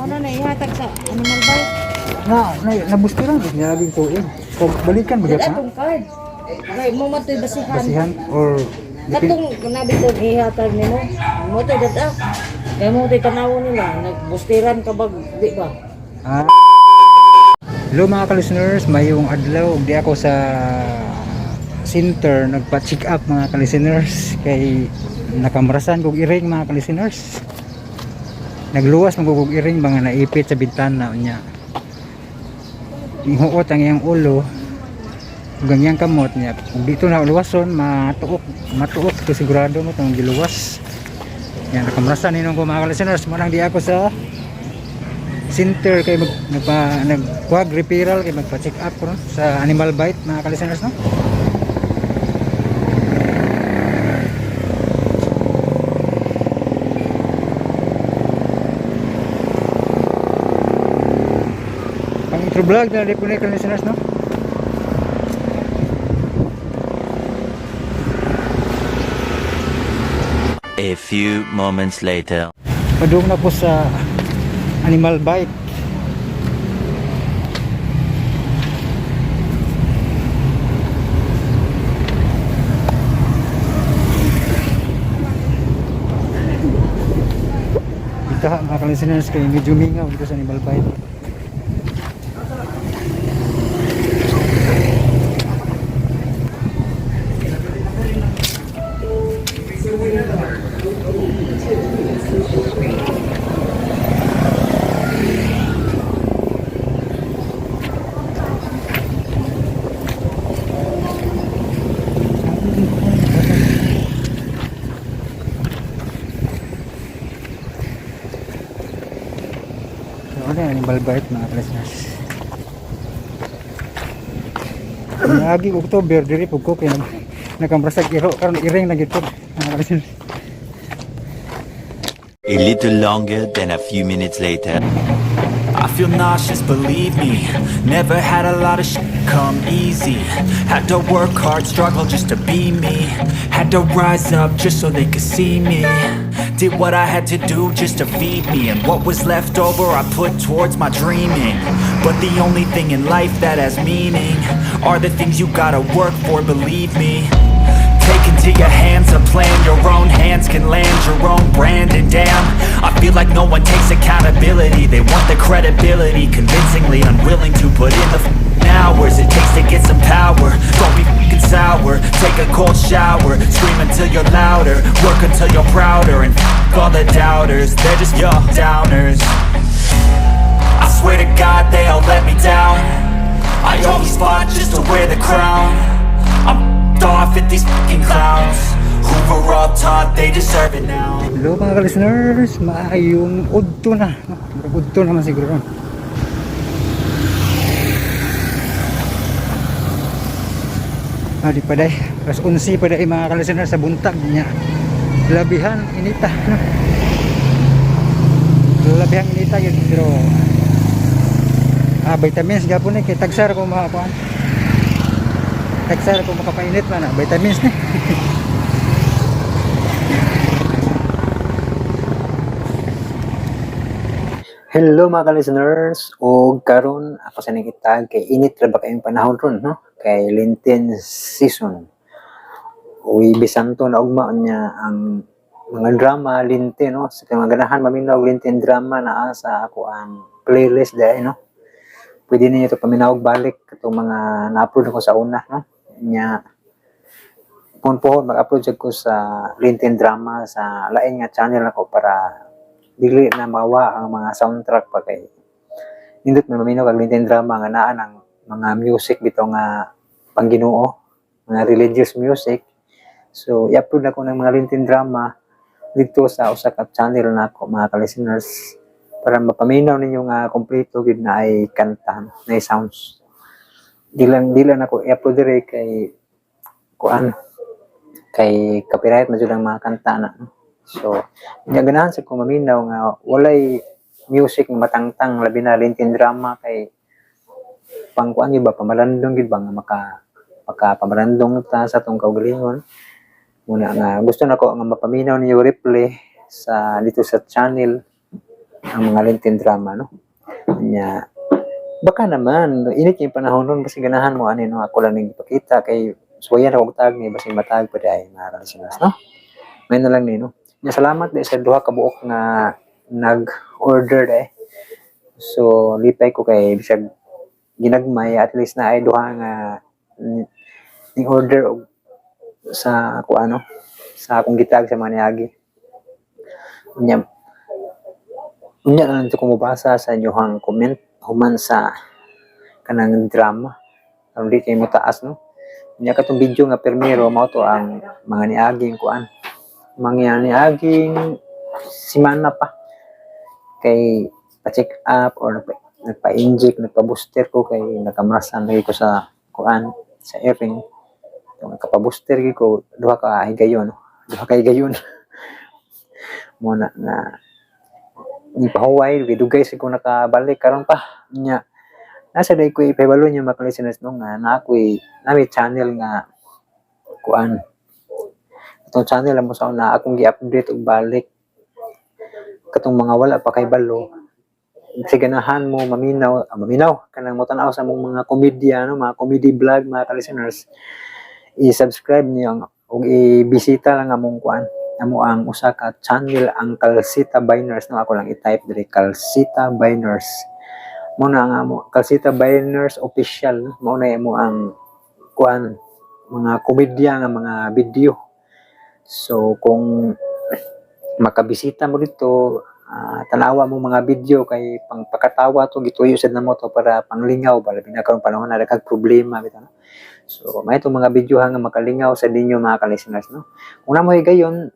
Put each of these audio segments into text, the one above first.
Mo na ihatag sa animal bite. Na nabustiran gid niya aging tuig. Kung balikan ba Dili gyud na? atong card. Kay mo man to'y basihan. Basihan or Katong kunabi ko ihatag nimo. Mo to'y dada. Kay mo to'y tanawon nila, nagbustiran ka bag, di ba? Ah. Hello mga ka-listeners, mayong adlaw ug di ako sa center nagpa-check up, mga ka-listeners, kay nakamrasan kog iring, mga ka-listeners. Nagluwas man kog iring mga naipit sa bintana unya. Ihuot ang iyang ulo ug ang iyang kamot niya. Ug dito na luwason, matuok, matuok to sigurado mo tong giluwas. Yan, nakamrasan ninong ko, mga ka-listeners, mo nang di ako sa center kay mag nagpa nagkuhag referral kay magpa-check up ko, no, sa animal bite, mga ka-listeners, no. Pang intro vlog na rin po ni ka-listeners, no. A few moments later. Padung na po sa animal bite. Ito ha, mga ka-listeners, kay medyo mingaw dito sa animal bite. So, ano yung animal bite, mga ka-listeners? Lagi October diri pug ko kay nakamrasag iro karon iring na gid ko, mga ka-listeners. A little longer than a few minutes later. I feel nauseous, believe me. Never had a lot of shit come easy. Had to work hard, struggle just to be me. Had to rise up just so they could see me. Did what I had to do just to feed me. And what was left over, I put towards my dreaming. But the only thing in life that has meaning are the things you gotta work for, believe me. Take into your hands a plan. Your own hands can land your own brand. And damn, I feel like no one takes accountability. They want the credibility, convincingly unwilling to put in the hours it takes to get some power. Don't be f***ing sour, take a cold shower. Scream until you're louder, work until you're prouder. And f*** all the doubters, they're just your downers. I swear to God they all let me down. I always fought just to wear the crown. I'm f***ed off at these fucking clowns who were all taught they deserve it now. Hello mga ka-listeners, maayong udto na. No? Murag udto naman siguro ron. Ah, di pa day. Alas 11 pa day, mga ka-listeners, sa buntag niya. Labihan inita, no? Labihan inita yun pero vitamins gapon ni kay tagsar ko makakuan. Tagsar ko makapainit man na vitamins ni. Hello mga ka-listeners, o karon ako sa ning itag kay init ra ba kayong panahon ron, no, kay Lenten season. Uy bisanto na ugma niya ang mga drama Lenten, no, sa mga ganahan maminaw og Lenten drama, naa sa ako ang playlist dahil, no. Pwede ninyo ito paminaw og balik katong mga na-upload ako sa una, no. Nya pohon mag-upload jud ko sa Lenten drama sa lain nga channel ako para dili na mawa ang mga soundtrack pa kay nindot man maminaw kag Lenten drama nga naa ng mga music bitaw nga pangginoo, mga religious music. So i-upload ako ng mga Lenten drama dito sa usa ka channel nako, mga ka-listeners, para mapaminaw ninyo nga kompleto gid na ay kanta na ay sounds. Di lang ako i-upload dire kay kuan, kay copyright na jud ang mga kanta na. So nya ganahan sa ko maminaw nga walay music nga matangtang, labi na Lenten drama kay pangkuan gyud ba, pamalandong gyud ba nga maka pamalandong ta sa atong kaugalingon. Muna nga gusto nako nga mapaminaw ninyo replay sa dito sa channel. Ang mga Lenten drama, no? Nya baka naman init yung panahon ron, kasi ganahan mo ani, no? Ako lang ning ipakita kay suwayan ako tag ni basin matag pa diay, mga ka-listeners, no? May na lang ni, no? Nya salamat di sa duha ka buok nga nag-order dai. So lipay ko kay bisag ginagmay, at least na ay duha nga ni order og sa ako ano sa akong gitag sa mga niagi. Unya unya na lang ko mobasa sa inyong comment human sa kanang drama aron di kay mo taas, no? Unya katong video nga permero mao to ang mga niaging kuan, mga niaging simana pa kay pa-check up or nagpa-inject, nagpa-booster ko kay nakamrasan lagi ko sa kuan, sa airing. So, nagkapa-booster gyud ko duha ka higayon, no? Duha ka higayon. Mo na na ni pahuway dugay sa ko nakabalik karon pa. Nya nasa day ko ipahibalo niyo, mga listeners, no, nga na ako'y nami channel nga kuan. Atong channel mo sa una akong gi-update og balik katong mga wala pa kay balo si ganahan mo maminaw, maminaw kanang mo tan-aw sa among mga komedya, no, mga comedy vlog, mga ka-listeners, i-subscribe niyo ang ug i-bisita lang among kuan, amo ang usa ka channel, ang Calcita Biners, no? Ako lang i-type diri, Calcita Biners. Mo na ang amo Calcita Biners Official, no? Mao na imo ang kuan, mga komedya nga mga video. So kung makabisita mo dito, tanawa mo mga video kay pangpakatawa to, gituyo sad namo to para panglingaw ba, labi na karong panahon na daghang problema bitaw, no? So may itong mga video nga makalingaw sa ninyo, mga ka-listeners, no? Kung namo higayon,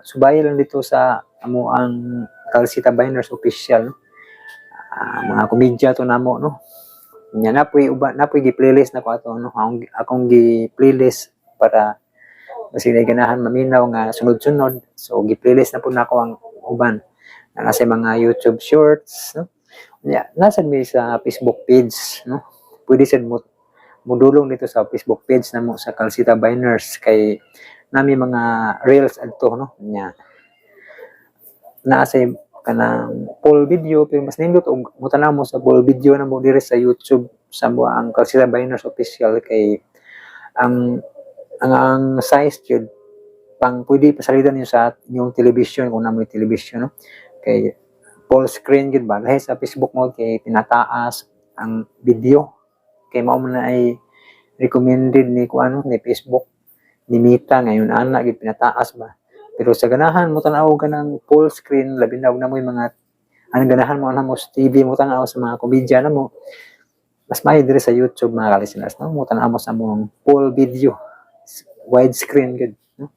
subay lang dito sa amo ang Calcita Biners Official, no? Mga komedya to namo, no? Nya napoy uba, napoy gi-playlist na ko ato, no? Akong gi-playlist para kasi ganahan maminaw nga sunod-sunod. So gi-playlist na po nako ang uban na nasa mga YouTube Shorts, no? Nya nasa mi sa Facebook page, no? Pwede sad mo mudulong dito sa Facebook page namo sa Calcita Biners kay nami mga reels adto, no? Nya naa sa kanang full video, pero mas nindot og mutanaw mo sa full video na mo diri sa YouTube sa mo ang Calcita Biners Official kay ang size jud pang pwede pasalidan niyo sa inyong television kung namoy television, no? Kay full screen gid ba. Lahi sa Facebook mo kay pinataas ang video kay mao man na ay recommended ni kuano, ni Facebook, ni Meta ngayon ana gid, pinataas ba. Pero sa ganahan mo tan-aw ka ng full screen, labi na og namoy mga anong ganahan mo ana mo sa TV mo tan-aw sa mga komedya na mo, mas maayo diri sa YouTube, mga ka-listeners, no? Mo tan-aw mo sa among full video, widescreen gud, no?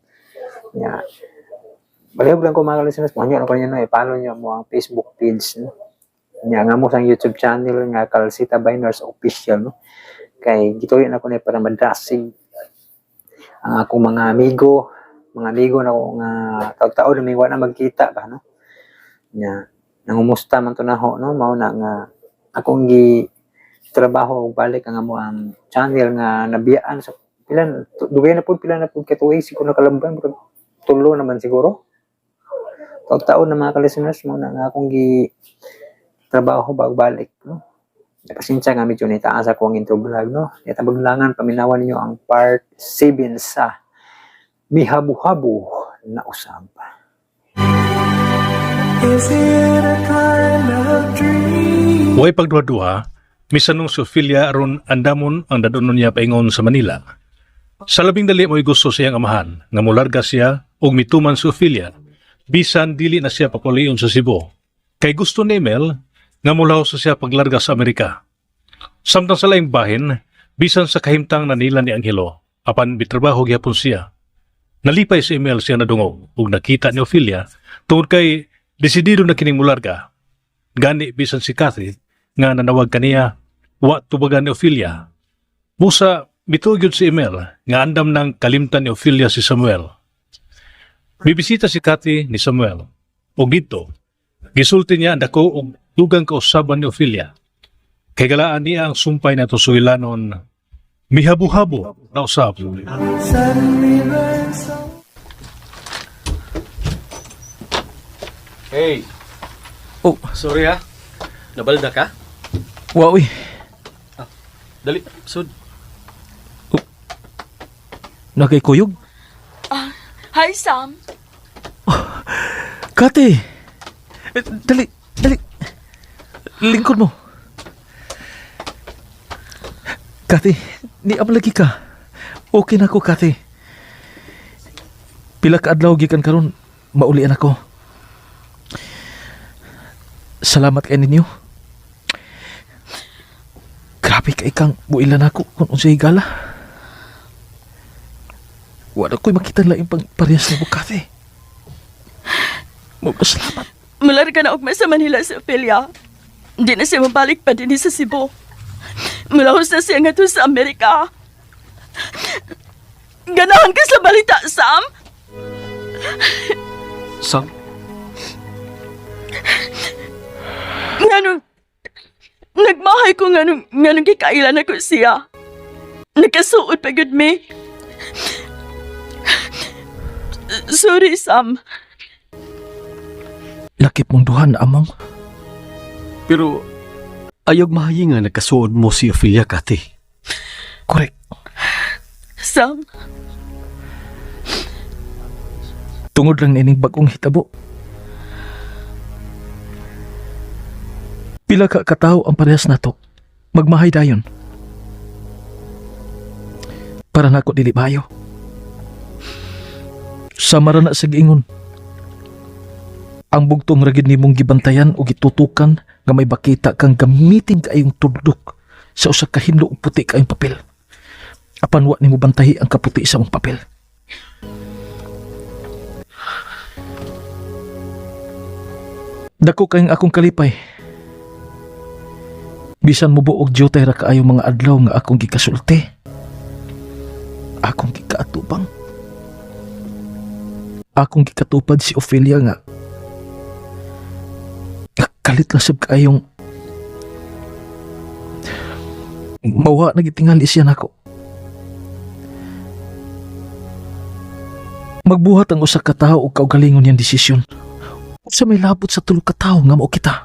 Nya balihog lang ko, mga ka-listeners, mo na ko niyo, no? I-follow niyo mo ang Facebook page, no? Nya nga mo sa YouTube channel nga Calcita Biners Official, no? Kay gituyo na ko ni para madasig ang akong mga amigo na ko nga taud-taon na may wa na magkita ba, no? Nya nangumusta man to naho, no? Mao na nga akong gi trabaho og balik ang amo ang channel nga nabiyaan sa pila dugay na pud, pila na pud ka tuig siguro nakalamban, murag 3 naman siguro, taud-taon na, mga ka-listeners. Mao na nga akong gi trabaho bago balik, no? Pasensya nga medyo nitaas ako ang intro vlog, no? Tabaglangan paminawan ninyo ang part 7 sa Mihabuhabo na Usab. Is it a kind of dream? Way pagduha-duha, misanong si Ophelia aron andamon ang dadonon niya paingon sa Manila. Sa labing dali mo'y gusto siyang amahan nga mularga siya ug mituman si Ophelia bisan dili na siya papulion sa Cebu. Kay gusto ni Emel nga mulaw sa siya paglarga sa Amerika. Samtang sa laing bahin, bisan sa kahimtang nanila ni Angelo, apan bitrabaho gyapon siya. Nalipay si Emel siya nadungog ug nakita ni Ophelia tungod kay desidido na kining mularga. Gani bisan si Cathy nga nanawag kaniya, wa tubagan ni Ophelia. Busa mituo gyud si Emel nga andam ng kalimtan ni Ophelia si Samuel. Bibisita si Cathy ni Samuel. Ug didto, gisulti niya ang dako og dugang kausaban ni Ophelia. Kay galaan niya ang sumpay na sugilanon, mihabuhabo na usab. Suddenly learn so Hey, Oh, Sorry ha. Nabalda ka? wa uy. Dali, sud. Nakay kuyog. Hi, Sam. Kate. Eh, dali, dali. Lingkod mo. Kate, ni lagi ka. Okay na ko, Kate. Pila ka adlaw gikan karon, maulian ako. Salamat kay ninyo. Grabe kay kang builan ako kung unsay higala. Wala ko'y makita laing pang parehas nimo, Kate. Magpasalamat. Mularga na ugma sa Manila si Ophelia. Hindi na siya mabalik pa din sa Cebu. Mulahos na siya ngadto sa Amerika. Ganahan ka sa balita, Sam? Sam, Nganong nagmahay ko nganong gikailan ako siya. Nagkasuod pa gud mi. Sorry, Sam. Lakip mong duhan, among. Pero ayog mahayi nga nagkasuod mo si Ophelia, Kati. Correct. Sam, Tungod lang nining bagong hitabo. Pila ka katawo ang parehas nato. Magmahay dayon. Para nako dili maayo. Sama ra na sa giingon. Ang bugtong ra gid nimong gibantayan o gitutukan nga may bakita kang gamitin kaayong tuldok sa usa ka hinlo og puti kaayong papel. Apan wa nimo bantahi ang kaputi sa mong papel. Dako kayong akong kalipay. Bisan mo buog diyotay ra kaayo mga adlaw nga akong gikasulti. Akong gikaatubang. Akong gikatupad si Ophelia nga kalit lang sab kaayong mawa na gitingali siya nako. Magbuhat ang usa ka tawo og kaugalingon niyang desisyon. Unsa may labot sa tulo ka tawo nga mao kita?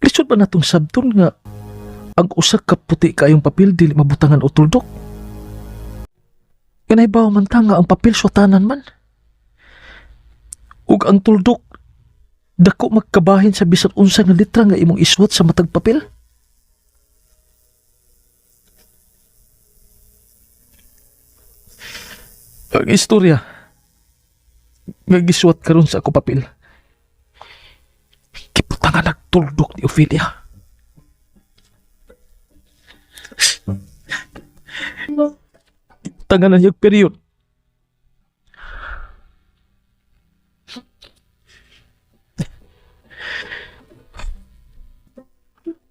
Lisod ba natong sabton nga ang usa ka puti kaayong papel dili mabutangan og tuldok? Kanay man ta nga ang papel swatanan man. Ug ang tuldok dako magkabahin sa bisan unsa nga litra nga imong isuwat sa matag papel. Ang istorya nga gisuwat karon sa ako papel. Gibutangan nagtuldok ni Ophelia. Gibutangan na niya period.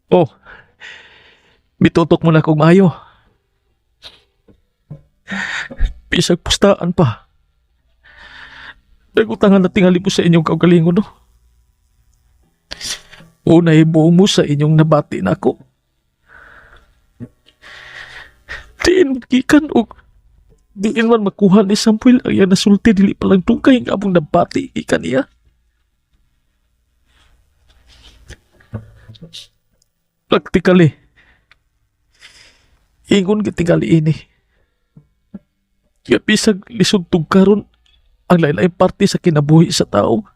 Oh, mitutok mo na kog maayo. Bisag pustaan pa. Nagutangan na tingali mo sa inyong kaugalingon, no? O nahibuong mo sa inyong nabati na ako. Diin gikan og diin man makuha ni Samuel ang iyang nasulti dili pa lang tungkay nga among nabati gikan niya. Practically, ingon gitingali ini. Kaya bisag lisod tugkaron ang lain-laing parte sa kinabuhi sa tao.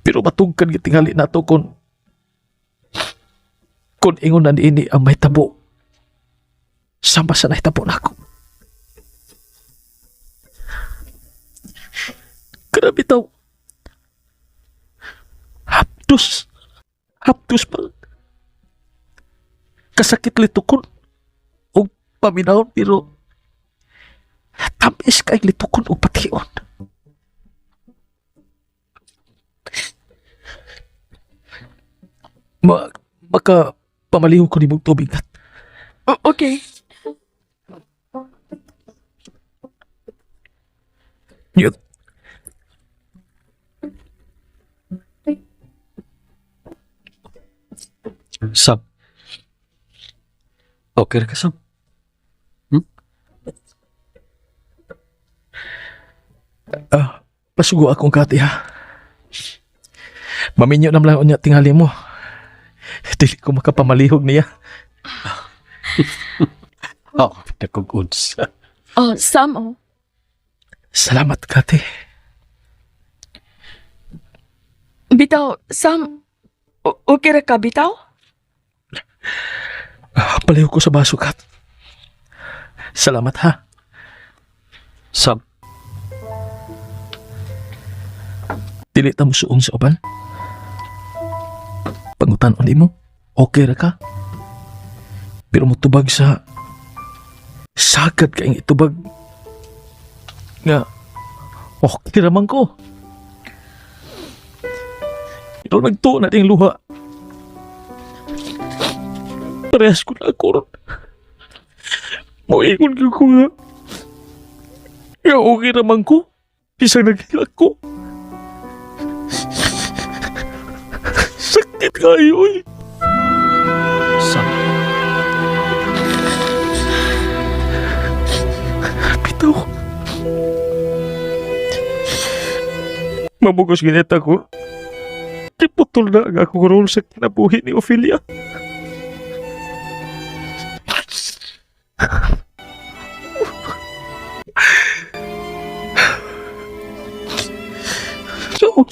Pero matugkan gitingali nato kung ingon na niini ang may tabo. Sama sa nahitabo nako. Grabe taw. Hapdos. Hapdos pa. Kasakit litukon. Og paminawon pero tamis kay litukon og patiyon. Maka pamaliho ko nimong tubig at Okay. Yun. Sam. Okay ra ka, Sam? Pasugo akong kati ha. Maminyo na lang unya tingali mo. Dili ko makapamalihog niya. Oh, pinakog-unsa. Oh, Sam, oh. Salamat, Kate. Bitaw, Sam, okay ra ka, bitaw? Palihog ko sa baso, Kat. Salamat, ha? Sam, Dili ta mo suong sa uban. Pangutan-on mo, okay ra ka. Pero motubag sa sagad kayong itubag nga okay ra man ko. Pero nagtuo na ding luha. Parehas ko na ako ron. Moingon ko ko nga. Nga okay ra man ko. Bisag naghilak ko. Sakit kayo eh. Sam. Bitaw. Mamugos gineta ko. Kiputol na ang akong role sa kinabuhi ni Ophelia.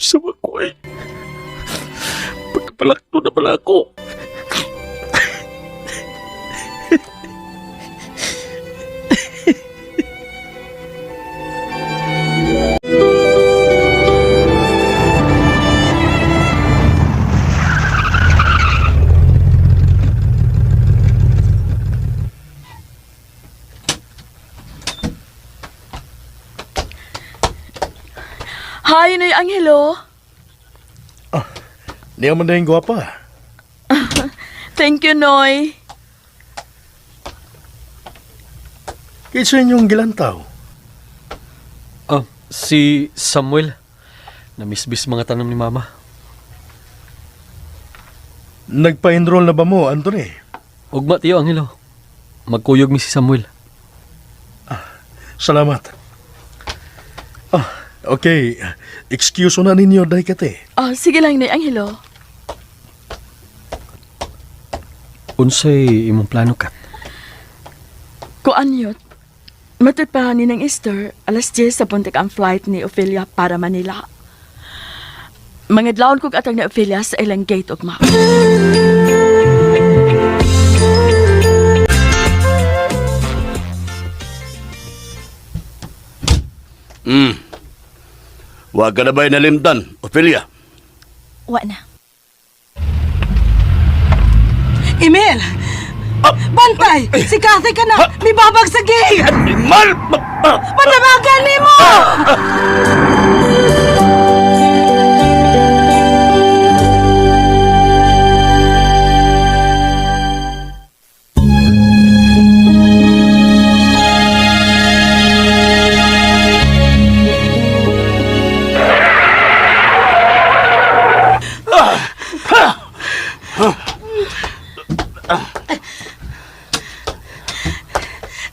Sa ko eh. Pagkabalakto na pala ako. Hi, Noy Angelo. Niya man na yung gwapa. Thank you, Noy. Kinsa inyong gilantaw? Ah, si Samuel. Namisbis mga tanom ni Mama. Nagpa-enroll na ba mo, Anthony? Ugma, Tiyo Angelo. Magkuyog mi si Samuel. Salamat. Ah, okay. Excuse na ninyo, dahil kate. Oh, sige lang, Noy Angelo. Unsay imong plano, Kat? Kuan yun. Matod pa ni ng Easter, alas 10 sa buntag ang flight ni Ophelia para Manila. Mga dlawon kog atang ni Ophelia sa ilang gate ugma. Huwag ka na ba'y nalimtan, Ophelia? Wa na. Emil! Bantay! Si Kathy ka na! May babag sa gate! Animal! Patawagan nimo!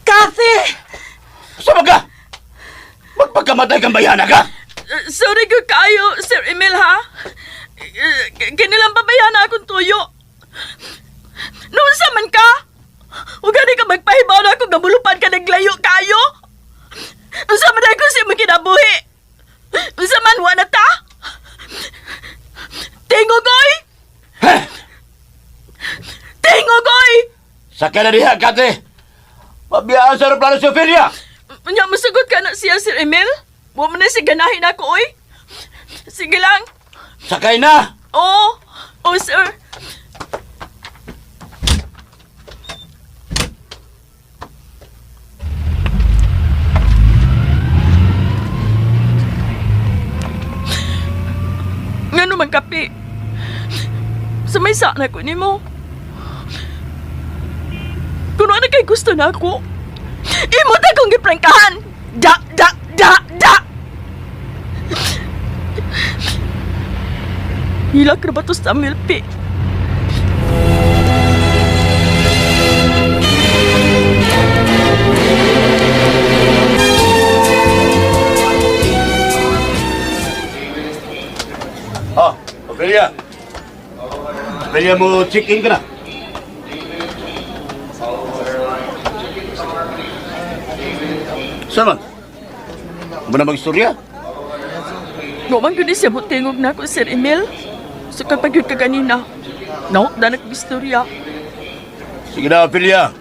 Kathy! Sama ka! Magpagkamatay kang bayana ka! Sorry ko kayo, Sir Emil, ha? Kinilang babayan na akong tuyo. Noon sa man ka? Huwag ka magpahibaw na akong gabulupan ka naglayo kayo. Unsa man ko siya kinabuhi? Unsa man wa na ta? Tingogoy! Tingogoy! Sakay na diha, Kate! Mabiyaan sa aeroplano si Ophelia! Unya, musugot ka na siya, Sir Emil. Wa man na siya ganahin ako, oy. Sige lang. Sakay na! Oo. Oh, sir. Nga naman kapi. Sumaysa na ko nimo. Kuno na kay gusto na ako. Imo ta kong giprangkahan. Da da da da. Hilak ra ba to Samuel P? Oh, Ophelia. Ophelia mo check-in ka na. Saan man? Mo na mag-istorya? Wa man gyud ni siya motingog nako, Sir Emil. So kapag yun ka ganina, naot na nag-istorya. Sige na, Ophelia.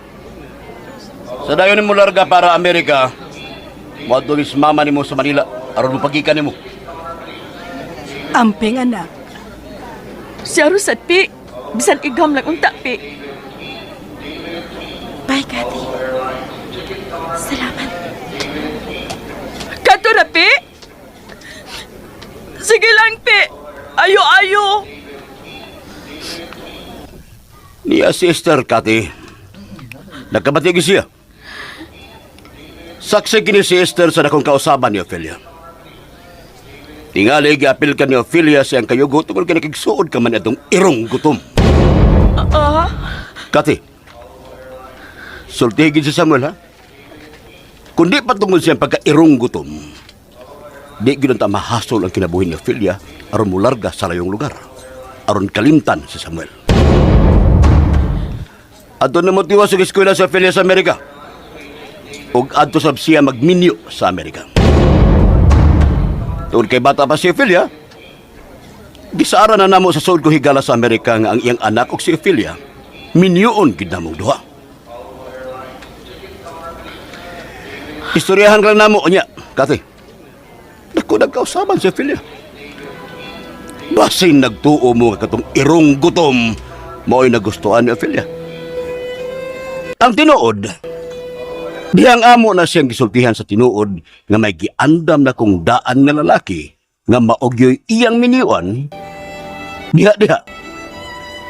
Sa dayon nimo larga para Amerika, moadto ni sa mama nimo sa Manila aron mopagikan nimo. Amping anak. Siya rusat, pi. Bisan igam lang unta, pi. Bye, Kathy. Salamat. Kato na, pi. Sige lang, pi. Ayo, ayo. Niya si Esther, Kati. Nagkabati gyud siya. Saksi kini si Esther sa dakong kausaban ni Ophelia. Tingali, giapil ka ni Ophelia siyang kayugo tungkol kay nakigsuod ka man atong irong gutom. Ah, Kati, sultihigin si Samuel, ha? Kundi patungod siyang pagkairong gutom, di gyud ta mahasol ang kinabuhi ni Ophelia aron mularga sa layong lugar, aron kalimtan si Samuel. Adto na motiwa sa eskwela sa Ophelia sa Amerika. Ug adto sab siya magminyo sa Amerika. Tungod kay bata pa si Ophelia, gisaara na namo sa suod ko higala sa Amerika nga ang iyang anak ug si Ophelia minyoon gid namong duha. Istoryahan ka lang namo unya, Kati. Dako nagkausaban si Ophelia. Basin nagtuo mo nga katong irong gutom mao'y nagustuhan ni Ophelia. Ang tinuod, dihang amo na siyang gisultihan sa tinuod nga may giandam na kung daan nga lalaki nga maogyoy iyang miniwan, diha diha.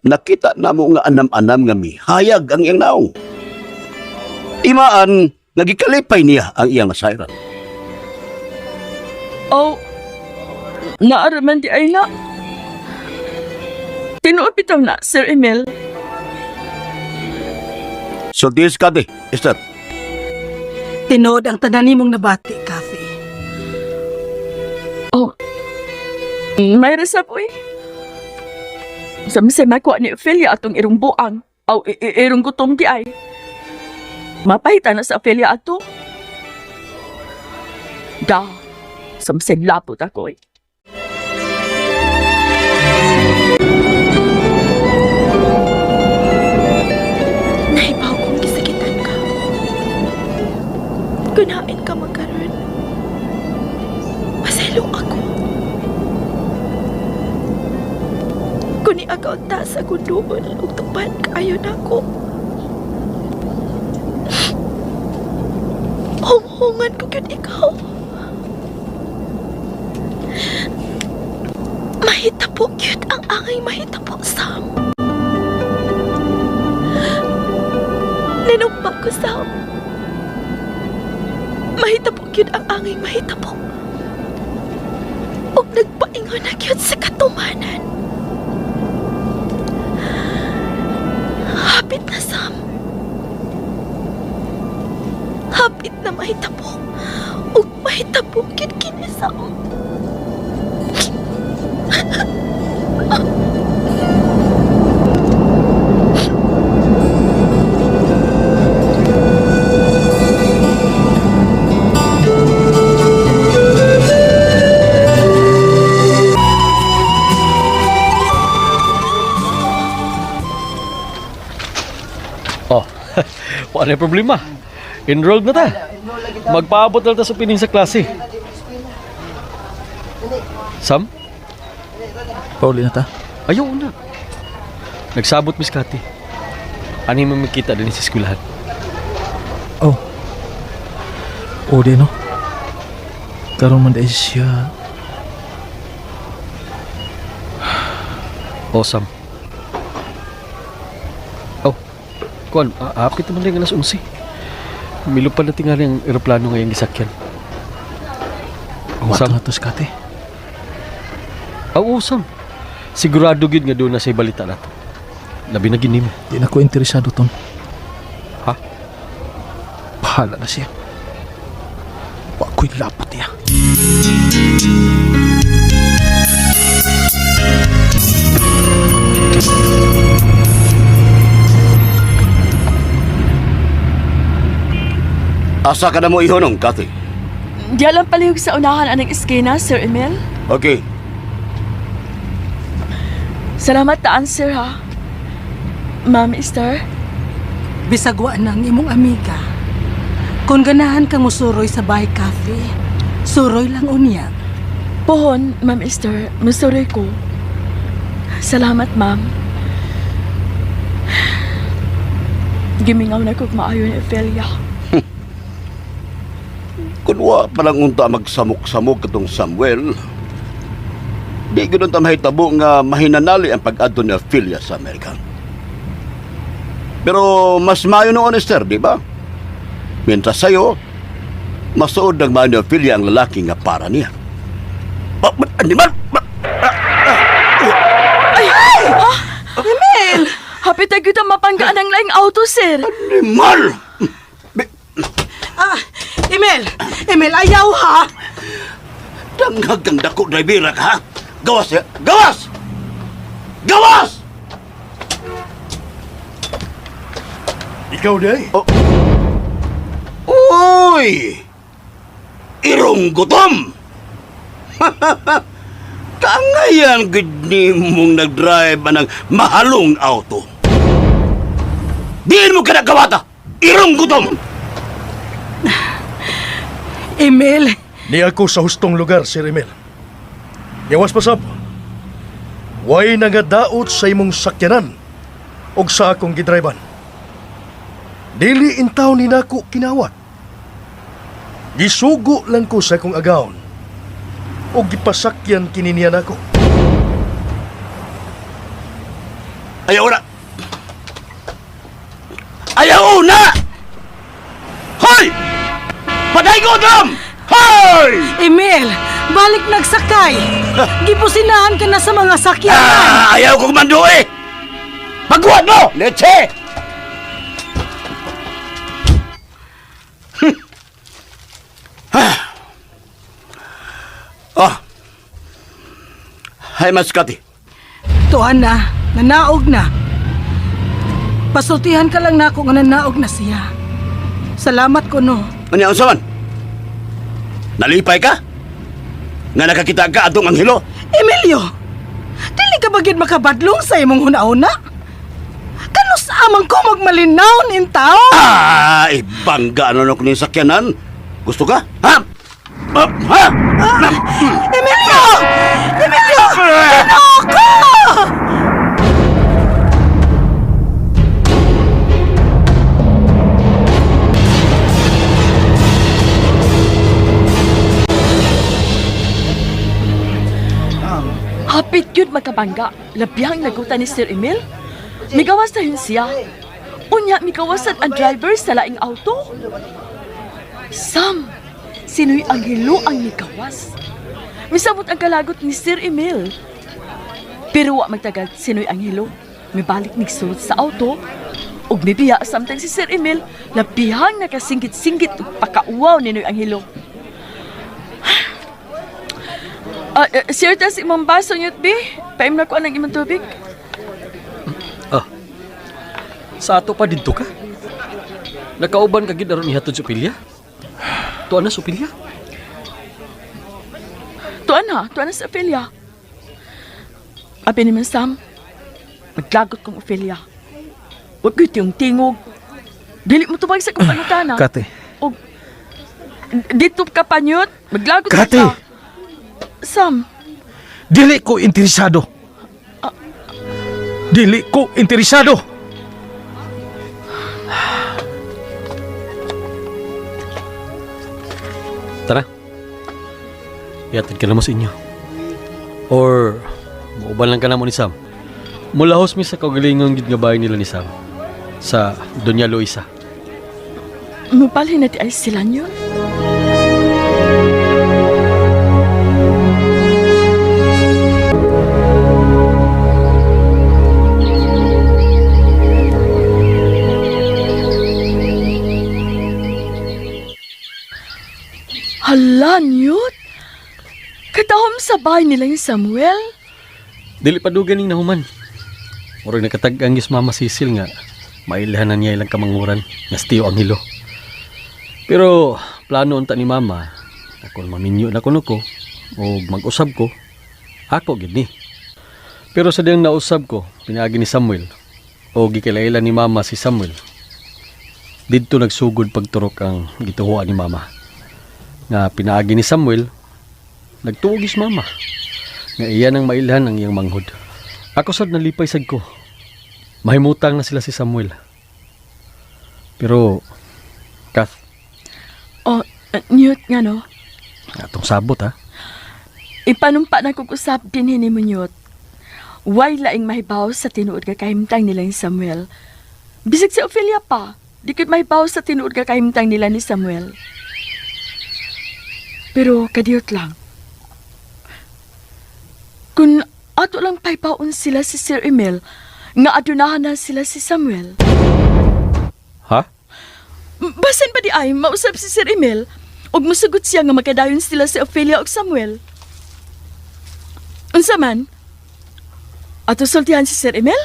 Nakita namo nga anam-anam nga mihayag ang iyang naong. Imaan nga gikalipay niya ang iyang nasayran. Oh, naaraman di ay na. Tinuod bitaw na, Sir Emil. Sultihis ka di, Esther. Tinuod ang tanan nimong nabati, Kathy. Oh, may resap, uy. Sa misay makuha ni Ophelia atong irong buang. Aw, irong gutom di ay. Mapahita na sa Ophelia ato. Da, sa misay lapot ako eh. Nahibaw kong gisakitan ka. Kunain ka magkaroon. Pasaylo ako. Kuni agaw ta sa kunduol ug tupan kaayo nako. Hunghungan ko gyud ikaw. Mahitapo gyud ang angay mahitapo, Sam. Nanumpa ko, Sam. Mahitapo gyud ang angay mahitapo. Ug nagpaingon na gyud sa katumanan. Hapit na, Sam. Hapit na mahitapo. Ug mahitapo gyud kini, Sam. Oh, wala na problema. Enrolled na ta. Magpaabot na ta sa pining sa klase. Sam? Pauli na ta. Ayaw na. Nagsabot, Miss Cathy. Ano yung makita din sa eskwelahan? Oh. O di no. Karon man dahil siya. Oh, Sam. Oh, kuan, hapit naman din alas 11. Milupad na tingali ang eroplano ngayong gisakyan. Wato Sam. na to si Kate. Oo, Sam. Sigurado gyud nga doon na sa'y balita na to. Labi na gini mo. Di na ko interesado ton. Ha? Bahala na siya. Wa ko'y lapot niya. Asa ka na mo ihonong, Kathy? Diya lang palihog sa unahan anang eskina, Sir Emil. Okay. Salamat taan, sir, ha? Ma'am Esther? Bisagwa na ang imong amiga. Kung ganahan kang musuroy sa bahay cafe, suroy lang unya. Pohon, Ma'am Esther, masuroy ko. Salamat, ma'am. Gimingaw na kog maayo ni Ophelia. Kun wa pa lang unta magsamok-samok katong Samuel, di gud unta mahitabo nga mahinanali ang pag-adto ni Ophelia sa Amerika. Pero mas maayo noon, Esther, di ba? Mientras sa'yo, masuod ng maayo ni Ophelia ang lalaki nga para niya. Ah, animal! Ay! Ha? Emil! Hapit na gyud ang mapanggaan ang laing auto, sir. Animal! Ah, Emil! Emil, ayaw ha! Danghag kang dako, drivera ka, ha? Gawas, ya! Gawas! Gawas! Ikaw day? Oh. Uy! Irong gutom! Kaangayan gud ni mong nag-drive anang mahalong auto. Diin mo ka nagkawata! Irong gutom! Emil! Ni ako sa hustong lugar, Sir Emil. Yawas pasab. Way nagadaot sa imong sakyanan og sa akong gidriban. Dili intaw ni nako kinawat. Gisugo lang ko sa akong agawon og gipasakyan kini niya nako. Ayaw na! Ayaw na! Hoy! Patay gutom! Hoy! Emil, balik nagsakay! Gipusinahan ka na sa mga sakyanan! Ah, ayaw kong manduwi! Pagkuhan mo! Leche! Oh. Hay, Maskati. Tuan na, nanaog na. Pasultihan ka lang nako nga nanaog na siya. Salamat ko no. Ano ang saman? Nalipay ka? Nga nakakita ka atong anghelo? Emilio, dili ka ba gid makabadlong sa imong huna-huna? Kanus amang ko magmalinaw nin tao? Ah, ibangga ano na kuning sakyanan. Gusto ka? Ha? Ah, ha? Ah, Emilio! Emilio! Ginoo ko! Hapit yun magkabangga. Labihang nagutan ni Sir Emil. Migawas na yun siya. Unya, migawasan ang driver sa laing auto. Sam, sino'y ang hilo ang migawas. Misabot ang kalagot ni Sir Emil. Pero wa magtagal sino'y ang hilo. Mibalik nigsulot sa auto. Ug mibiya samtang si Sir Emil, labihang nakasingit-singit ug pakauwaw ni Noy Anghelo. Ah, sir, tas imong baso niyot, bi. Paim na ko anang imong tubig. Ah. Sa ato pa didto ka? Nakauban ka gid aron ihatod sa Ophelia? Tuan na sa Ophelia? Tuan na, tuan na sa Ophelia. Abi ni man, Sam, maglagot kong Ophelia. Huwag ko'y tiyong tingog. Dili mo tubag sa kong pangutana. Kate. Og, dito ka panyot, maglagot ka Kate! sa- Sam, Dili ko interesado. Dili ko interesado. Tara. Ihatod ka na mo sa inyo. Or, muuban lang ka na mo ni Sam. Mulahos mi sa kaugalingon gid nga bahay nila ni Sam. Sa Doña Luisa. mapalhin na ti ay sila yun. Hala, Newt! Katahom sa bahay nila yung Samuel. Dili pa dugan ning nahuman. Murag nakatag-ang gis Mama Cecil nga mailhan na niya ilang kamanguran nga si Tio Angelo. Pero plano unta ni mama, ako maminyo na kuno ko o mag-usab ko, ako gid ni. Pero sa diyang nausab ko, pinaagi ni Samuel o gikilailan ni mama si Samuel. Didto nagsugod pagturok ang gituhuan ni mama. Nga pinaagi ni Samuel, nagtuogis mama. Nga iya nang mailhan ang iyang manghod. Ako sad nalipay sad ko. Mahimutang na sila si Samuel. Pero, Kath, Oh, Newt nga no. atong sabot ha. Ipanumpa na kong usap din hini mo, Newt. Way laing mahibaw sa tinuod ka kahimtang nila ni Samuel. Bisag si Ophelia pa, di kit mahibaw sa tinuod ka kahimtang nila ni Samuel. Pero kadiyot lang. Kung ato lang paypaon sila si Sir Emil, nga adunahan na sila si Samuel. Ha? Basan pa di ay mausap si Sir Emil ug musugot siya nga magkadayon sila si Ophelia ug Samuel. Unsa man? Ato sultihan si Sir Emil?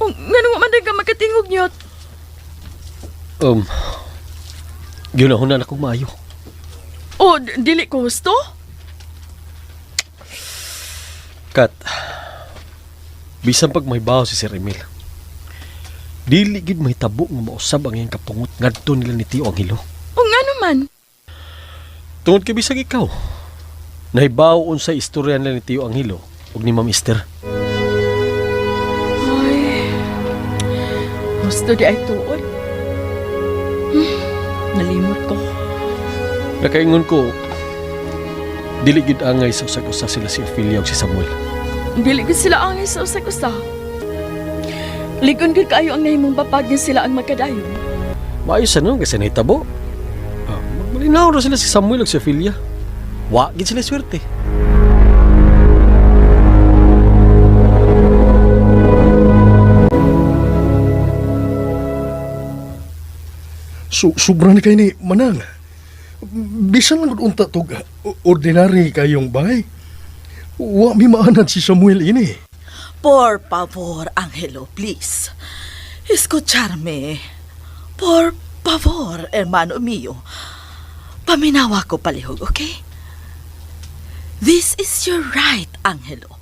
O, ngano man ka makatingog niyo? Ginahuna na kong maayo. O, dili ko gusto? Kat, bisan pag may baho si Sir Emil, dili gid mahitabo nga mausab ang iyang kapungot ngadto nila ni Tio Angelo. O ngano man? Tungod kay bisag ikaw, nahibaw unsa istorya nila ni Tio Angelo ug ni Ma'am Esther. Ay, gusto di ay tuod. Nalimot ko. Nakaingon ko, dili gid angay sa usag-usa sila si Ophelia ug si Samuel. Dili gud sila angay sa usag-usa. Ligon gud kaayo ang nahimong babag nga sila ang magkadayon. Maayo sa nun kasi nahitabo. Ah, magmalinaw ra sila si Samuel ug si Ophelia. Wa gid sila swerte. Sobra ni kay ni Manang. Bisan lang gud unta tog ordinary kayong bay. Wa mi maanad si Samuel ini. Por favor, Angelo, please. Escucharme. Por favor, hermano mío. Paminawa ko palihog, okay? This is your right, Angelo.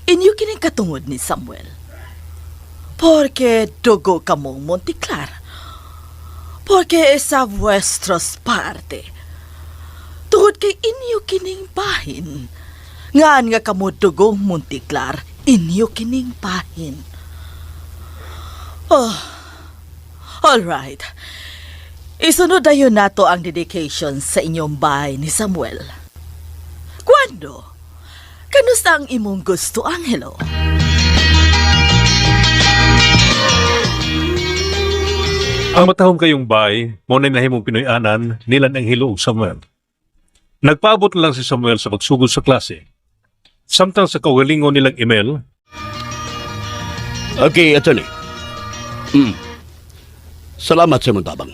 Inyo kining katungod ni Samuel. Porque dugo kamong Monticlar. Porque esa vuestros parte. Tungod kay inyo kining bahin. Ngaan nga kamo dugong Monticlar, inyo kining bahin. Oh, all right. Isunod dayon nato ang dedication sa inyong bahay ni Samuel. Kwando? Kanusta ang imong gusto, Angelo? Ang matahom kayong bay, mo na nahimong Pinoy-anan, nilan ang hilo og Samuel. Nagpaabot na lang si Samuel sa pagsugod sa klase. Samtang sa kaugalingon nilang email, Okay, attorney. Salamat sa imong tabang.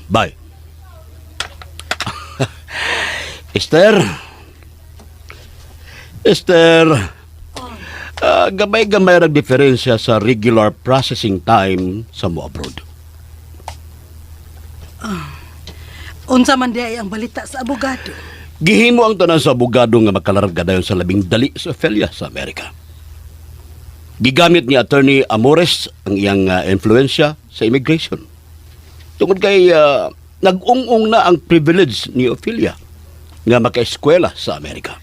Bye. Esther. Esther. Gamay-gamay ang diferensya sa regular processing time sa mo abroad. Unsa man di ay ang balita sa abogado. Gihimo ang tanan sa abogado nga makalarga dayon sa labing dali sa Ophelia sa Amerika. Gigamit ni Attorney Amores ang iyang influensya sa immigration. Tungod kay nag-ung-ung na ang privilege ni Ophelia nga makaeskwela sa Amerika.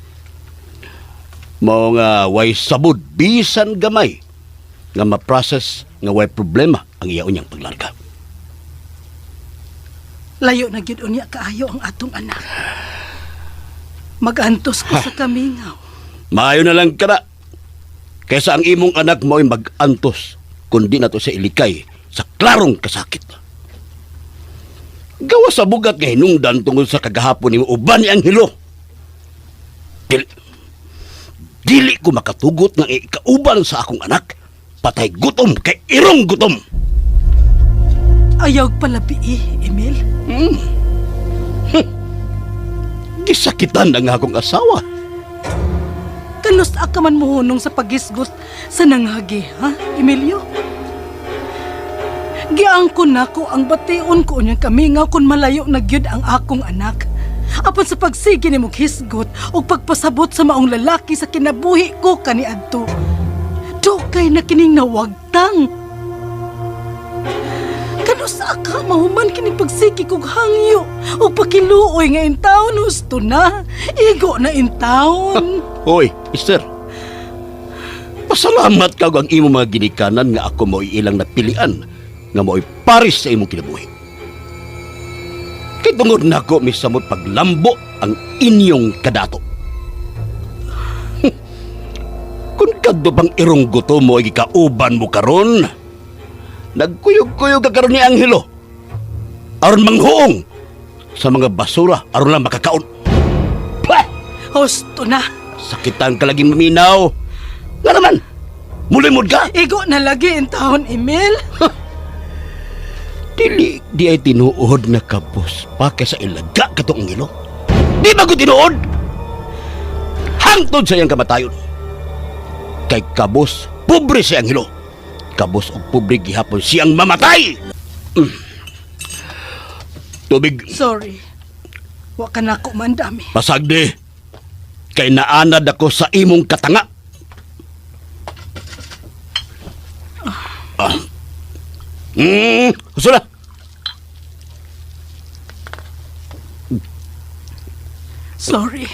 Mao nga way sabod bisan gamay nga ma-process nga way problema ang iya unyang paglarga. Layo na gyud unya kaayo ang atong anak. Magantos ko sa kamingaw. Maayo na lang kana. Kaysa ang imong anak mo'y mag-antos, kundi na to sa ilikay sa klarong kasakit. Gawa sa bugat nga hinungdan tungod sa kagahapon nimo uban ni Angelo. Dili, dili ko makatugot nga ikauban sa akong anak. Patay gutom kay irong gutom. Ayaw palabii, Emil. Gisakitan ang akong asawa. Kanus ka man mohunong sa pagisgot sa nanghagi, ha, Emilio? Giangkon nako ang bation ko unyang kamingaw kung malayo na gyud ang akong anak. Apan sa pagsige nimo hisgot ug pagpasabot sa maong lalaki sa kinabuhi ko kaniadto. Dugay na kining nawagtang. Kanusa ka mahuman kining pagsige kog hangyo ug pakiluoy nga intawon husto na. Igo na intawon. Hoy, Esther. Pasalamat ka og ang imong mga ginikanan nga ako mo'y ilang napilian nga mo'y paris sa imong kinabuhi. Kay tungod nako misamot paglambo ang inyong kadato. Kung kadto pang irong guto mo ay gikauban mo karon, nagkuyog-kuyog ka karon ni Angelo. Aron manghuong sa mga basura aron lang makakaon. Pah! Husto na. Sakitan ka lagi maminaw. Nga naman, mulimod ka. Igo na lagi intawon, Emil. Dili di ay tinuod nga kabos pa kaysa ilaga katong Angelo. Di ba ko tinuod? Hangtod sa iyang kamatayon. Kay kabos, pobre si Angelo. Kabos og pobre gihapon siyang mamatay. Tubig. Sorry. Wa ka na ko mandami. Pasagdi. Kay naanad ako sa imong katanga. Ah. Husto na. Sorry.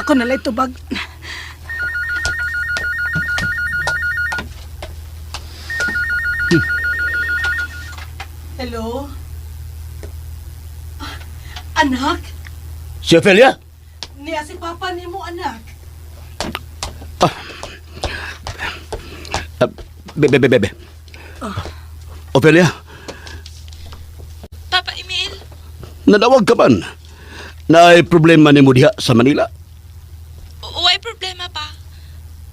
Ako na lang tubag. Hello? Ah, anak? Si Ophelia? Niya si Papa ni mo, anak. Ah, bebe, bebe, bebe. Ophelia, Papa Emil, nadawag ka man. Naay problema nimo diha sa Manila. uway problema pa.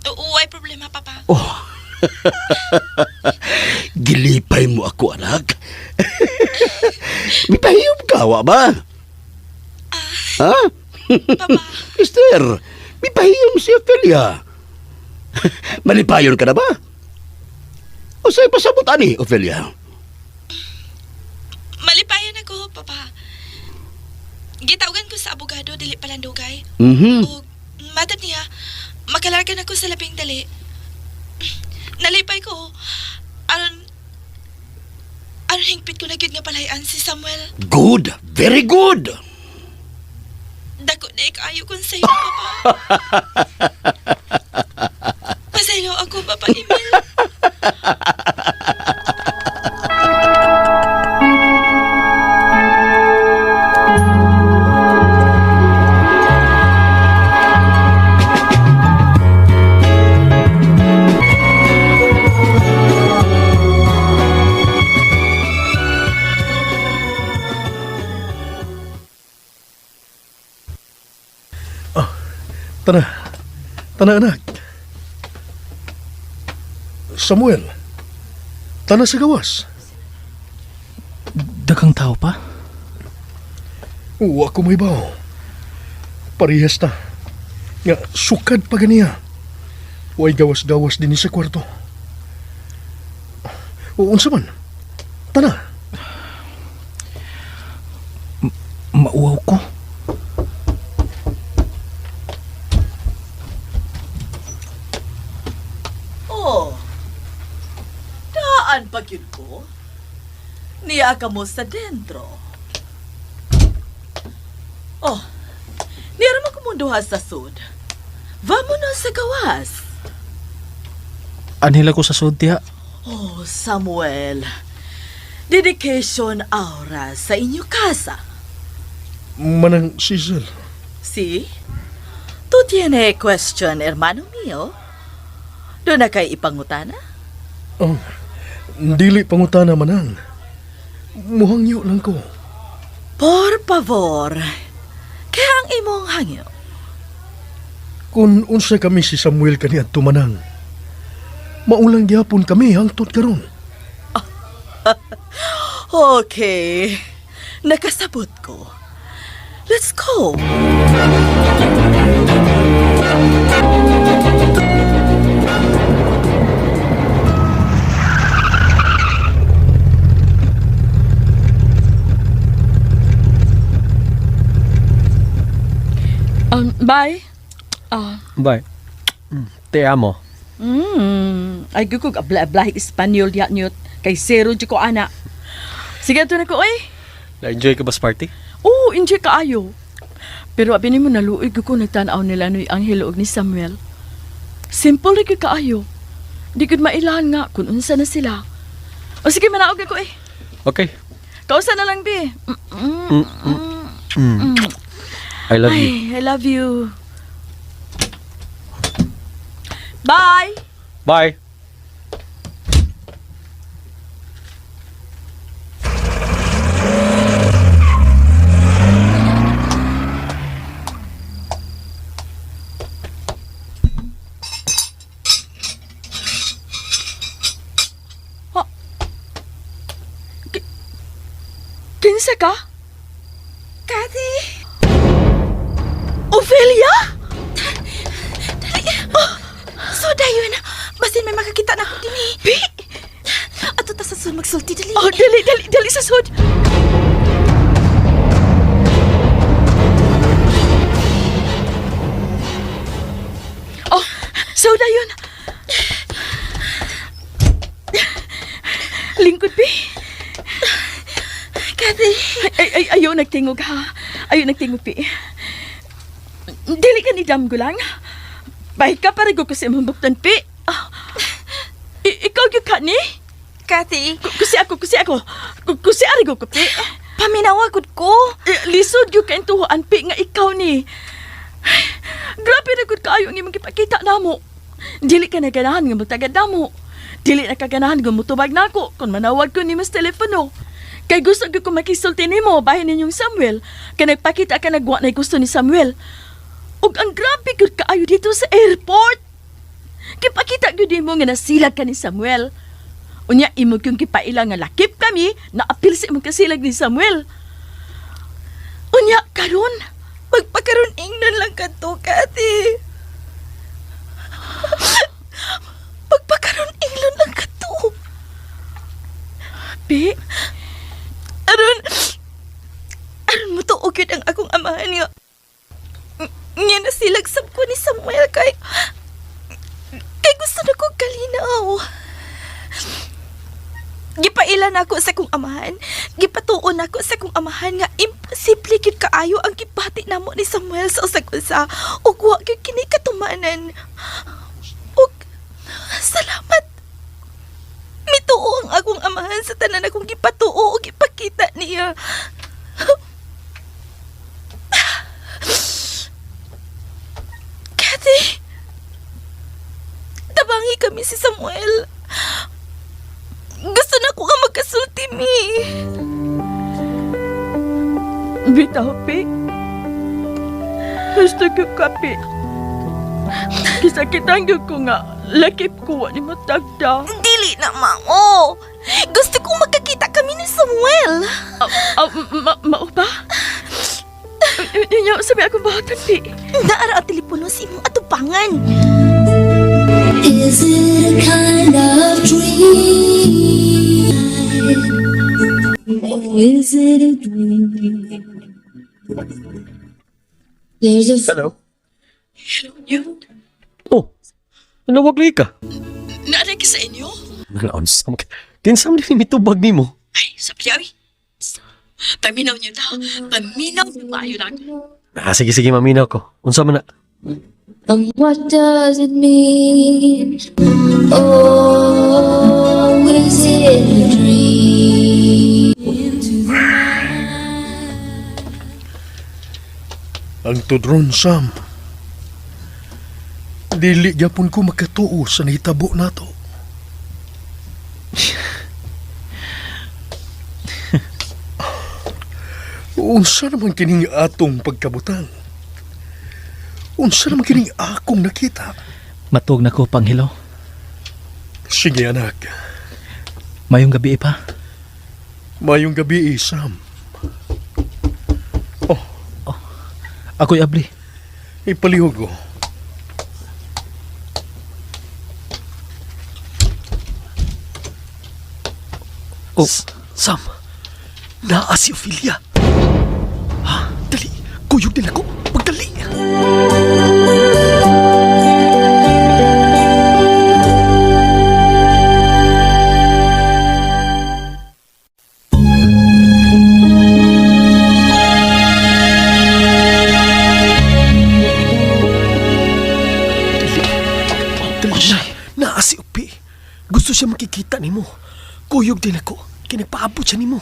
Uway problema pa pa. Oh. Gilipay mo ako, anak. Mipahiyom ka, wa ba? Ha? Papa. Mister, mipahiyom si Ophelia. Malipayon ka na ba? O sa'yo pasabot ani, Ophelia? Malipayan ako, Papa. Gitawagan ko sa abogado, dili palandugay. O matad niya, makalargan ako sa labing dali. Nalipay ko. Aron, aron hingpit ko na gyud nga palayan si Samuel. Good! Very good! Dako na kaayo kung sa'yo, Papa. Pasaylo ako, Papa Emil. Tana. Tana, anak. Samuel. Tana sa gawas. Daghang tao pa? Wa ko may baw. Parehas ta. Nga, sukad pa ganiya. Way gawas-gawas din sa kwarto. O, unsa man? Tana. Mauwaw ko. Oh. Daan pa gyud ko. Niya ka mo sa dentro. Oh. Niya ra man kumunduha sa sud. Vamonos sa gawas. Anhila ko sa sud diha. Oh, Samuel. Dedication aura sa inyo casa. Manang Cecil. Si? Tu tiene question, hermano mío? Doon na kay ipangutana? Oh, dili pangutana manang. Muhangyo lang ko. Por favor. Kaya ang imong hangyo. Kung unsa kami si Samuel kaniadto manang. Maulang gyapon kami hangtod karon. Okay. Nakasabot ko. Let's go. Bye. Ah. Bye. Te amo. Ay gukog abla-ablahi Espanyol diha niyot. Kay zero di ko ana. Sige ato na ko oy. Na-enjoy ka ba sa party? Oo, enjoy kaayo. Pero abi nimo naluoy gyud ko nagtan-aw nila noy Angel og ni Samuel. Simple ra gyud kaayo. Di gud mailahan nga kung unsa na sila. O sige, manaog ko eh. Okay. Kausa na lang, bi. I love you. Ay, I love you. Bye! Bye. Kinsa ka? Kathy! Ophelia? Dali! Oh, so dayon, basin may makakita na ako dinhi. Bi! Ato ta sa sud magsulti dali. Oh, dali, dali, dali sa sud. Oh, so dayon. Lingkod, Bi. Kathy! Ay, ay, ayaw nagtingog ha. Ayaw nagtingog, Pi. Dili ka ni Damgo lang. Bahay ka para ko kasi imong buktan, Pi. Ah, ikaw gyud ka ni? Kathy! Kusi ako, kusi ako. Kusi arigo ko, Pi. Paminawa gud ko. Eh, lisod gyud ka intuhoan, Pi, nga ikaw ni. Ay, grabe na gud kaayo ang imong gipakita namo. Dili ka naganahan nga mutagad namo. Dili na ka ganahan nga mutubag nako kung manawag ko nimo sa telepono. Kay gusto gyud ko makisulti nimo bahin ninyong Samuel. Kay nagpakita ka nagwa na gusto ni Samuel. Ug ang grabe gyud kaayo dito sa airport. Gipakita gyud nimo nga nasilag ka ni Samuel. Unya imo gyud gipaila nga lakip kami na apil sa imong kasilag ni Samuel. Unya karon Magpakaroon ingnon lang ka to, Kathy. Magpakaroon ingnon lang ka to. Pi, Aron, aron mo to gyud ang akong amahan nga. Nga nasilag sab ko ni Samuel kay kay gusto na ko kalinaw. Gipaila nako sa kong amahan. Gipatuon nako sa kong amahan nga imposible gyud kaayo ang gibati namo ni Samuel sa usag usa ug wa gyud kini katumanan. Ug salamat. Mituo ang akong amahan sa tanan akong gipatuo ug gipakita niya. Kathy, tabangi kami si Samuel. Gusto na ko nga magkasulti mi. Bitaw, Pi. Gusto ko ka, Pi. Kisakitan gyud ko nga lakip ko wa nimo tagda. Dili na, mao. Gusto kong magkakita kami ni Samuel. Ah, mao ba? Unya, sabi akong bahatan, Pi. Naara ang telepono sa imong atubangan. Is it a kind of dream? Or is it a dream? There's a Hello. Yun. Oh, nawag lagi ka. Naaray ka sa inyo? Nalaon sa mga. Kinsa man din mitubag nimo? Ay, sabi ay. Paminaw niyo ta. Paminaw niyo maayo na ako. Ah, sige sige maminaw ko. Unsa man na? And what does it mean? Oh, is it a dream? Ang tudron, Sam. Dili gyapon ko makatuo sa nahitabo nato. Unsa naman kining atong pagkabutan? Unsa naman kining akong nakita? Matuog na ko, Panghilo. Sige anak, Mayong gabi pa. mayong gabi eh, Sam. Oh, Ako'y abli. Ipalihog ko. Oh. Sam, naa si Ophelia. Ha? Dali, kuyog nila ko. Pagdali. makikita nimo. Kuyog din ako. Kinagpaabot siya nimo.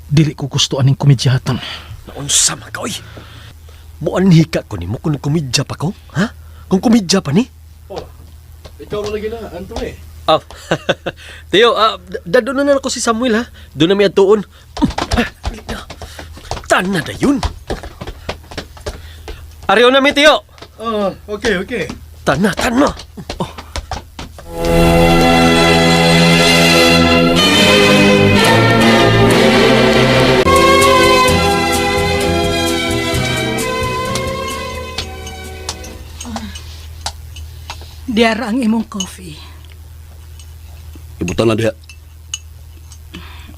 Dili ko gusto aning komedyaton. Naunsa man ka, oy. Muanhi ka ko nimo kung komedya pa ko, ha? Kung komedya pa ni? Ikaw mo lagi na, Anthony. Ah, Teo, dadon na na ako si Samuel, ha? Doon na may atuon. Tana na yun. Ariyo na mi, Teo. Ah, okay, okay. Tana, tana. Oh. Diara ang imong coffee. Ibutan na diha.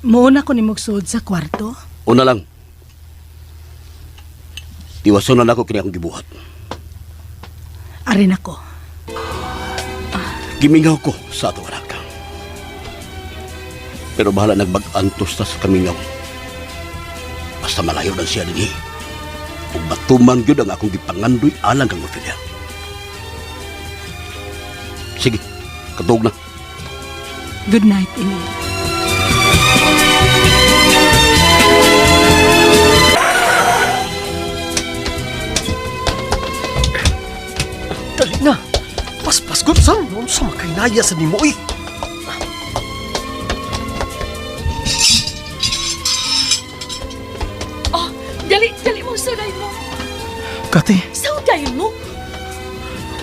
Muuna ko nimog suod sa kwarto. Una lang. Tiwason na nako kini akong gibuhat. Arin ako. Gimingaw ko sa atong anak. Pero bahala nagbag-antos ta sa kamingaw. Basta malayo lang siya dinhi. Ug batuman gyud ang akong gipangandoy alang kang Ophelia. Sige, katog na. Good night, Emil. Dali na. Paspas ko, Sam. Unsa makainaya sa nimo, oy. Oh, dali, dali mo, suday mo. Kati, Suday mo.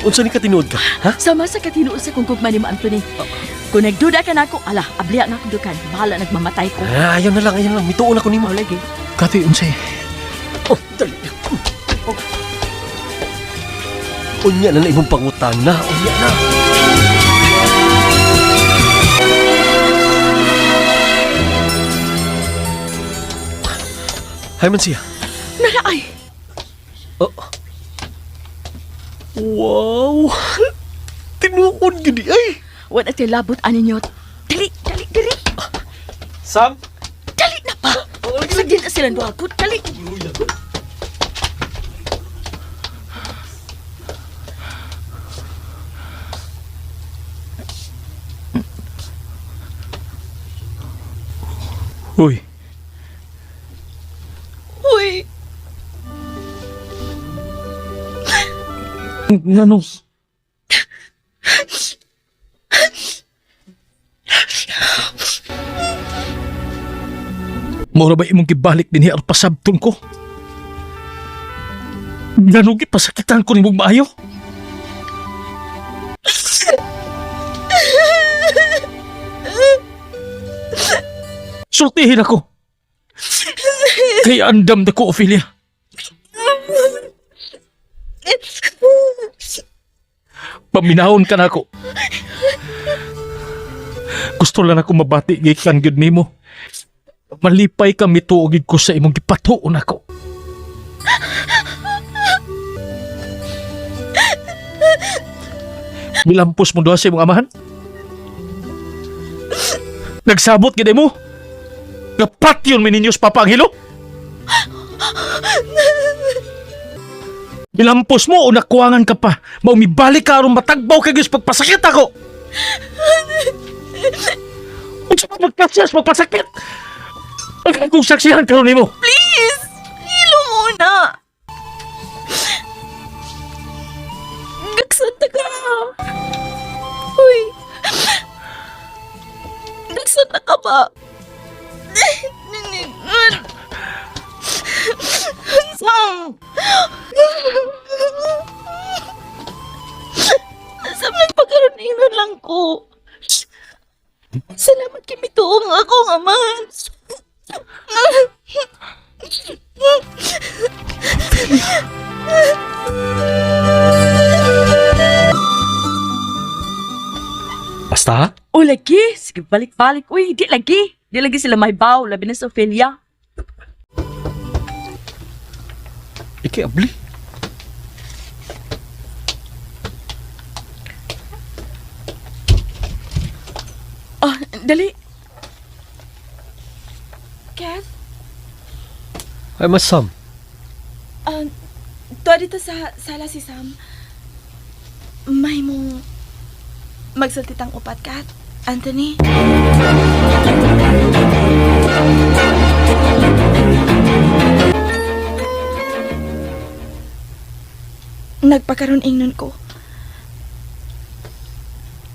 Unsa ni katinuod ka, ha? Sama sa katinuod sa kung gugma ni mo, Anthony. Kung nagduda ka na ako, ala, abliya na akong dukan. Bahala nagmamatay ko. Ah, ayaw na lang, ayaw na lang. Mituon ako nimo. Oh, lagi. Kati, unsay? Oh, dali na. Oh. Unya na na imong pangutana. Unya na. Hay man siya. Naraay! Oh. Wow! Tinuod gid ay. Wala tayo labot ani niyo. Dali, dali, dali. Sam? Dali na pa. Sa di na silang duha ko. Dali. Uy, Uy, ngano? Mura ba imong gibalik dinhi ang pasabton ko? Ngano gipasakitan ko nimong maayo? Sultihin ako. Kay andam na ko, Ophelia. Paminahon ka na ako. Gusto lang ako mabati gikan gyud nimo. Malipay ka mituo gid ko sa imong gipatuon ako. Milampos mo doon sa imong amahan? Nagsabot gid mo? Kapatyon mi ninyo sa Papa Angelo? Nilampos mo o nakuwangan ka pa. Maumibalik ka aron matagbaw kay Diyos pagpasakit ako. Unsa pa magpasyas, magpasakit? Ang akong saksihan karon nimo. Please! Hilo muna! Gagsanta ka! Uy! Gagsanta ka ba? Sam! Sam, nagpagkaroon lang ko. Salamat kay mituong ako, amahan. Basta ha? O lagi, sige balik-balik. Uy, di lagi. Di lagi sila may baw, labi na sa Ophelia. Iki abli. Oh, dali. Kev, Ay mas Sam. to dito sa sala si Sam. May mong Magsulti tang upat, Kat. Anthony. Nagpakaron ingnon ko.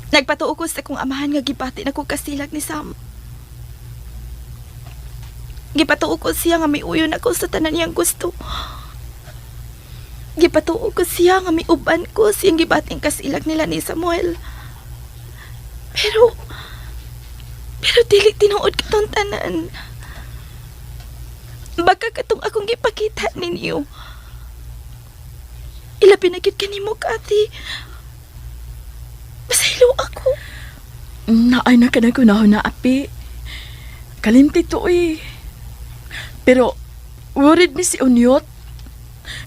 Nagpatuo ko sa akong amahan nga gibati na ko kasilag ni Sam. Gipatuo ko siya nga miuyon ako sa tanan niyang gusto. Gipatuo ko siya nga miuban ko siyang gibating kasilag nila ni Samuel. Pero, pero dili tinuod katong tanan. Baka katong akong gipakita ninyo. Ilabi na gyud kanimo, Kati. Masaylo ako. Naay na ka na kunahon na api. Kalimti to eh. Pero, worried mi si Unyot.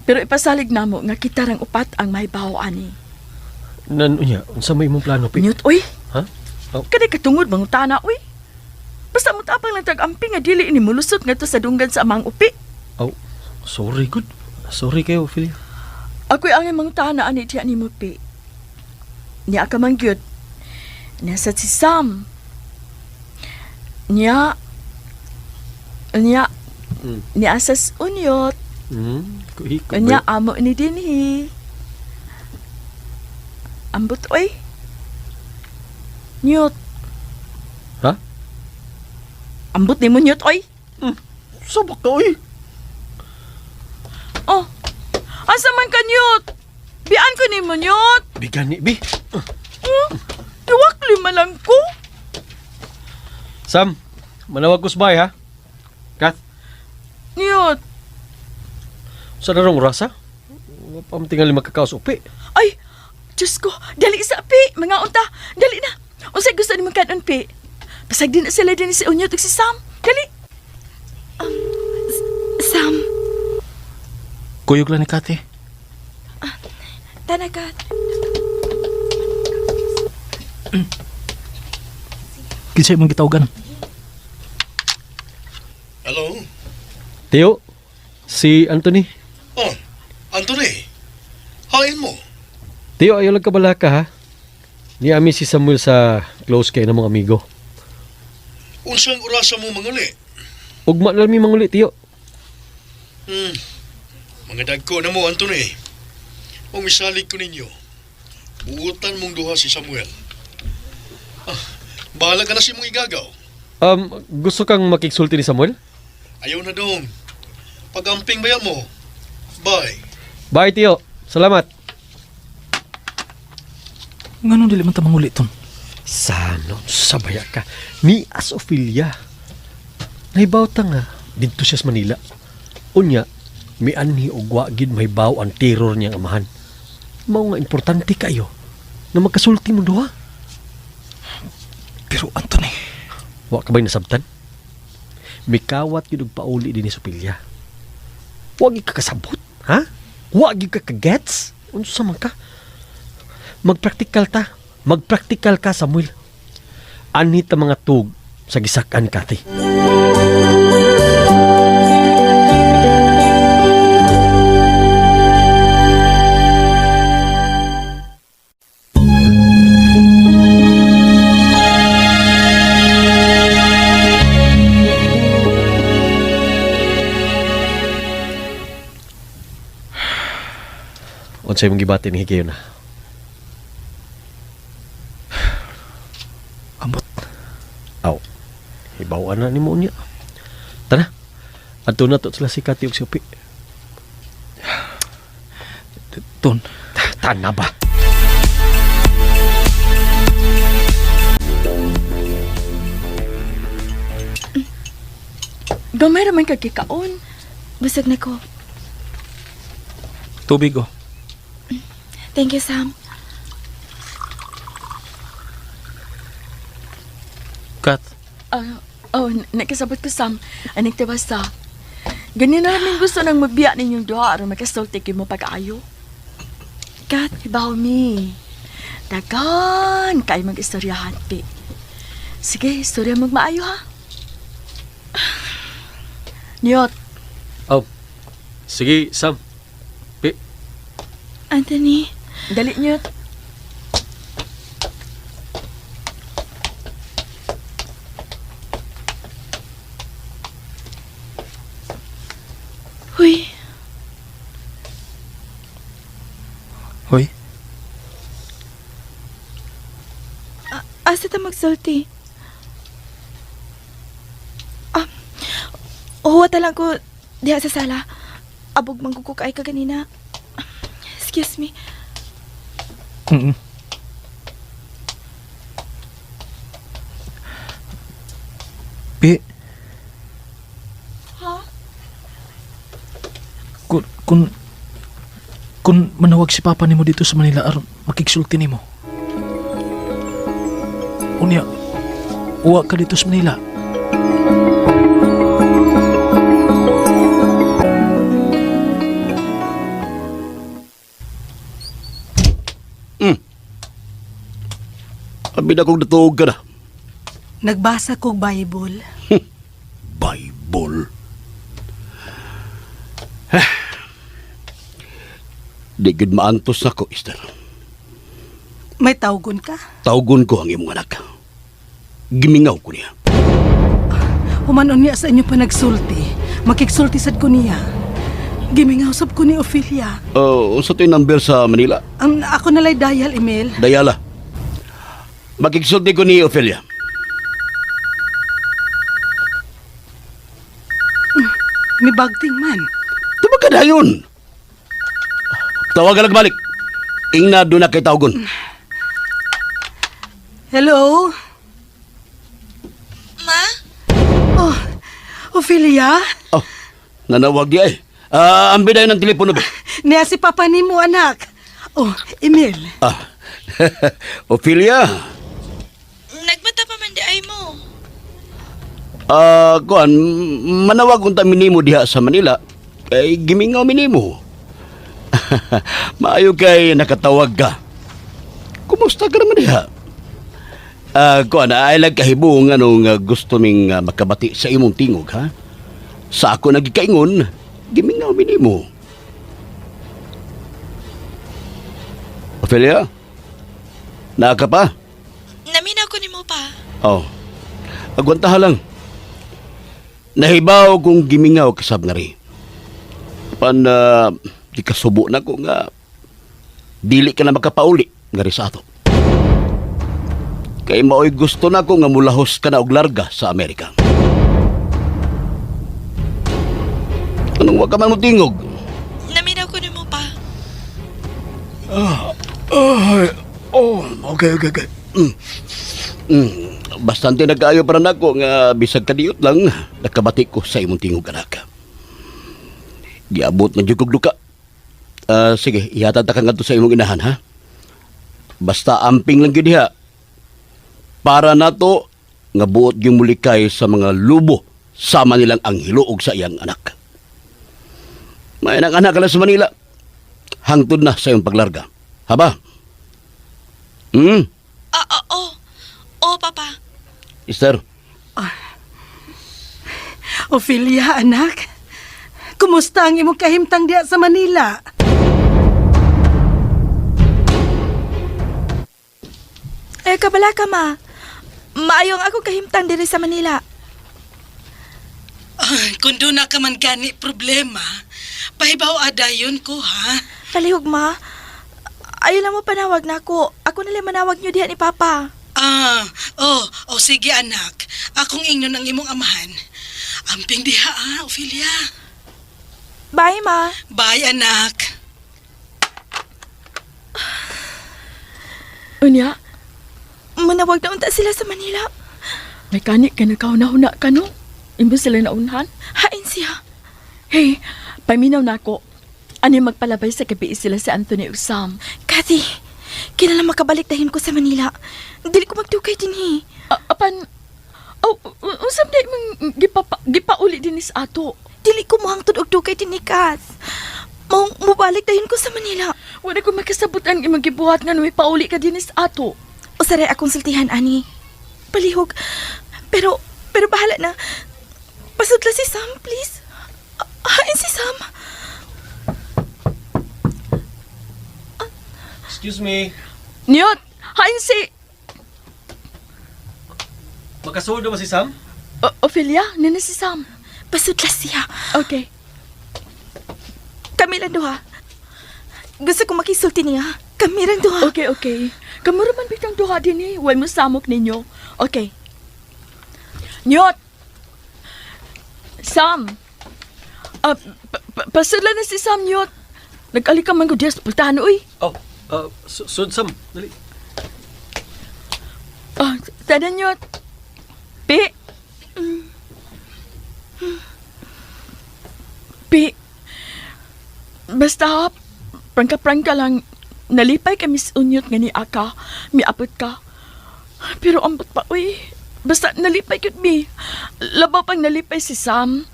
Pero ipasalig namo nga kita rang upat ang may bawo ani. Nan unya, unsa may imong plano, Pi? Unyot, uy. Ha? Oh. Kani katungod mangutana, uy. Basta mo tapang lang tag-ampi nga dili ini mulusot ngadto sa dunggan sa amang upi. Oh, sorry good. Sorry kayo, Ophelia. Ako'y ang mangutana ani diya ni mo, pi. Niya ka man gyud. Niya sa si Sam. Niya niya niya sa unyot. Kuhi ko. Niya amo ni dinhi. Ambot oy. Nyot. Ha? Ambot ni mo nyot oy. Sabak ka oy. Oh. Asa man ka nyot? Bian ko ni mo nyot. Bigan ni bi. Oh, Iwakli man lang ko. Sam, manawag ko sa bahay ha. Kath, Nyot. sa darong rasa? Wa pa man tingali magkakaos upi. Ay, Diyos ko, dali sa pi, mga unta, dali na. Unsay gusto ni kanon pi? Pasag din na sila din si Unyot ug si Sam. Dali. Sam, Kuyog lang ni Kate. tana, Kat. Kinsa imong gitawagan? Hello? Teo, si Anthony. Oh, Anthony. Hain mo. Teo, ayaw lang kabala ka ha. Niami si Samuel sa close kay na mga amigo. Unsang orasa mo manguli? Ugma na lang mi manguli, Teo. Mga dagko na mo, Anthony. O misalig ko ninyo. Buutan mong duha si Samuel. Ah, bahala ka na si mong igagaw. Gusto kang makiksulti ni Samuel? Ayaw na dong. Pag-amping bayan mo. Bye. Bye, Teo. Salamat. Nganong dili man ta manguli ton? Sanon, sabaya ka. Ni as Ophelia. Naibaw ta nga, didto siya sa Manila. Unya, mianhi og wa gid mahibaw ang terror niyang amahan. Mao nga importante kayo nga magkasulti mo duha. Pero Anthony, Wa ka ba'y nasabtan? Mikawat gyud og pauli din ni Sophia. Wa gyud ka kasabot, ha? Wa gyud ka kagets? Unsa man ka? Magpraktikal ta. Magpraktikal ka, Samuel. Anhi ta mga tug sa gisakan kati. Unsay imong gibati ni Higayon na? Ambot. Aw. Hibaw na nimo unya. Tara. Adto na to sila si Kati ug si Upi. Ton. Tana ba? Gamay ra man kag kikaon. Busog na ko. Tubig oh. Thank you, Sam. Kat, Ah, oh, nakasabot ko Sam. Aning tibasa. Ganyan na lang gusto nang magbiya ninyong duha aron makasulti kay mo pag-ayo. Kat, Hibaw mi. Dagan kay mag-istoryahan pi. Sige, istorya magmaayo ha. Niyot, Oh. Sige, Sam. Pi. Anthony. Dali niyot. Asa ta magsulti? Ah, huwat lang ko diha sa sala. Abog manggugok ay ka ganina. Excuse me. Mm. Pi, Ha? kun kun kun manawag si Papa nimo dito sa Manila aron makigsulti nimo. Unya, uwa ka dito sa Manila. Abi na kong natuog ka na. Nagbasa kog Bible. Bible. Di gud maantos nako, Esther. May tawgon ka? Tawgon ko ang imong anak. Gimingaw ko niya. Humanon niya sa inyo panagsulti. Makigsulti sad ko niya. Gimingaw sab ko ni Ophelia. Oh, unsa to'y number sa Manila? Ang ako nalay dial, Emil. Dayala. Makigsulti ko ni Ophelia. May bagting man. Tumag ka dayon. Tawagan lang balik. Ingna doon na kay tawgon. Hello? Ma? Oh, Ophelia? Oh, nanawag di ay. Ah, ang biday ng telepono ba? Niya si Papa nimo, anak. Oh, Emil. Ah, Ophelia. Nagmata pa man di ay mo. Ah, kuan, manawag unta minimo diha sa Manila. Kay gimingaw minimo. Maayo kay nakatawag ka. Kumusta ka naman diha? Ah, kuan, ay lang kahibong anong gusto ming makabati sa imong tingog, ha? Sa ako nagikaingon, gimingaw minimo. Ophelia? Naa ka pa? Naminaw ko nimo pa. Oh. Agwantaha lang. Nahibaw kung gimingaw kasab nga ri. Pan di kasubo na ko nga dili ka na makapauli nga ri sa ato. Kay maoy gusto na ko nga mulahos ka na og larga sa Amerika. Anong wa ka man motingog? Naminaw ko nimo pa. Oh, okay, okay, okay. Mm. Mm. Bastante nagkaayo para nako nga bisag kadiyot lang nakabati ko sa imong tingog anak. Giabot na jud kog duka. Ah, sige, ihatag ta ka ngadto sa imong inahan ha. Basta amping lang gyud diha. Para nato nga buot gyud mulikay sa mga lubo sama nilang ang hiluog sa iyang anak. May anak anak ka lang sa Manila. Hangtod na sa iyong paglarga. Haba? Hmm? Ah, ah, oh. Oh, Papa. Esther, Ophelia, anak. Kumusta ang imong kahimtang diya sa Manila? Eh, kabala ka, ma. Maayo ang akong kahimtang diri sa Manila. Ah, kung doon na ka man gani problema, pahibaw adayon ko, ha? Palihog, ma. Ayaw lang mo panawag na ako. Ako nila manawag niyo diha ni Papa. Ah, oh, oh sige anak. Akong ingnon ang imong amahan. Amping diha, ah, Ophelia. Bye, ma. Bye, anak. Unya, Manawag na unta sila sa Manila. may kani ka nagkauna-huna ka no? Imo sila naunhan? Hain siya. Hey, paminaw na ako. Ano yung magpalabay sa gabi sila si Anthony ug Sam? Kathy, kinala makabalik dahin ko sa Manila. Dili ko magdugay dinhi. Apan, oh, unsam di mong gipauli din is ato. Dili ko mohangtod og dugay dinhi, Kath. Maong mubalik dahin ko sa Manila. Wala ko makasabot ang imong gibuhat nga nung pauli ka din is ato. Usaray akong sultihan, ani. Palihog. Pero, pero bahala na. Pasudla si Sam, please. Hain si Sam. Excuse me. Niyot, hain si Makasuod na ba si Sam? Ophelia, nina si Sam. Pasudla siya. Okay. Kami lang duha. Gusto ko makisulti niya. Kami rang duha. Okay, okay. Kamo ra man bitang duha din eh. Way mo samok ninyo. Okay. Nyot! Sam! Ah, pasala na si Sam, Nyot. Nag-ali ka man ko diya sa pultahan, uy. Oh, sud Sam, dali. Ah, tanan, Nyot. Pi. Pi. Basta ha, prangka-prangka lang. Nalipay ka, Miss Unyot, nga ni Aka. Miapot ka. Pero ambot pa, uy. Basta nalipay gyud mi. Labaw pang nalipay si Sam.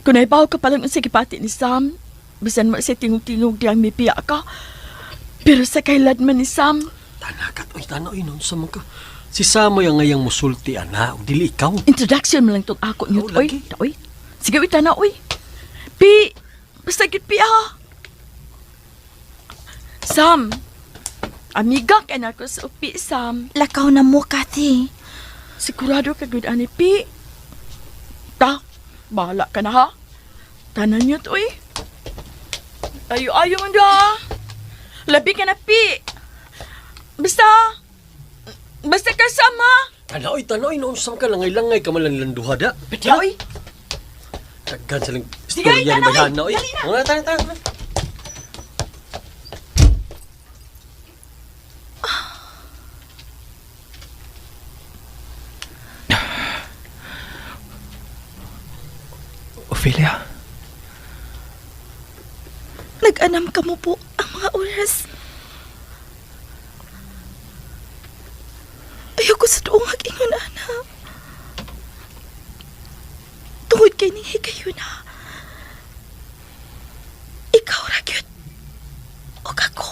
Kung naibaw ka palang sa gipati ni Sam, bisan mo sa tingog-tingog diyang mipiya ka. Pero sa kailad man ni Sam, Tanakat, oy, tana, oy, noon sa ka. Si Sam ang ngayang musulti, ana, ug dili ikaw. Introduction mo lang tong ako niyo. Oh, Oy, lagi. oy. Sige, uy, tana, oy. Pi, basta gid pi, ha. Sam, amiga ka na ko sa upi, Sam. Lakaw na mo, Kathy. Sigurado ka gud ani, pi. Ta, bahala ka na, ha. Tanan niyo to, oy. Ayo-ayo man da. Labi ka na, pi. Basta, basta ka, Sam, ha. Tana, oy, tana, oy, noon sa ka, langay-langay ka man lang duha da. Pati, oy. Daghan silang Sige, istorya ni tana, oy. Bayhana, oy. Dali na. Mga tana, tana, tana. Ophelia, Nag-anam ka mo po ang mga oras. Ayoko sa duong ingon, ana. Tungod kay ning higayuna. Ikaw ra gyud. Og ako.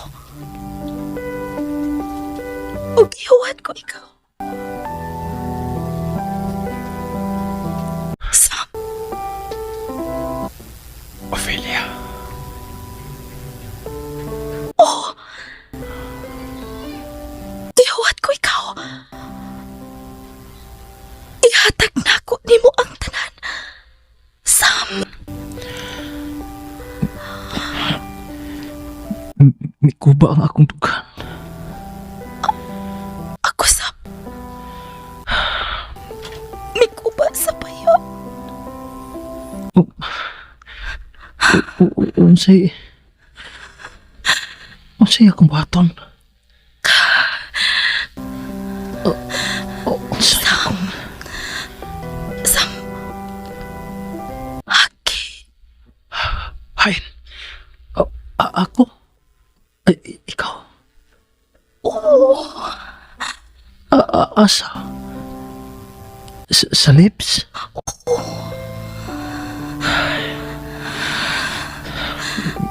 Og ihuwat ko ikaw. Sam, Ophelia. oh. Ihuwat ko ikaw. Ihatag na ko nimo ang tanan. Sam, Mikuba ang akong dugan. Ako sab. Mikuba sa payo. Unsay... Unsay akong buhaton? Unsay akong... Sam. Haki. Hain. Ako? Ay, ikaw? Oo. Asa? Sa lips?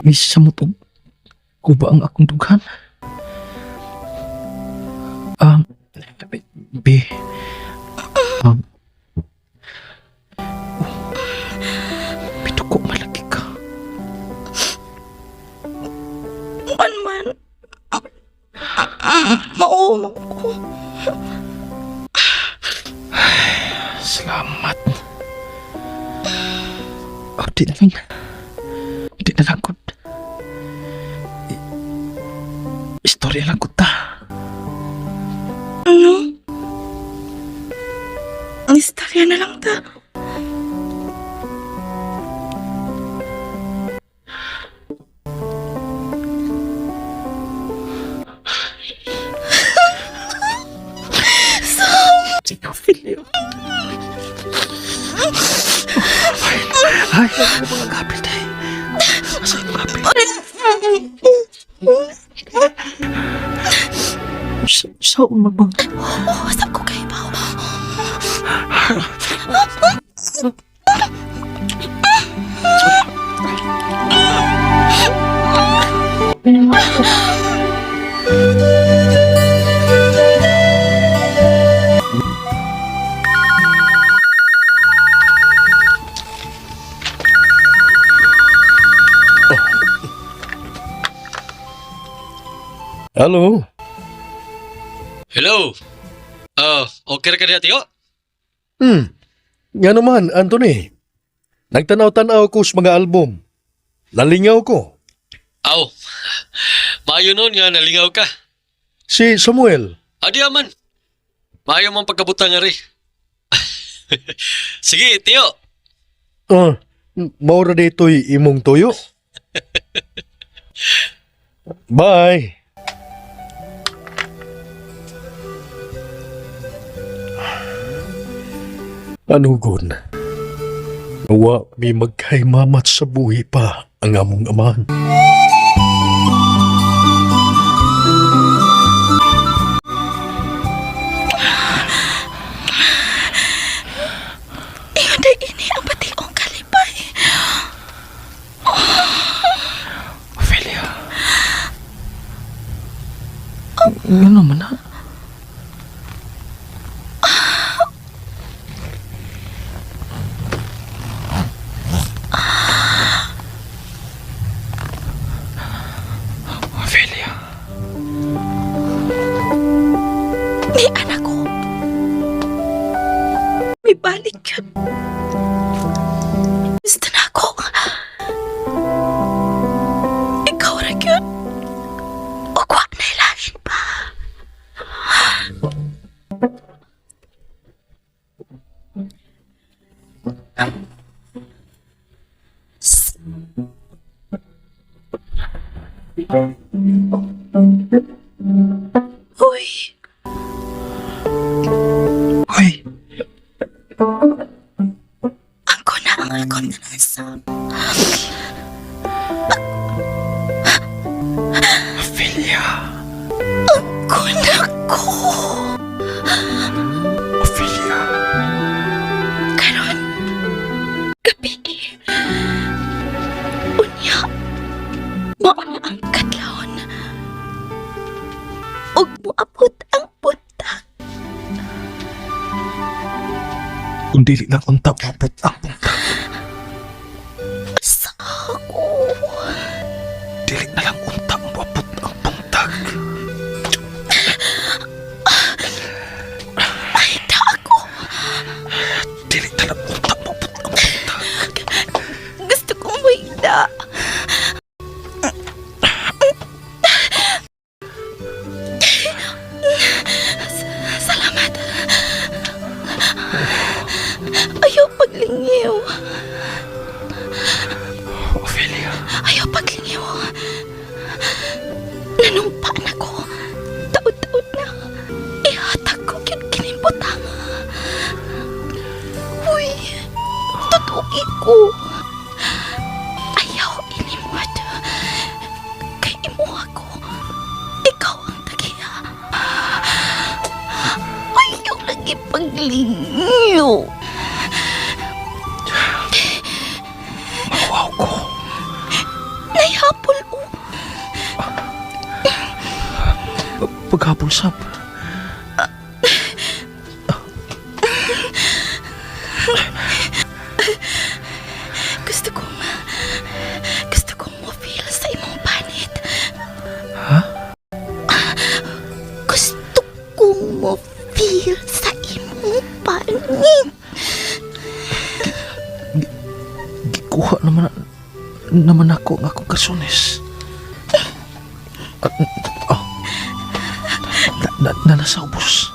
May samot og kuba ang akong dughan. B. Oh, pituko malagi ka. Man man. Mao man ko. Salamat. Oh, di na lang. Di na lang ko. Istorya lang ko ta. Ano? Ang istorya na lang ta. Sige, Ophelia. Ay, ay, mga kapil tayo. Asa yung kapil? Sa umabang. Oh, sab ko kay ba. Hello? Hello. Okay ra ka diha, tiyo? Nga naman, Anthony. Nagtanaw-tanaw ko sa mga album. Lalingaw ko. Aw. Maayo nun nga nalingaw ka. Si Samuel. Adi man. Maayo man pagkabutang ari. Sige, tiyo. Ah, maura dito'y imong tuyo. Bye. Anugon? Wa mi magkaimamat sa buhi pa ang among amahan. Ingon day ini ang bationg kalipay. Ophelia. Nga naman ha? Ophelia. Ni anak ko. May balik yun. Gusto na ako. Ikaw ra yun. O kwa na ilahin pa. Uy. Hoy! Ako na ang akong nasa. Ophelia. Ako na ko. Ophelia. Karon, gabi. Unya, mao na ang kadlawon. Ug moabot ang buntag. Kung dili lang unta mabot ang buntag. Sa ako. Dili na lang unta mabot ang buntag. Ay, da ako. Dili na lang unta mabot ang buntag. Gusto kong mahida. Salamat. Ayaw paglingiw. Ophelia. Ayaw paglingiw. Nanumpaan ako. Taod-taod na. Ihatag ko yun kinimbutang. Uy, totoo ko. Ayaw inimwad. Kay imuha ko. Ikaw ang tagiya. Ayaw lagi paglingiw. Makuhaw ko. Nahihapol o. Paghapol sab. Gusto kong... Gusto kong mo-feel sa imong panit. Ha? Gusto kong mo-feel sa imong panit. Gikuha naman naman ako ang akong kasunis. Oh. Na, na, na nasa ubos.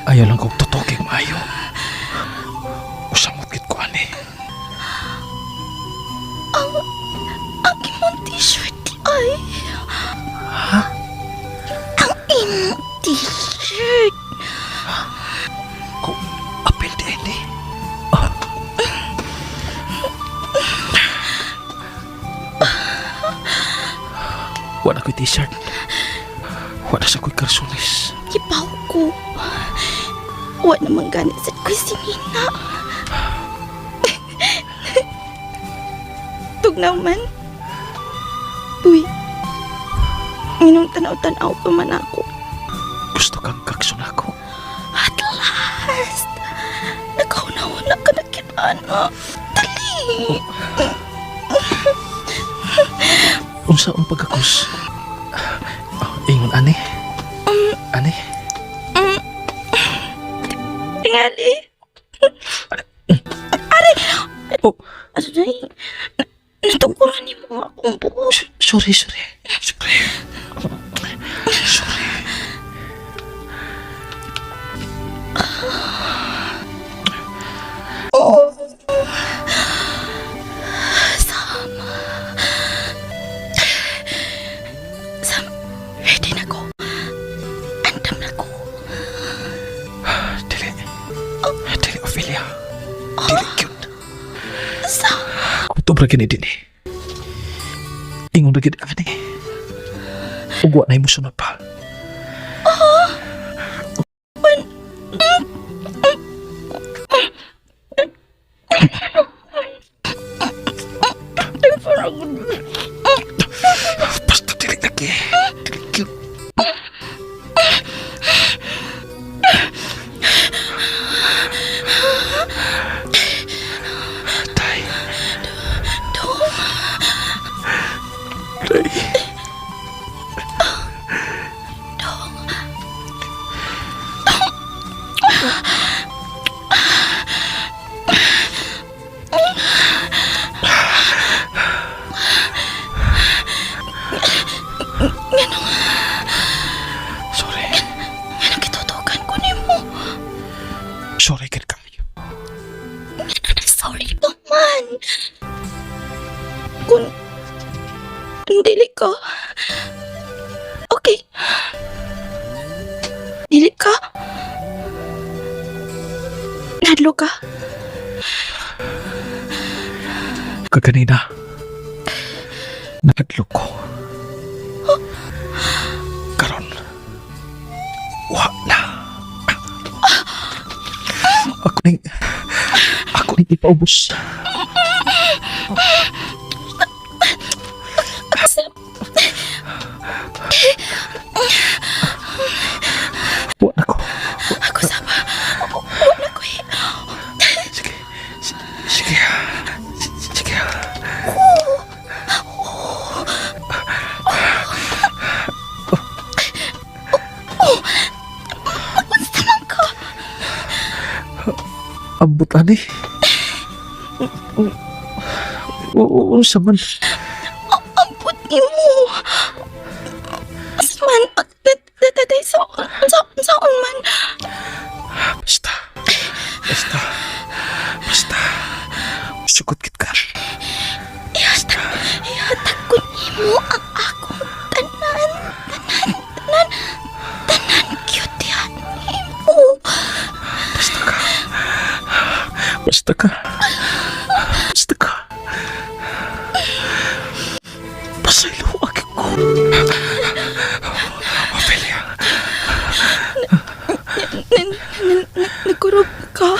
Ayaw lang kong tutuking maayo. Usamot gid ko ani. Ang imong t-shirt di ay. Ha? Ang imong t-shirt. Ko apil di ini. Wala ko'y t-shirt. Wala sa ko'y karsunis. Kipaw ko. Wa naman ganit sa ko'y sinina. Tug naman. Uy. Nginong tanaw-tanaw pa man ako. Gusto kang kaksun ako. At last, nakauna-una ka na kinana. Dali! Unsa ang pagkakos? Oh, ingon ani? Ani? Tingali. Oh. Aray, natukuran ni mo akong buhok. Sorry, sorry. Sorry. Sorry. Sam. Sam, ready na ko. Andam na ko. Dili. Dili, Ophelia. Dili cute. Sam. Kutob ra gini din eh. Ingon ra gid ani. Ug wa na musunod pa. Oh. Basta dili lagi. Dili cute. Tay. Dong. Tay. Dong. Nganong... Sorry. Nganong gitutukan ko nimo? Sorry gid kayo. Sorry pa man. Kung dili ka. Okay. Dili ka. Nadlo ka. Kaganina. Nakadlok ko. Karon. Wa na. Ako ning ako ning ipaubos. Sam. Wa na ko. Ako sama. Wa na ko eh. Sige. Sige. Sige. Oh. Magunsta man ka. Ambot ani. Unsa man? Ambot nimo. Asa man? Tatay, sa saon man? Basta. Basta. Basta. Sugot kit ka. Ihatag, ihatag ko nimo ang akong tanan, tanan, tanan, tanan cute yan nimo. Basta ka. Basta ka. Basta ka. Pasaylo ko. Ophelia. Nagkurog ka.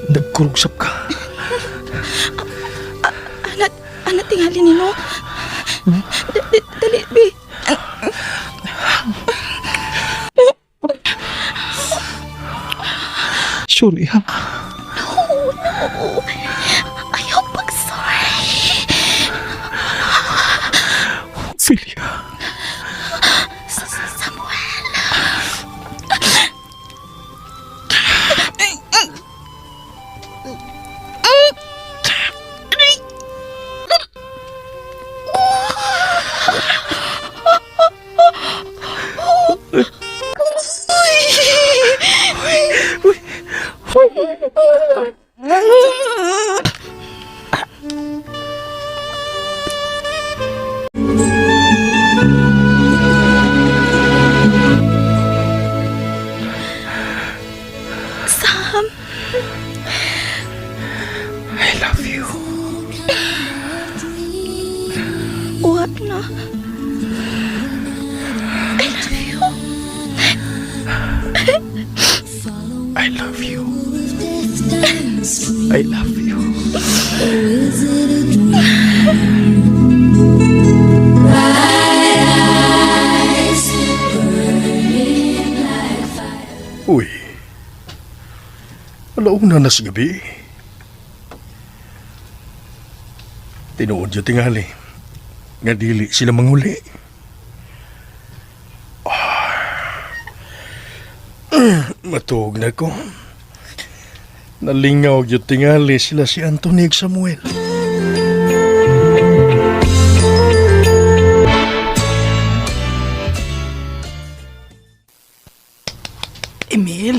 Nagkurugsap ka. Anat, anat tingali nino. Dali, be. Sorry ha. No, no. Ayaw pag sorry. Ophelia. Samuel. Sam, I love you. what na? I love you. I love you. I love you. Uy. Alauna na sa gabi. Tinuod yung tingali. Nga dili sila manghuli. Ah. Matuog na ko. Nalingaw gyud tingali sila si Anthony ug Samuel. Emil?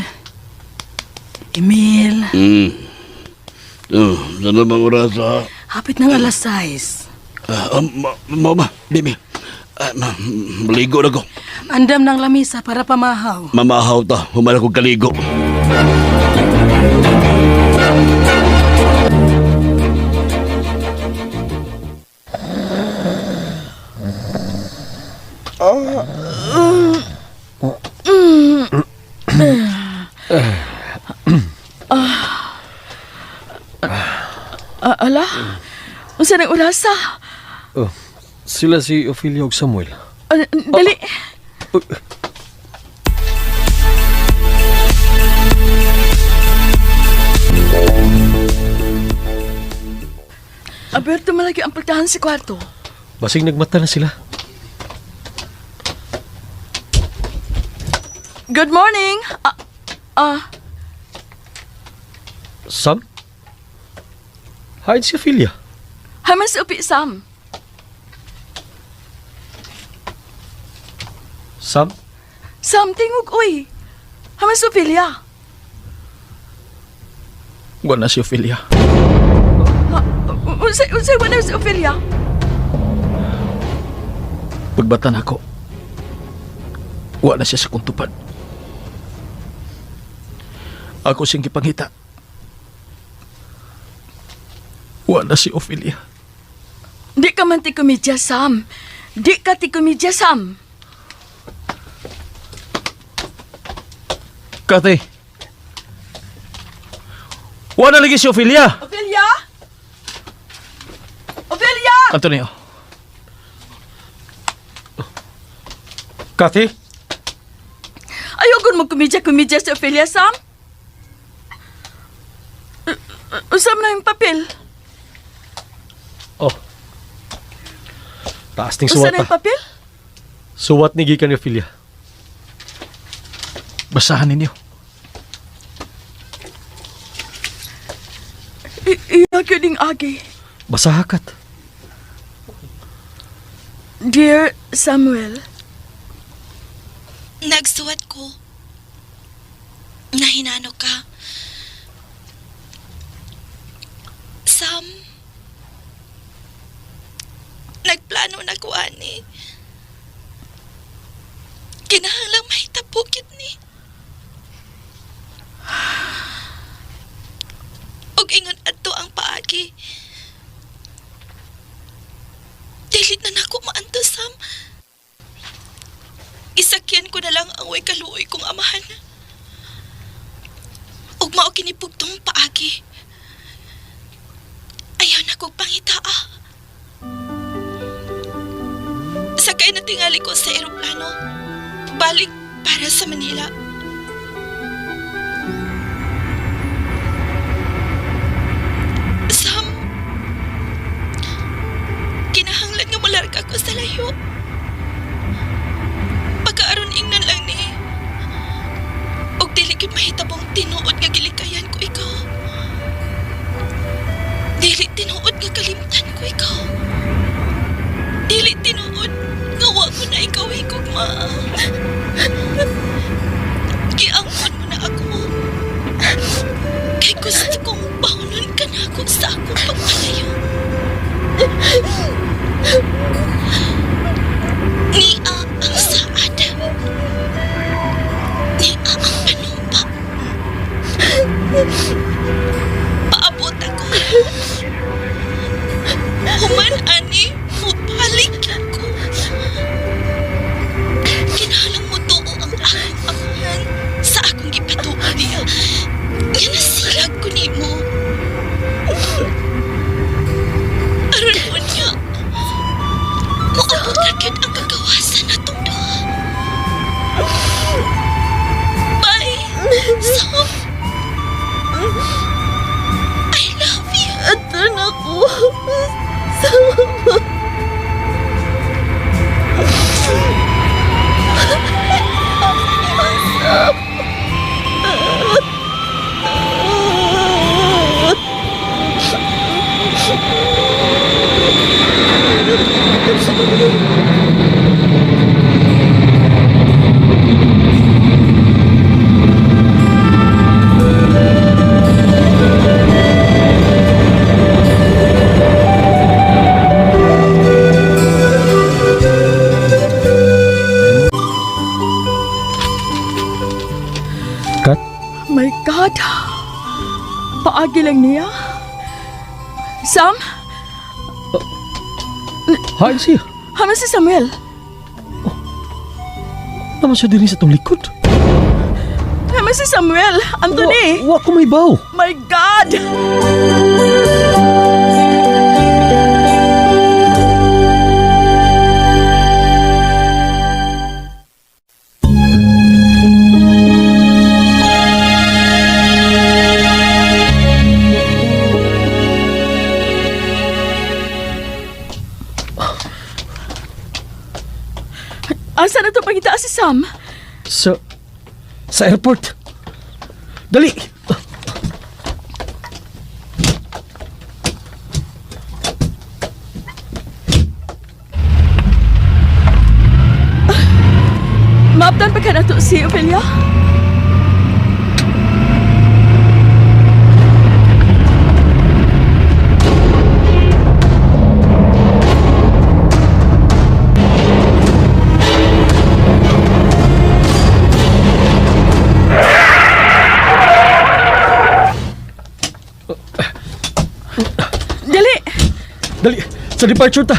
Emil, Oh, saan bang oras ha? hapit ng alas 6. Ah, ma, baby. Ah, ma, maligo na ko. Andam ng lamisa para pamahaw. Mamahaw ta, humala kong kaligo. Ah, ala, unsa nang orasa? Oh, sila si Ophelia ug Samuel. Ah, dali. Alberto, malagi ang pagtahan sa kwarto. Basig nagmata na sila. Good morning. Ah, ah, Sam? Hain si Ophelia. haman si Upi Sam. Sam? Sam, tingog, uy. Haman si Ophelia. Wala si Ophelia. Unsay, unsay wala si Ophelia? Pagbata nako. Wala siya sa kong tupad. Ako siyang gipangita. Wala si Ophelia. Di ka man ti komedya, Sam. Di ka ti komedya, Sam. Kate. Wala lagi si Ophelia. Ophelia? Ophelia! Antonio. Kathy? Ayaw mo komedya-komedya si Ophelia, Sam. Usam na yung papel. Oh. Taas ning Usa suwat na yung ah. papel? Suwat ni gikan ni Ophelia. Basahan ninyo. Iya gyud ning agi. Basaha kat. Dear Samuel, Nagsuwat ko. Nahinano ka. Sam, nagplano na ko ani. Kinahanglang mahitabo gyud ni. Og ingon adto ang paagi. Dili na nako maanto, Sam. Isakyan ko na lang ang way kaluoy kong amahan. Ug mao kini pugtong paagi. Ayaw na kog pangitaa. Sakay na tingali ko sa eroplano. Balik para sa Manila. Sam, kinahanglan nga mularga ko sa layo. Pagkaaron ingnan lang ni. Og dili gyud mahitabong tinuod nga gilikayan ko ikaw. Dili tinuod nga kalimtan ko ikaw. Dili tinuod nga wa ko na ikaw higugma. Giangkon mo na ako. Kay gusto kong bahonon ka na ako sa akong pagpalayo. Nia ang saad. Nia ang panumpa. Paabot ako. My God! Paagi lang niya. Sam? Hain siya. Hama si Samuel. Naman siya din sa tong likod. Hama si Samuel. Anthony! Wa ko may baw. My God! Asa na to pangita si Sam? Sa airport. Dali! Maabdan pa ka na to si Ophelia? Dali! Dali! Sa departure ta!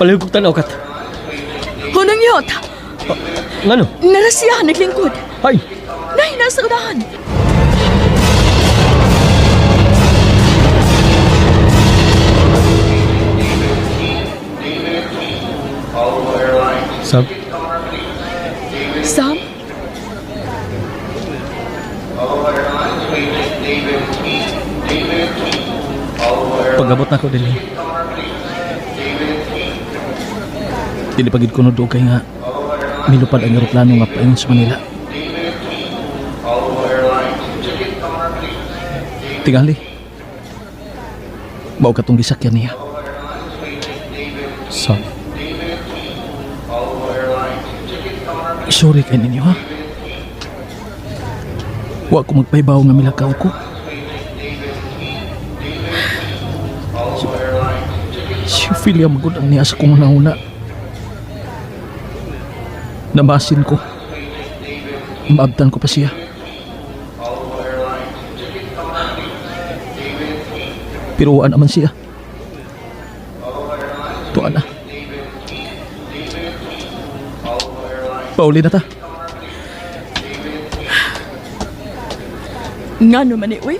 Palihog kong tanaw, Kat. Hunong yot! Ngano? Narasiya, naglingkod. Ay! Nay, nasa unahan. Sam? Sam? Pag-abot na ako dili. Dili pagid ko no dugay nga milupad ang eroplano nga paingon sa Manila. Tingali. Mao katong gisakyan niya. Sam? Sorry kay ninyo ha. Wa ko magpaybaw nga milakaw ko. Si Ophelia magud ang niya sa kong una. Namasin ko. Maabtan ko pa siya. Pero waan naman siya. Tuan na. Pauli na ta. Nga naman eh, uy.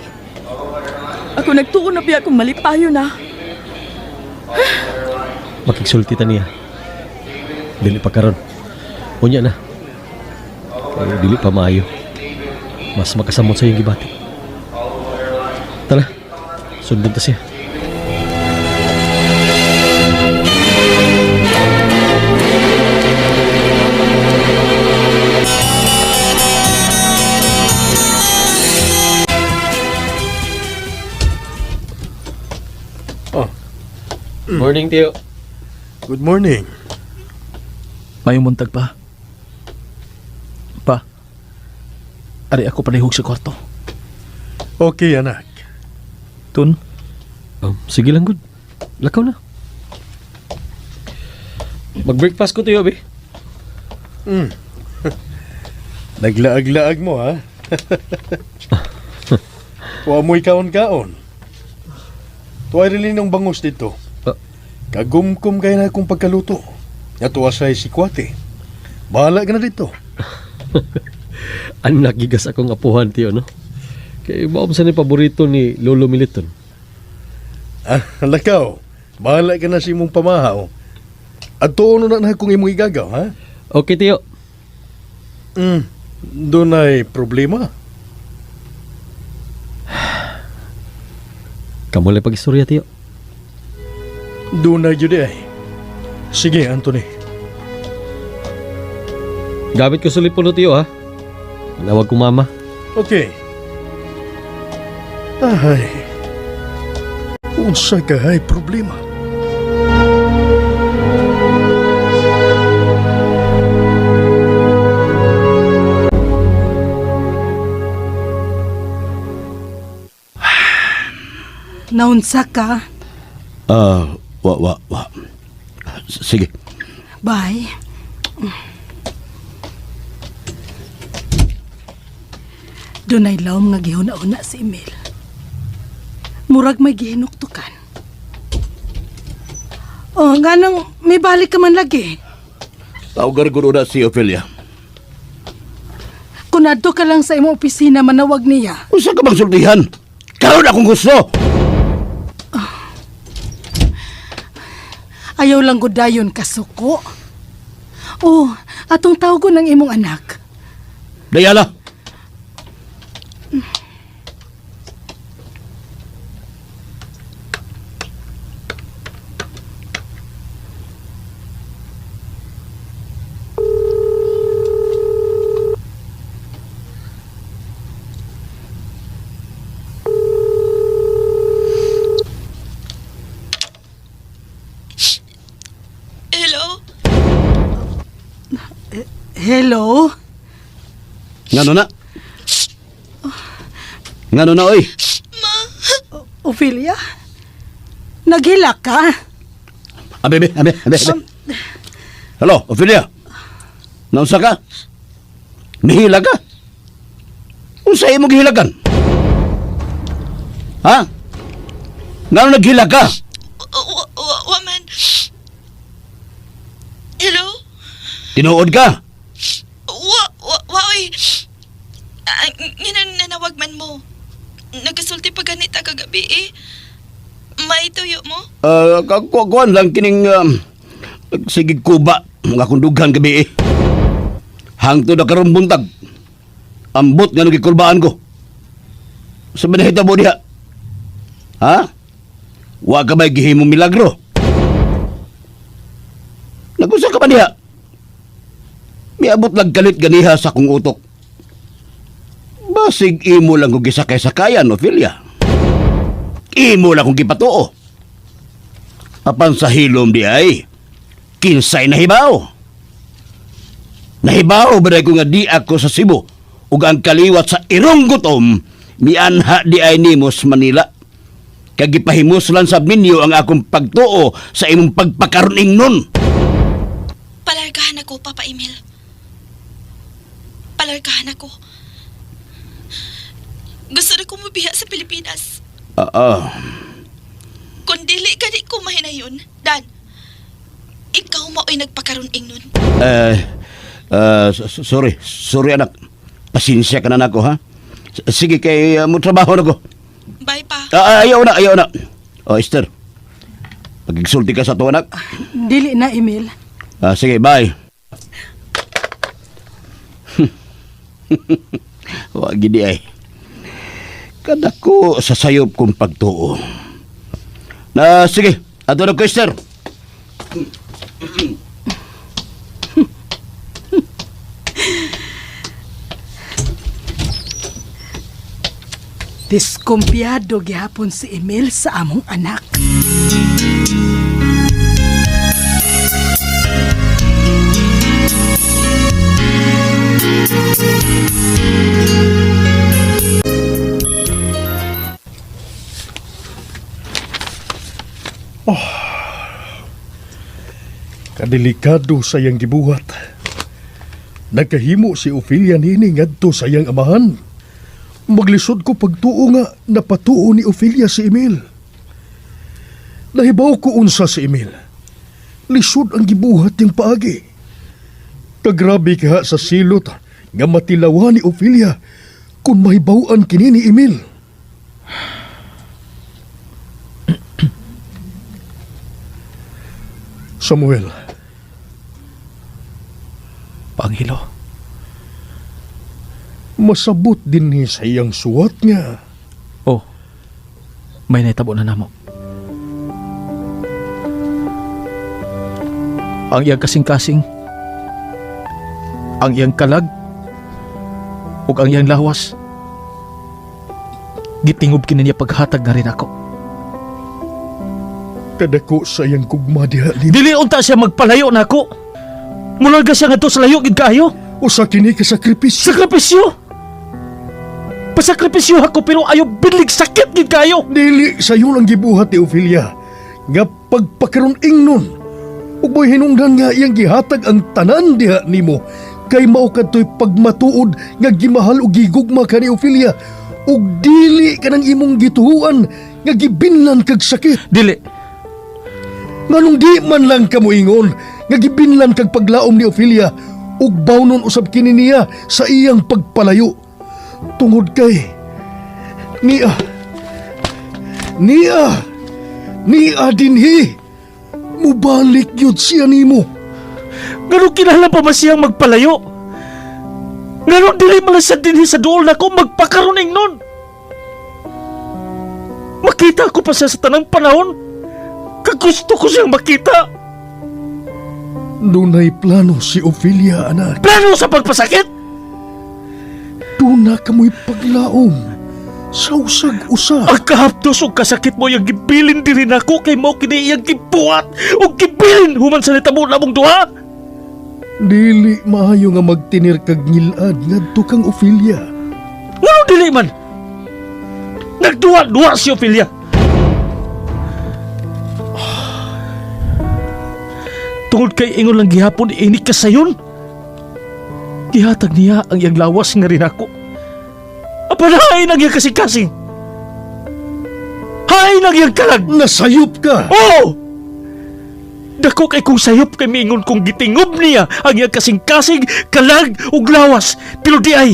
Ako nagtuon na biya kung malipayo na. Makigsulti ta niya. Dili pa karon. Unya na. Kay dili pa maayo. Mas makasamot sa iyong gibati. Tara, sundon ta siya. Oh. Morning, Tio. Good morning. Mayong buntag pa. Pa. Ari ako palihog sa kwarto. Okay, anak. Tun, Sige lang, good. Lakaw na. Mag-breakfast ko, Tio, be. Naglaag-laag mo, ha? Wa mo'y kaon-kaon. Tuway rin ng bangus dito. Ah. Kagumkum kayo na akong pagkaluto. Natuwa sa si Kwate. Bahala ka na dito. Anak, gigas akong apuhan, Tio, no? Kay maom sa ni paborito ni Lolo Militon. Ah, lakaw. Bahala ka na sa imong pamahaw. At tuon na na kung imong igagaw, ha? Okay, Tio. Doon ay problema. Kamu lang pag-istorya, Tio. Doon na yun ay. Sige, Anthony. Gamit ko sa lipuno, Tio, ha? Manawag ko, mama. Okay. Ay. Unsa ka ay problema. Naunsa ka? Ah, wa wa wa. Sige. Bye. Dunay lawom nga gihuna-una si Emil. Murag may gihinuktukan. Oh, nganong may balik ka man lagi? Tawgar gud na si Ophelia. Kung adto ka lang sa imong opisina, manawag niya. Unsa ka bang sultihan? Karon akong gusto. Ayaw lang gud dayon kasuko. Oh, atong tawgon ng imong anak. Dayala. Hello? Hello? Ngano na? Ngano na oy? Ophelia? Naghilak ka? Abe, abe, abe, abe. abe. Hello, Ophelia. Naunsa ka? Nihila ka? Unsa imo gihilagan? Ha? Ngano naghila ka? Wa man. Hello? Tinuod ka? Wa, wa, wa, oy. Ah, nganong nanawag man mo. Nagasulti pa ganita kagabi eh. May tuyo mo? Kuan lang kining sige kuba mga kundughan gabi eh. Hangtod na karon buntag. Ambot nga gikulbaan ko. Sa manahitabo diha. Ha? Wa ka ba'y gihimong milagro? Nagusa ka ba diha? Miabot lang galit ganiha sa kong utok. Basig imo lang kong gisakay-sakayan, Ophelia. Imo lang kong gipatuo. Apan sa hilom di ay, kinsay nahibaw. Nahibaw ba ko nga di ako sa Cebu ug ang kaliwat sa irong gutom mianha di ay nimo sa Manila. Kag gipahimuslan sa minyo ang akong pagtuo sa imong pagpakaroning nun. Palargahan ako, Papa Emil. Palargahan ako. Gusto na ko mubiya sa Pilipinas. Ah, ah. Kung dili gani ko mahinayon, Dan, ikaw mao'y nagpakaroning nun. Eh, sorry, sorry anak. Pasensya ka na nako ha. Sige kay mo trabaho na ko. Bye pa. Ah, ayaw na, ayaw na. Oh, Esther. Pagigsulti ka sa to anak. Dili na, Emil. Ah, sige, bye. Wa gidi ay. Kadako sa sayop kong pagtuo. Na sige, ato na ko, Esther. Diskumpiyado gihapon si Emil sa among anak. Kadelikado sa iyang gibuhat. Nagkahimo si Ophelia nini ngadto sa iyang amahan. Maglisod ko pagtuo nga napatuo ni Ophelia si Emil. Nahibaw ko unsa si Emil. Lisod ang gibuhat niyang paagi. Kagrabe ka sa silot nga matilawan ni Ophelia kung mahibaw-an kini ni Emil. Samuel. Pangilo. Masabot din ni sa iyang suwat nga. Oh, may naitabo na namo. Ang iyang kasing-kasing, ang iyang kalag, ug ang iyang lawas, gitingob kini niya paghatag na rin ako. Kadako sa iyang gugma diha ni. Dili unta siya magpalayo nako. Mularga siya ngadto sa layo gid kaayo. Usa kini ka sakripisyo. Sakripisyo? Pasakripisyo ako pero ayo bilig sakit gid kayo. Dili sayo lang gibuhat ni Ophelia nga pagpakaron ingnon ug mo'y hinungdan nga iyang gihatag ang tanan diha nimo kay mao kadto'y pagmatuod nga gimahal ug gigugma ka ni Ophelia ug dili ka nang imong gituhuan nga gibinlan kag sakit. Dili. Nganong di man lang ka moingon nga gibinlan kag paglaom ni Ophelia ug bawnon usab kini niya sa iyang pagpalayo tungod kay niya niya niya dinhi mubalik yun siya nimo. Ngano kinahanglan pa ba siyang magpalayo? Ngano dili man lang siya dinhi sa duol nako magpakaroning nun? Makita ko pa siya sa tanang panahon. Kagusto ko siyang makita. Dunay plano si Ophelia, anak. Plano sa pagpasakit? Duna kamoy paglaom sa usag-usa. Ang kahapdos og kasakit mo yung gibilin diri nako kay mao kini iyang gibuhat og gibilin human sa nitabo namong duha. Dili maayo nga magtinir kag ngilad ngadto kang Ophelia. Ngano dili man? Nagduwa-duwa si Ophelia. Tungod kay ingon lang gihapon ini kasayon. Gihatag niya ang iyang lawas nga rin ako. Apan hain ang iyang kasing-kasing. Hain ang iyang kalag. Nasayop ka! Oo! Dako kay kung sayop kay miingon kong gitingob niya ang iyang kasing-kasing, kalag ug lawas. Pero di ay,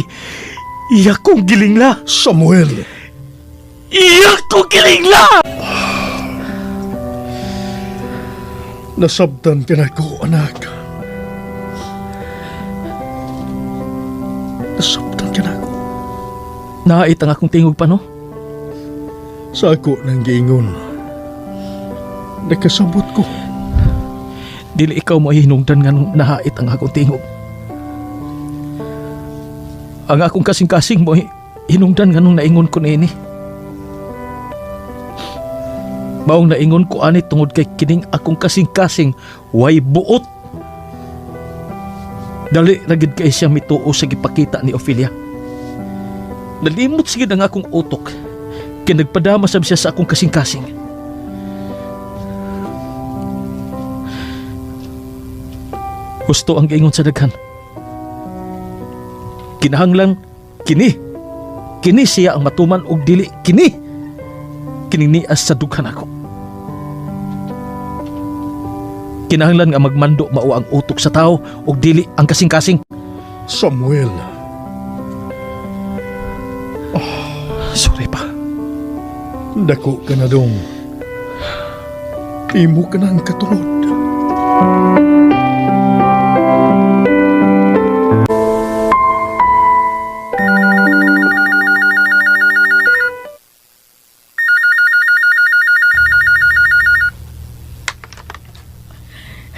iya kong gilingla. Samuel! Iya kong gilingla! Nasabtan ka na ko, anak. Nasabtan ka na ko. Naait ang akong tingog pa, no? Sa ako nang giingon. Nakasabot ko. Dili ikaw mo ay hinungdan nga nung nahait ang akong tingog. Ang akong kasing-kasing mo ay hinungdan nga nung naingon ko niini. Maong naingon ko ani tungod kay kining akong kasing-kasing way buot. Dali ra gid kay siya mituo sa gipakita ni Ophelia. Nalimot sige ang akong utok kay nagpadama sab siya sa akong kasing-kasing. Gusto ang giingon sa daghan. Kinahanglan kini. Kini siya ang matuman og dili kini. Kini nias sa dughan ako. Kinahanglan nga magmando mao ang utok sa tao og dili ang kasing-kasing. Samuel. Sorry pa. Dako ka na dong. Imo ka na ang katulod.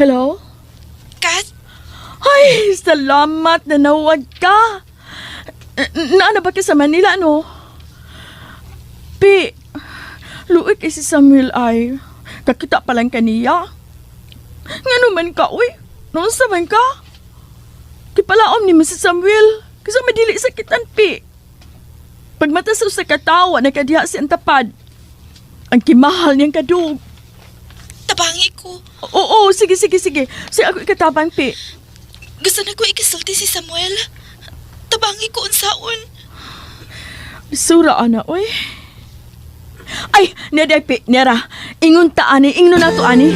Hello? Kat? Ay, salamat na nawag ka. Naana ba ka sa Manila, no? Pi, luoy kay si Samuel ay. Kakita pa lang kaniya. Nga naman ka, uy. Noon sa man ka? Kipalaom ni Mrs. Samuel. Kasi madili sa kitan, pi. Pagmata sa usa ka tawo, nakadiha si tapad. Ang kimahal niyang kadug. Tabangi ko. Oo, sige, sige, sige. Sige, ako ikatabang, pi. Gusto na ko ikisulti si Samuel. Tabangi ko unsaon. Sura, ana, oy. Ay, niya pi, nera. Ingon ta, ani. Ingno na to, ani.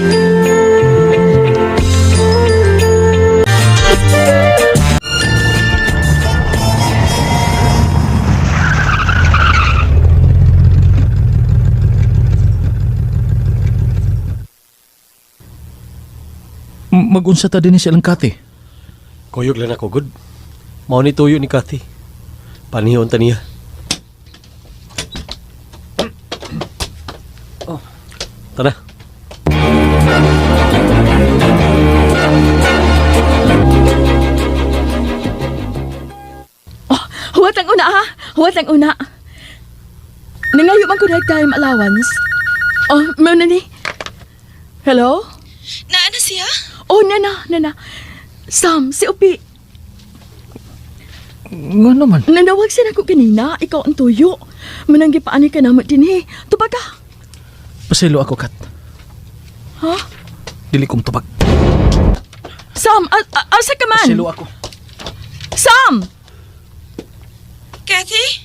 Magunsa ta din silang kati. Kuyog lang ako, good. Mao ni tuyo ni Kathy. Panihon ta niya. Oh. Tara. Oh, huwat ang una, ha? Huwat ang una. Nangayo man ko dahil time allowance. Oh, meron na ni. Hello? Naa na siya? Oh, nana, nana. Sam, si Upi. Nga naman. Nanawag siya nako kanina, ikaw ang tuyo. Manang gipaani ka namo dinhi. Tubag ka. Pasaylo ako, Kat. Ha? Dili kong tubag. Sam, asa ka man? Pasaylo ako. Sam! Kathy?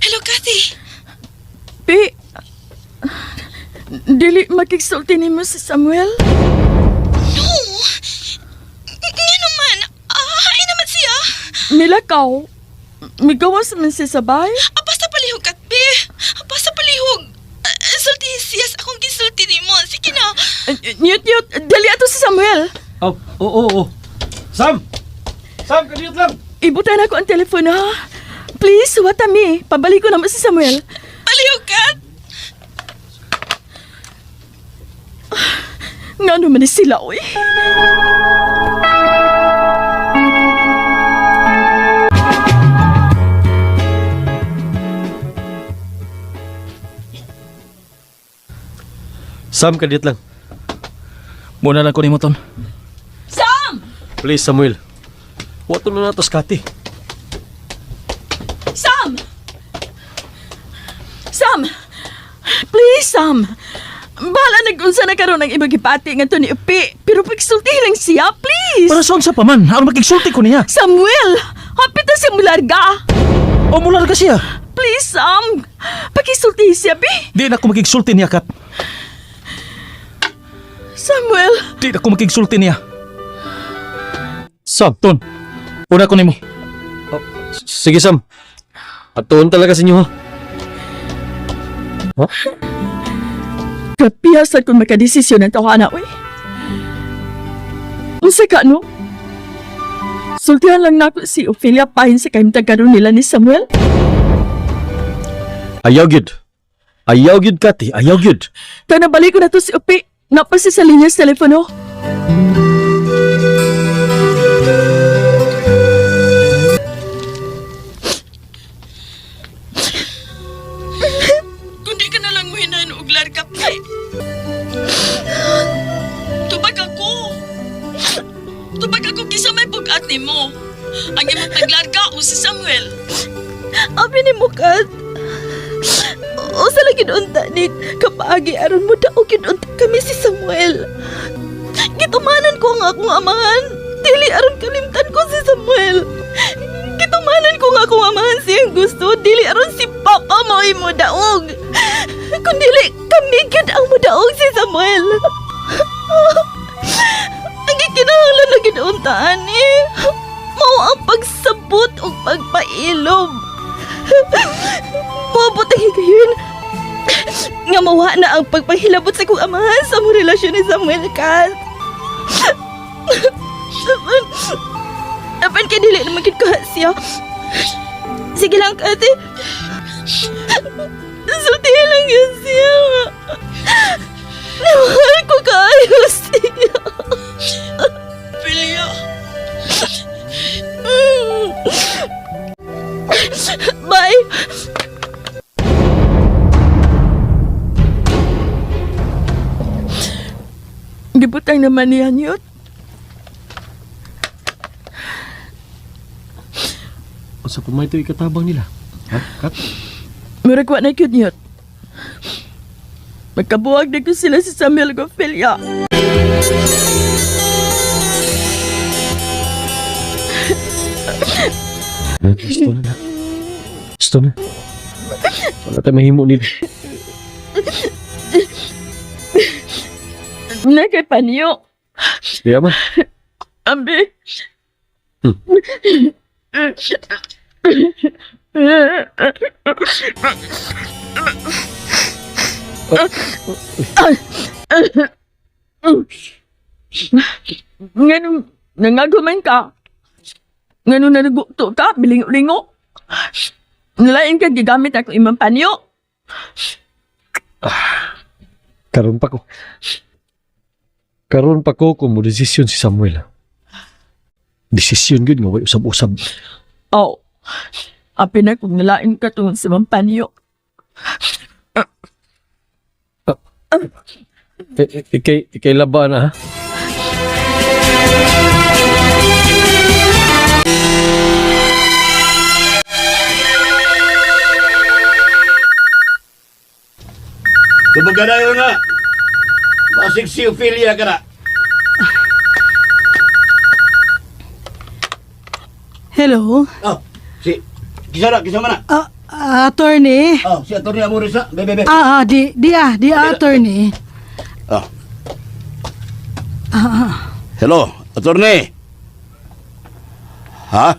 Hello, Kathy. Pi, dili makigsulti nimo si Samuel? No! Nga naman, hain naman siya. Milakaw. Migawas man siya sa bay. Basta palihog, Kat, be. Basta palihog. Sultihin siya sa akong gisulti nimo. Sige na. Nyut, nyut. Dali ato si Samuel. Oh, oo. Sam! Sam, kadiyot lang! Ibutan ako ang telepono, ha? Please, suwata mi. Pabalik ko naman si Samuel. Palihog, Kat. Nga naman ni sila, oy. Sam, kadiyot lang. Muna lang ko nimo, Ton. Sam! Please, Samuel. Wato na nato Kati. Sam! Sam! Please, Sam! Bahala nag-unsa na karon ang imong gipati nga to ni Upi. Pero pagsultihin lang siya, please! Para sa unsa pa man, aron makigsulti ko niya. Samuel! Hapit na siya mularga! O mularga siya. Please, Sam! Pakisultihin siya, bi! Di na ako makigsulti niya, Kat. Samuel! Di na ako makigsulti niya. Sam! Ton, una ko nimo. Oh, sige, Sam. Atuon talaga sa inyo, ha? Ha? Kapiyasa kung makadesisyon ang tawana, uy. Unsa ka, no? Sultihan lang nako si Ophelia pahin sa kahimtang karon nila ni Samuel. Ayaw gyud. Ayaw gyud, Kati. Ayaw gyud. Kaya nabalik ko na to si Upi. Napa siya sa linya sa telepono. Kundi ka na lang mo hinahin og larga, Pi. Tubag ako. Tubag ako kisa may bugat nimo. Ang imong paglarga o si Samuel. Abi ni mo, Kat. Usa lang gyud unta ni kapaagi aron mo daog gyud unta kami si Samuel. Gitumanan ko ang akong amahan. Dili aron kalimtan ko si Samuel. Gitumanan ko ang akong amahan siyang gusto. Dili aron si Papa mao'y mo daog. Kung dili kami gyud ang modaog si Samuel. Ang gikinahanglan na gyud untaan eh. Mao ang pagsabot ug pagpailob. Moabot ang higayon nga mawa na ang pagpahilabot sa kong amahan sa among relasyon ni Samuel, Kat. Apan kay dili naman gid ko siya. Sige lang, Kat. Eh. Sultihan lang yun siya. Mahal ko kaayo siya. Ophelia. Bye! Gibutang naman niya, Nyut. Unsa pa may ito ikatabang nila? Ha, Kat? Murag wa na gyud, Nyut. Magkabuwag na ko sila si Samuel ug Ophelia. Gusto na na. Gusto na. Wala tayo mahimo nila. Nagay panyo. Di man. Ambi. Nganong nangaguman ka? Nganong nanagukto ka? Bilingo-lingo? Nalain ka gigamit ako imong panyo. Karon pa ko. Karon pa ko kung mo desisyon si Samuel. Desisyon gyud nga way usab-usab. Oh. Api na kung nalain ka tungod sa imong panyo. Ikay laba na ha. Tawag na. Basig si Ophelia ka na. Hello? Oh, si Kisa na, kisa man na. Ah, attorney? Oh, si Atty. Amores na. Be, be, be. Di attorney. Oh. Ah, ah. Hello, attorney. Ha?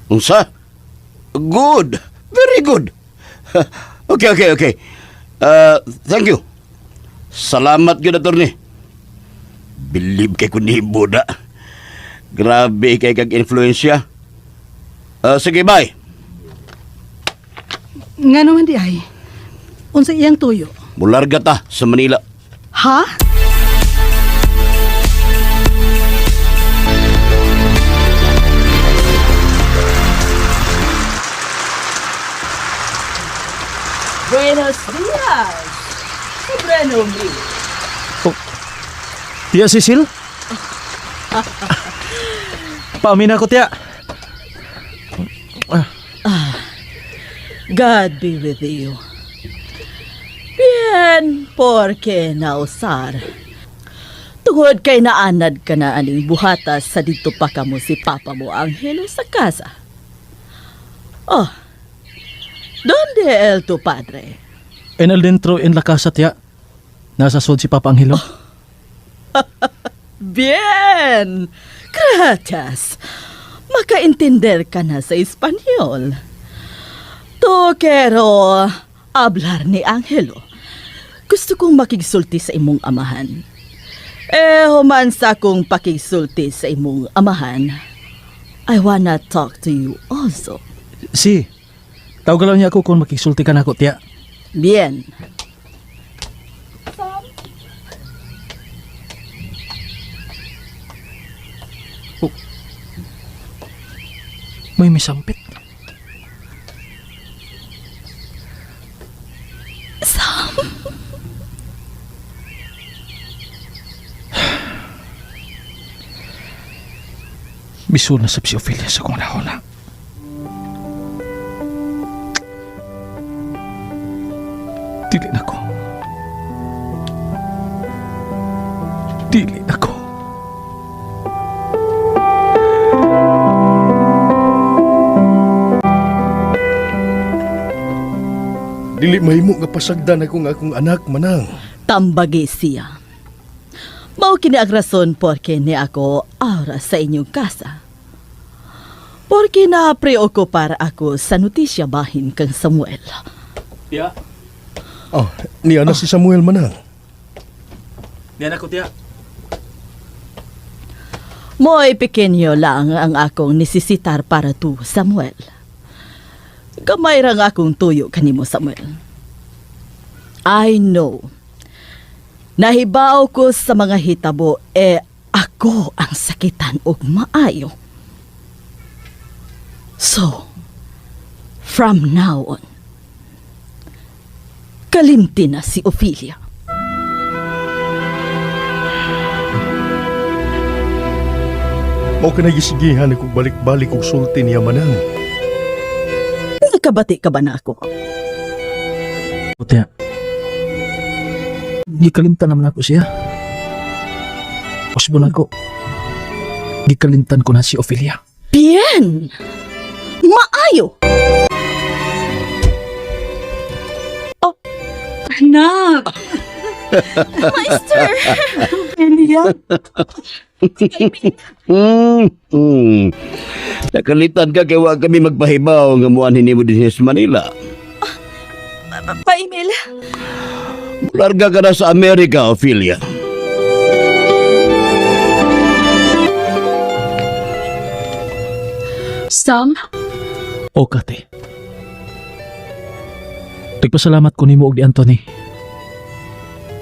Unsa? Good. Very good. Okay. Thank you. Salamat gyud, attorney. Believe kay kun da. Grabe kay kag influensya. Sige, bye. Nga naman di ay. Unsa iyang tuyo? Mularga ta sa Manila. Ha? Buenos dias! Sobrano mi. Tia Cecil? Paamin ako, Tia. Ah, God be with you. Bien, porque nausar. Tungod kay naanad ka na aning buhata sa dito pa kamo si Papa mo Angelo sa casa. Oh, donde el tu padre? En el dentro en la casa, Tia. Nasa sod si Papa Angelo. Bien! Gracias. Makaintender ka na sa Espanyol. Tu quiero hablar ni Angelo. Gusto kong makigsulti sa imong amahan. Eh, human sa akong pakigsulti sa imong amahan, I wanna talk to you also. Si, tawag lang niya ako kung makigsulti ka na ako, Tia. Bien. May misampit. Sam? Bisul na sab si Ophelia sa kong nahuna. Dili na ko. Dili na ko. Dili mahimo nga pasagdan ako nga akong anak manang. Tambagi siya. Mao kini ang rason porke ni ako aura sa inyong kasa. Porke na preokupar ako sa notisya bahin kang Samuel. Tia. Oh, niya na si Samuel manang. Niya na ko, Tia. Mo'y pequeño lang ang akong nesesitar para tu, Samuel. Gamay ra ang akong tuyo kanimo, Samuel. I know. Nahibaw ko sa mga hitabo, eh ako ang sakitan og maayo. So, from now on, kalimti na si Ophelia. Mao ka nagisigihan ako balik-balik og sulti niya manang. Nakabati ka ba na ako? O, Tia. Gikalimtan naman ako siya. Possible ako. Gikalimtan ko na si Ophelia. Bien! Maayo! Oh. Anak! Maester! Ophelia! Nakalitan ka kay wa kami magpahibaw nga muanhin nimo dinhi sa Manila. Pa, Emil? Larga ka na sa Amerika, Ophelia. Sam? O, Kate. Nagpasalamat ko nimo og ni Anthony.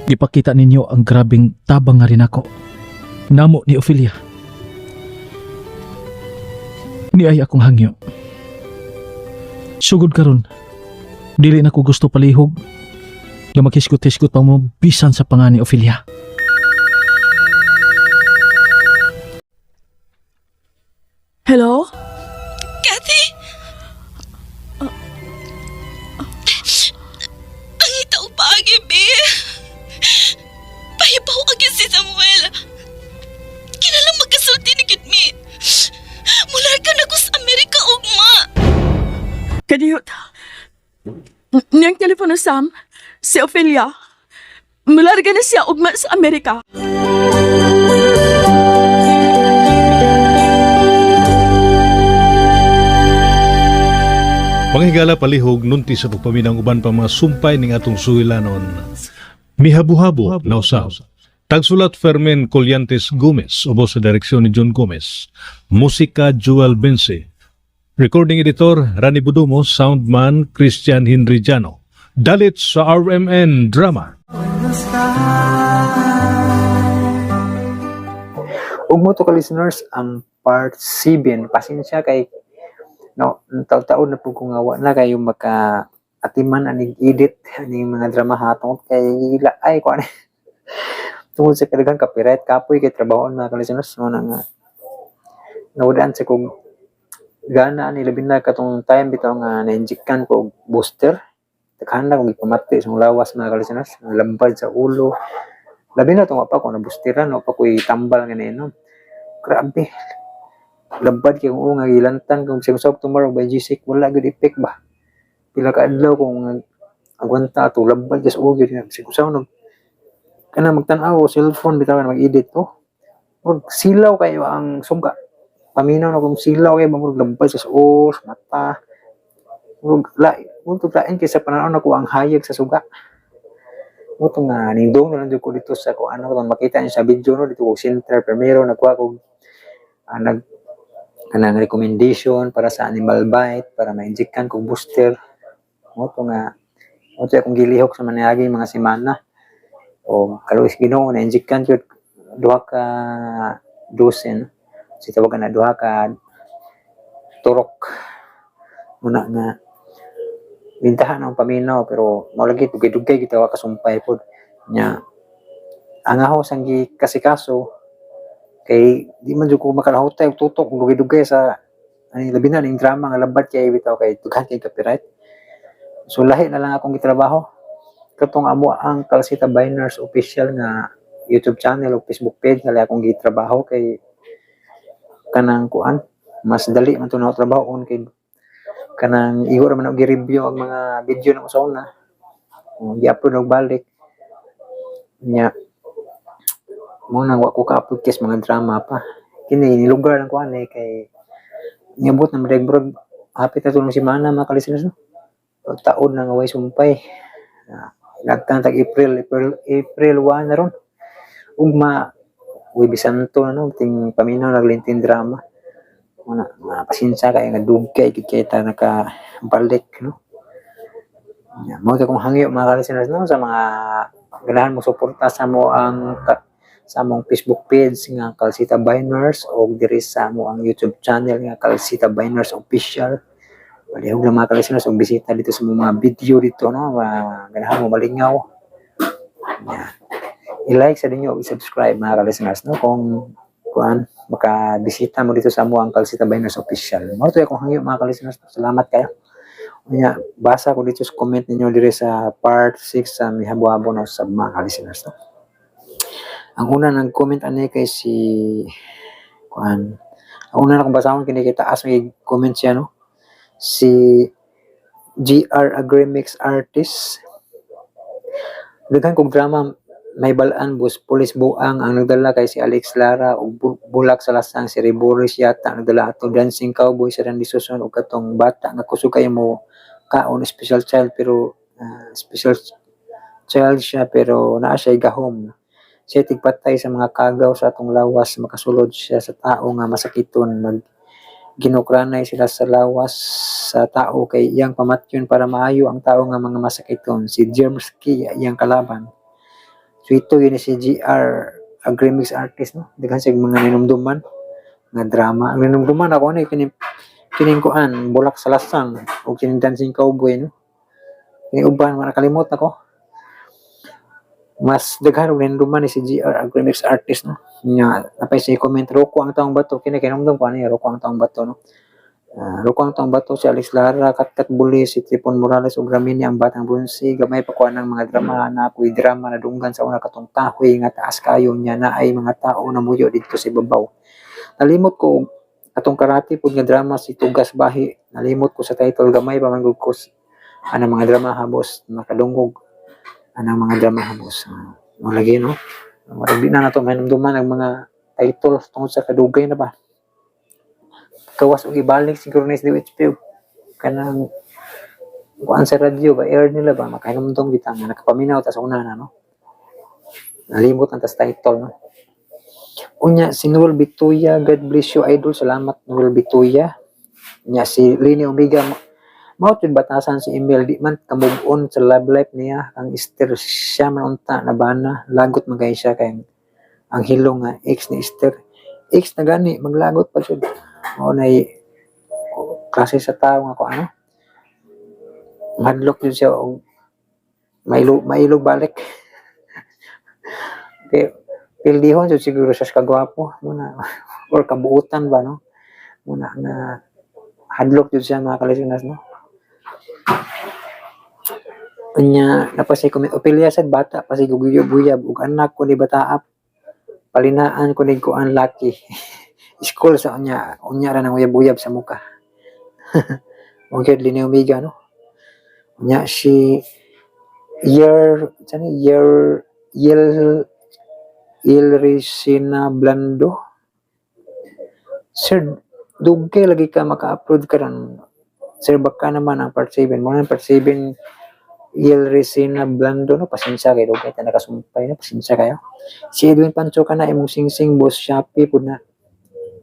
Gipakita ninyo ang grabing tabang nga rin ako. Namo ni Ophelia. Ni ay akong hangyo. Sugod karon. Dili na ko gusto palihog. Nga makisgot-hisgot pa mo bisan sa panga ni Ophelia. Hello? Kathy! Pangita og paagi. Niyot. Niyang telepono, Sam. Si Ophelia. Mularga na siya ugma sa Amerika. Mga higala, palihog nunti sa pagpaminang uban pa mga sumpay ning atong suwilanon. Mihabuhabo na usab. Tagsulat Fermin Colyantes Gomez, ubos sa direksyon ni John Gomez. Musika Joel Bense. Recording editor Rani Budumo, soundman Christian Henry Jano. Dalit sa RMN Drama. Ug mo to ka listeners ang part 7. Pasensya kay no taon na pud ko nga wa na kayo maka atiman aning edit aning mga drama hatong kay ay ko ani tungod sa kadaghang copyright, kapoy kay trabahoon, mga ka-listeners. Mo na nga nawadaan sa kog gana ani, labi na katong time bitaw nga na-injectan ko og booster. Daghan na kong gipamati sa lawas, mga ka-listeners, ang lambad sa ulo, labi na tong wa pa ko na boosteran, wa pa ko tambal nga niinom. Grabe, labad kay kung nga gilantan kung sa usab tomorrow by G6, wala gud effect ba. Pila ka adlaw kung agwanta ato, labad kay sa ulo gyud. Sa usaw nag kana magtan-aw og cellphone bitaw mag-edit ko, murag silaw kayo ang sungka. Paminaw na kung silaw kay murag labad sa ulo, sa mata. Murag murag lain kay sa pananaw nako ang hayag sa suga. Mo to nga nindong na lang jud ko dito sa kung ano kung makita niyo sa video no, dito ko center primero nagkuha ko nag kanang recommendation para sa animal bite para ma-injectan kog booster. Mo to nga mo to akong gilihok sa manayagi mga semana o kaluoy sa Ginoo, na injectan jud duha ka dose, si tawagan na duha ka turok. Muna nga bintahan ang paminaw, pero mao lagi dugay-dugay kita wa kasumpay pod nya. Ang aho sang kasikaso kay di man jud ko makalahutay og tutok og dugay-dugay sa ani, labi na ning drama nga labad kay bitaw kay dughan kay copyright. So lahi na lang akong gitrabaho katong amo ang Calcita Biners official nga YouTube channel o Facebook page nga akong gitrabaho kay kanang kuan, mas dali man to na trabaho kay kanang igo ra man og gi-review ang mga video ng usaw na gi-upload og balik nya. Mo nang wa ko ka-upload kes mga drama pa. Kini nilugar lang ko ani kay niabot na murag hapit na tulong semana, mga ka-listeners, no? Taon na nga way sumpay. Lagtan tag April, April April 1 na ron. Ugma Huwebes Santo na, no, ting paminaw naglintin drama. Muna, mapasensya kay nga dugay gid kay ta nakabalik, no. Ya, mao to kong hangyo, mga ka-listeners, no, sa mga ganahan mo suporta sa mo ang sa among Facebook page nga Calcita Biners o diri sa amo ang YouTube channel nga Calcita Biners Official. Palihog lang, mga ka-listeners, og bisita dito sa mga video dito, no, mga ganahan mo malingaw. Yeah. I-like sa ninyo, i-subscribe, mga ka-listeners, no, kung kuan makabisita mo dito sa amo ang Calcita Biners Official. Mao to akong hangyo, mga ka-listeners. Salamat kayo. Unya, basa ko dito sa comment ninyo diri sa part 6 sa Mihabo-habo na sa mga ka-listeners, no. Ang una nag-comment ani kay si kuan. Ang una na kong basahon kini kay taas may comment siya, no. Si GR Agrimix Artist. Daghan kog drama may balaan bus pulis buang ang nagdala kay si Alex Lara ug Bulak sa Lasang, si Riboris yata ang nagdala ato, Dancing Cowboy sa Randy Suson, ug katong bata nga kusog kayo mo kaon, special child, pero special child siya pero naa siya gahom. Siya tigpatay sa mga kagaw sa atong lawas, makasulod siya sa tao nga masakiton, mag ginukranay sila sa lawas sa tao kay iyang pamatyon para maayo ang tao nga mga masakiton. Si Jermsky iyang kalaban. So ito yun si GR Agrimix Artist, no. Daghan siya mga ninumduman nga drama. Ang ninumduman ako ani kini kining kuan Bulak sa Lasang o kining Dancing Cowboy, no. Kini uban wala nakalimot ako. Mas daghan og ninumduman ni si GR Agrimix Artist, no. Nya napay siya comment, Roko ang taong bato. Kini kinumdum ko ani Roko ang taong bato, no. Roko ang taong bato si Alex Lara, Katkat Buli, si Tripon Morales ug Ramini ang batang brunsi. Gamay pa ko ang mga drama na ako'y drama na dunggan sa una katong kahoy nga taas kayo niya na ay mga tao na muyo didto sa ibabaw. Nalimot ko Atong karate pud nga drama, si Tugas Bahi, nalimot ko sa title, gamay pa man gud ko anang mga drama ha, boss, makadungog anang mga drama ha, boss. Mo lagi, no, murag di na nato mahinumduman ang mga title tungod sa kadugay na ba. Gawas og ibalik siguro ni DHP kanang kuan sa radyo ba, air nila ba, makahinumdum kita nga nakapaminaw ta sa una na, no? Nalimot ang tas title, no? Unya si Noel Bituya, "God bless you, idol." Salamat, Noel Bituya. Unya si Lini Omega, mao jud batasan si Emil, di man ka-move on sa love life niya kang Esther. Siya man unta nabana, lagot man kay siya kay ang hilong nga ex ni Esther. Ex na gani, maglagot pa jud. Mao nay klase sa tao nga ko ano. Madlok jud siya og mailog, mailog balik. Okay, pildihon jud siguro siya sa kagwapo muna or kabuutan ba, no? Muna nga hadlok jud siya, mga kalisungas, no? Unya napasay comment, Ophelia sad bata pa sig guyab ug anak ko ni bataap palinaan ko ni kuan laki school sa unya unya ra nang uyab-uyab sa muka. Okay, Lini Omega, no? Unya si Year sani Year Yel Ilrisina Blando, "Sir, dugay lagi ka maka-upload karon. Sir, baka naman ang part 7 mo na part 7." Yelresina Blando, no? Pasensya kayo, dugay ta nakasumpay, no? Pasensya kayo. Si Edwin Pancho, "Kana imong singsing, boss, Shopee pud na."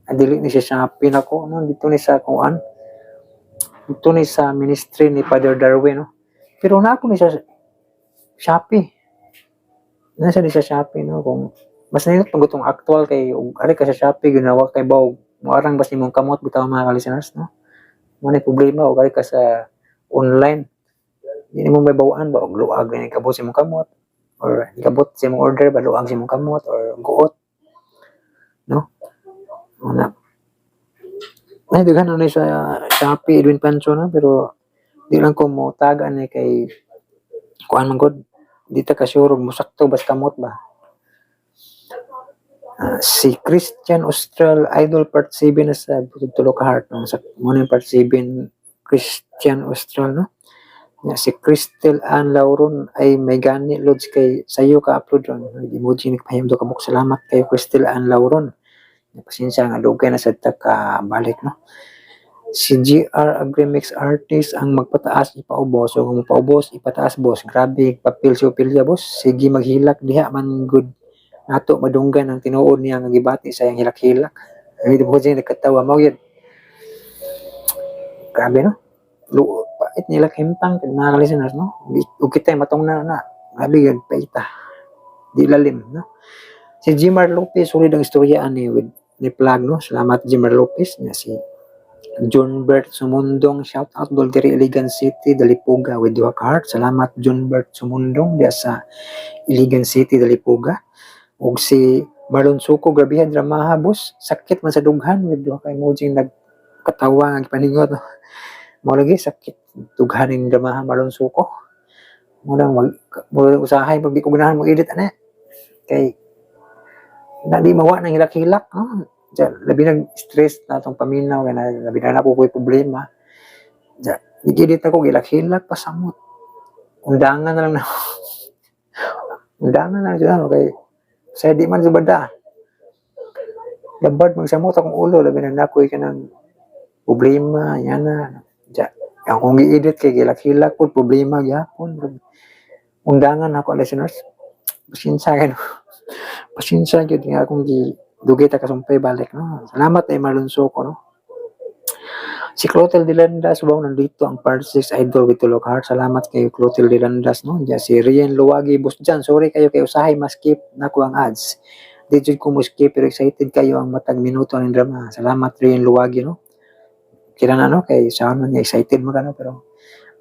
Ah, dili ni siya Shopee nako, no? Dito ni sa kuan, dito ni sa ministry ni Father Darwin, no? Pero na ako ni sa Shopee, nasa ni sa Shopee, no? Kung mas nindot pag itong actual kay ug ari ka sa Shopee, ginawa kay baw moarang bas imong kamot bitaw, mga listeners, no? Mo ni problema og ari ka sa online, di nimo may bawaan ba og luag ni kabot sa imong kamot or kabot sa imong order ba, luag sa imong kamot or guot, no? Una ay daghan na ni sa Shopee, Edwin Pancho, no? Pero di lang ko mo tagaan ni kay kuan man gud, di ta ka sure og mosakto bas kamot ba. Ah, si Christian Austral, "Idol, part 7 na sa tulo ka heart," no? Sa mo na yung part 7, Christian Austral, no? Ya, si Cristel Ann Lauron ay may gani loads kay sayo ka upload ron. Emoji nagpahimdo kabuk. Salamat kayo, Cristel Ann Lauron. Pasensya nga dugay na sad ta ka balik, no? Si GR Agrimix Artist, "Ang magpataas ipaubos o paubos ipataas, boss. Grabe papel si Ophelia, boss. Sige maghilak diha man good nato madunggan ang tinuod niya nga gibati sa iyang hilak-hilak." Ay di mo siya nagkatawa mao yun. Grabe, no? Pait nila himtang mga listeners, no? Ug kita matong na na. Grabe yun, paita. Di lalim, no? Si Jimar Lopez, "Solid ang istorya ani with ni plug," no? Salamat, Jimar Lopez. Nya si John Bert Sumundong, "Shout out dol diri Iligan City, Dalipuga," with duha ka heart. Salamat, John Bert Sumundong, diya sa Iligan City, Dalipuga. Ug si Marlon Suko, "Grabihan dramaha, boss. Sakit man sa dughan," with duha ka emoji nagkatawa nga gipaningot. Mao lagi, sakit dughan ning dramaha, Marlon Suko. Mo lang mag mo lang usahay pag di ko ganahan mo edit ana. Kay na di mawa nang hilak-hilak, no? Diya, labi nag stress na atong paminaw kay na labi na nako ko'y problema. Diya, nag-edit ako gilak-hilak pasamot. Undangan na lang na. Undangan na lang siya, no? Kay sa di man subada. Labad magsamot akong ulo, labi na nakoy kanang problema yan na. Diya, ang kung gi-edit kay gilak-hilak pud problema gyapon. Undangan ako, listeners. Pasensya kayo. Pasensya gyud nga akong gi dugay ta kasumpay balik, no? Salamat ay Marlon Soco, no? Si Clotel de Landas, "Wow, nandito ang part 6, idol," with tulok heart. Salamat kayo, Clotel de Landas, no? Diyan, si Rian Luwagi, "Boss dyan, sorry kayo kay usahay ma-skip nako ang ads. Di jud ko mo skip pero excited kayo ang matag minuto ng drama." Salamat, Rian Luwagi, no? Kira na, no? Kay sa man nga excited mo ka, no? Pero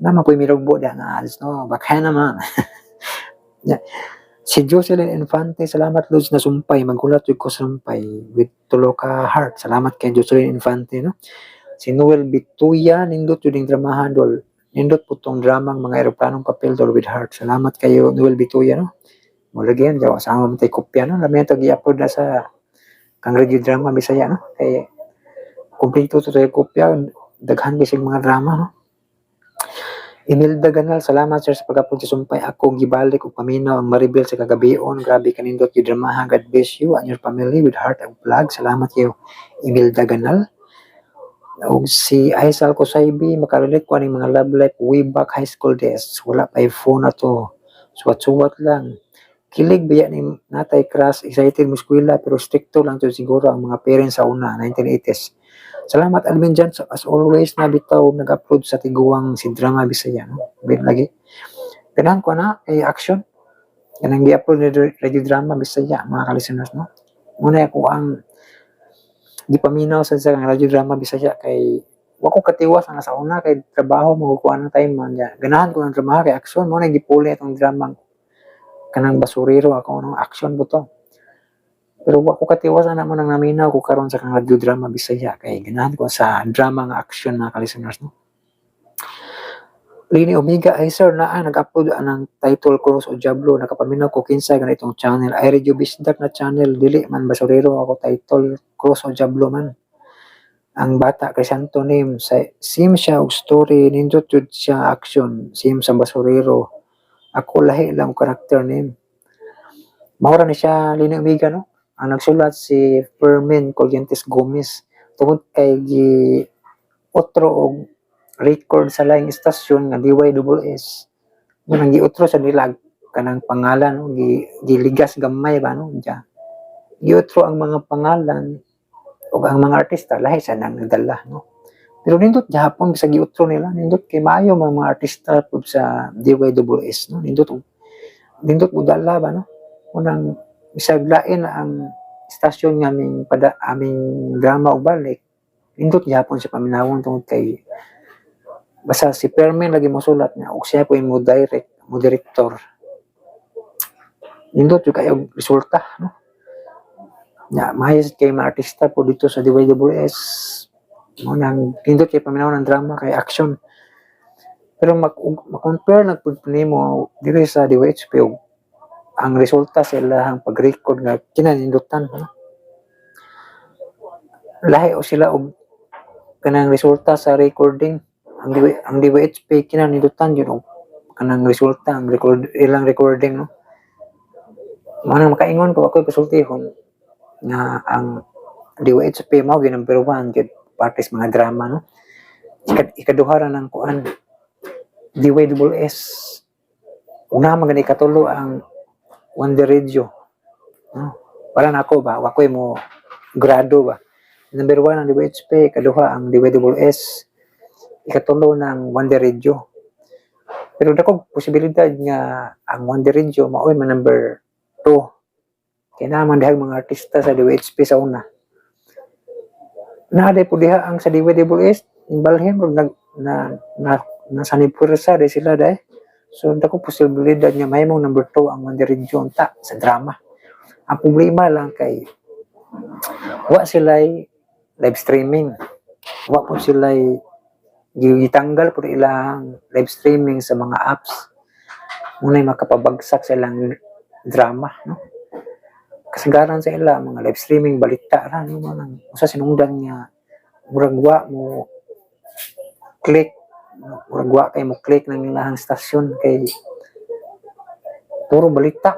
naman ko'y mirugbo da nga ads, no? Baka naman. Yeah. Si Jocelyn Infante, "Salamat Lods na sumpay, maghulat jud ko sumpay," with tulo ka heart. Salamat kay Jocelyn Infante, no? Si Noel Bituya, "Nindot yun yung dramahan, dol. Nindot po tong dramang mga eroplanong papel, dol," with heart. Salamat kayo, Noel Bituya, no? Mula yan, jawa sama mo tayo kopya, no? Lami ito gi-upload na sa kang radio drama Bisaya, no? Kay Kompleto to sa kopya, daghan kay mga drama, no? Imelda Ganal, salamat sir sa pag-upload sa Sumpay. Ako gibalik og paminaw ang Maribel sa kagabion. Grabe kanindot yung dramaha. God bless you and your family with heart and vlog. Salamat kayo, Imelda Ganal. Og si Aisal Kosaybi, makarelate ko aning mga love life way back high school days. Wala pa phone na to. Suwat-suwat lang. Kilig biya ni natay crush, excited mo eskwela, pero stricto lang to siguro ang mga parents sa una, 1980s. Salamat, Alvin Jan, as always na bitaw nag-upload sa tiguang si Drama Bisaya, no? Bin lagi. Ganahan ko na kay action. Kanang gi-upload ni Radio Drama Bisaya, mga ka-listeners, no? Muna ako ang gipaminaw sa Radio Drama Bisaya kay wa ko katiwas ang sa una kay trabaho mo kuha ng time man ya. Ganahan ko ng drama kay action mo na gipuli atong drama kanang basurero ako, no, action buto. Pero wa ko katiwas na mo nang naminaw ko karon sa kang Radio Drama Bisaya kay ganahan ko sa drama nga action, mga ka-listeners, no? Lini Omega, ay sir, naa nag-upload anang title Cross o Diablo, nakapaminaw ko kinsa ganitong channel. Ay, Radio Bisdak na channel, dili man basurero ako title, Cross o Diablo man. Ang bata Crisanto name sa same siya og story, nindot jud siya action, same sa basurero. Ako lahi lang og character name. Maura ni siya, Lini Omega, no? Ang nagsulat si Fermin Collientes Gomez. Tungod kay gi otro og record sa laing istasyon nga DYSS. Mo nang giutro sa nila kanang pangalan, no? Gi, giligas gamay ba, no? Diya. Giutro ang mga pangalan ug ang mga artista lahi sa nang nagdala, no? Pero nindot gihapon bisag giutro nila, nindot kay maayo mga artista pud sa DYSS, no? Nindot nindot mo dala ba, no? Unang bisag lain na ang istasyon nga aming pada aming drama og balik, nindot gihapon sa paminawon tungod kay basta si Fermin lagi mosulat niya ug siya po mo direct mo direktor, nindot jud kayo resulta, no? Nya maayo kay mga artista po dito sa DYSS mo nang nindot kay paminaw ng drama kay action. Pero mag ma-compare nagpud nimo diri sa DYHP ug ang resulta sa ilahang pag-record nga kinanindutan, no? Lahi o sila og kanang resulta sa recording. Ang DYHP kinanindutan yun og kanang resulta ang record ilang recording, no? Mao nang makaingon ko, ako'y pasultihon nga ang DYHP mao gyud number one gyud parte sa mga drama, no? Ikaduha ra ng kuan DYSS. Una man gani, ikatulo ang Wonder Radio, no? Wala na ako ba, wakoy mo grado ba. Number one ang DYHP, ikaduha ang DYSS, ikatulo ng Wonder Radio. Pero dako posibilidad nga ang Wonder Radio maoy man number 2. Kaya naman dahil mga artista sa DYHP sa una. Naa po diha ang sa DYSS, balhin rog nag na na nasa ni pwersa di sila dai. So dako posibilidad nga mahimong number 2 ang Wonder Radio unta sa drama. Ang problema lang kay wa sila live streaming. Wa po sila, gitanggal po ilang live streaming sa mga apps. Muna'y makapabagsak sa ilang drama, no? Kasagaran sa ila mga live streaming balita ra, no? Nang usa sinungdan nga murag wa mo click, murag wa kay mo click ng ilahang stasyon kay puro balita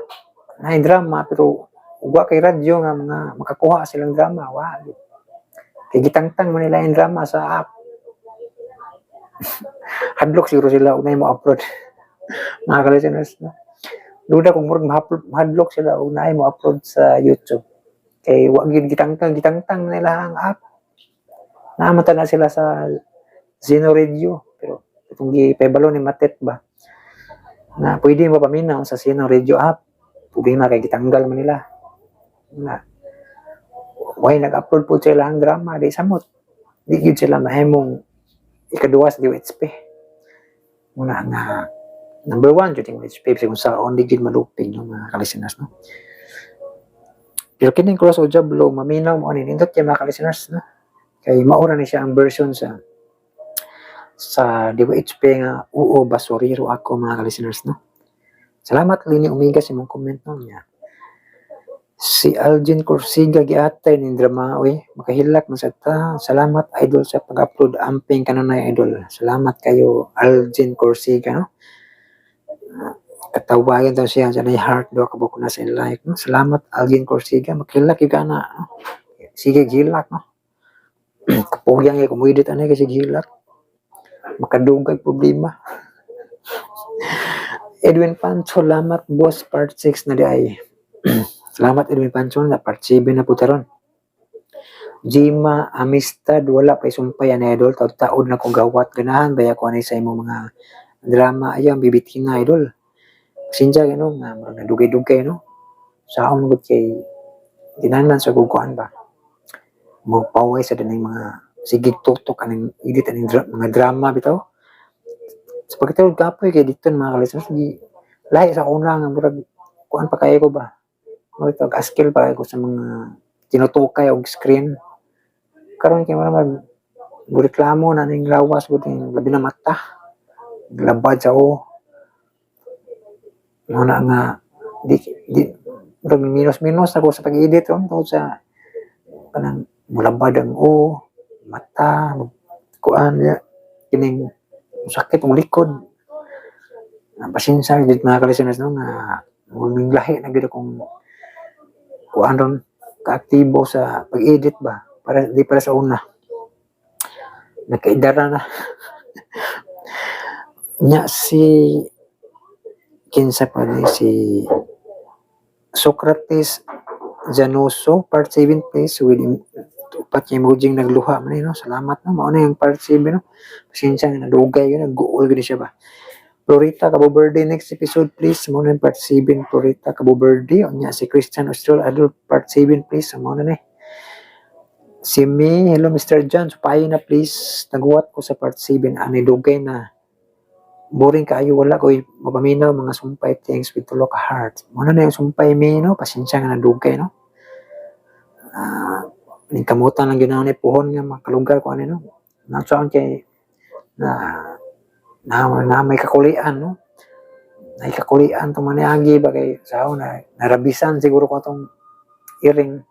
na drama, pero wa kay radyo nga mga makakuha silang drama, wa kay gitangtang man nila yung drama sa app. Hadlok siguro sila unay mo upload, mga ka-listeners, no? Duda kung murag mahadlok sila og naay mo upload sa YouTube kay wa gyud gitangtang, gitangtang nila ang app. Naamata na sila sa Zeno Radio, pero itong gipahibalo ni Matet ba na pwede mo paminaw sa Zeno Radio app, problema kay gitanggal man nila na why nag-upload po sila ang drama di samot di gyud sila mahimong ikaduha sa DOHP. Muna nga number one jud yung DOHP kung sa on di gyud malupig no, mga ka-listeners, no? Pero kining Cross o Jablo maminaw mo ani, nindot kay mga ka-listeners, no? Kay maura ni siya ang version sa DOHP nga oo basurero ako, mga ka-listeners, no? Salamat, Lini Omega, sa imong comment, no? Nya. Si Algin Corsiga, giatay ning drama oy. Makahilak man sa ta. Salamat, idol, sa pag-upload. Amping kanunay, idol. Salamat kayo, Algin Corsiga, no? Katawagan daw siya sa heart do ka na sa like, no? Salamat, Algin Corsiga. Makahilak gyud ka na, no? Sige gilak, no? Kapugyang kay kumuidit ani kasi gilak. Makadugay problema. Edwin Pancho, salamat boss, part 6 na di ay. Salamat, Edwin Pancho, na part 7 na po taron. Jima Amistad, wala pa sumpay ani, idol, taud-taod na ko gawat, ganahan baya ko ani sa imong mga drama ayaw bibitin na, idol. Pasensya gano nga murag nadugay-dugay, no? Saon gud kay kinahanglan sa kuan ba. Magpaway sa dining mga sige tutok aning edit aning mga drama bitaw. Sa pagkatawag kapoy kay dito mga kalisas di lahi sa una nga murag kuan pa kayo ko ba. Murag tawag askil pa kayo ko sa mga tinutukay og screen. Karon kay murag mag reklamo na ning lawas gud ning labi na mata. Labad sa o. Mao na nga di di murag minus-minus ako sa pag-edit ron tungod sa kanang mulabad ang o mata, kuan ya kining sakit ang likod. Pasensya gid mga kalisteners, no, nga muling lahi na gid akong kuan ron kaaktibo sa pag-edit ba, para di para sa una. Nagkaidara na. Nya si kinsa pa ni si Socrates Janoso, part 7 please, with upat niya emoji nagluha man eh, no? Salamat, no? Mao na yung part 7, no? Pasensya nga nadugay yun, nag-guol gid siya ba. Florita Cabo Verde, next episode please. Mao na yung part 7, Florita Cabo Verde. Unya si Christian Austral Adult, part 7 please. Mao na ni. Si May, hello Mr. John, supayo na please. Naguwat ko sa part 7 ani dugay na. Boring kaayo, wala ko mapaminaw mga sumpay, thanks with tulo ka heart. Mao na yung sumpay, May, no? Pasensya nga nadugay, no? Ning kamutan lang ginawa ni puhon nga makalugar ko ani, no. Natsaan kay na na, na may kakulian, no. May kakulian tong maniagi ba kay sao na narabisan siguro ko atong iring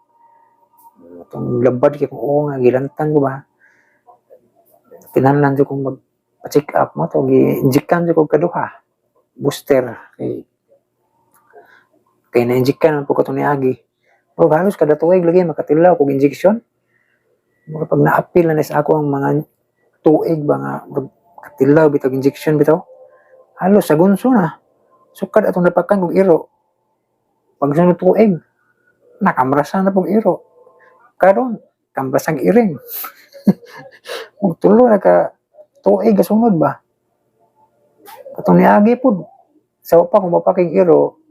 atong labad kay kung oo nga gilantan ko ba. Kinahanglan jud kong mag check up mo to, gi-injectan jud ko kaduha booster kay kay na-injectan man po ko itong niagi. Pero halos kada tuig lagi makatilaw kog injection. Mura pag naapil na sa ako ang mga tuig ba nga murag katilaw bitaw injection bitaw. Halos sa gunso na. Sukad atong napakan kog iro. Pag sunod tuig, nakamrasa na pong iro. Karon, kamrasang iring. Ug tulo na ka tuig kasunod ba. Katong niagi pud sa pa kung mapaking iro,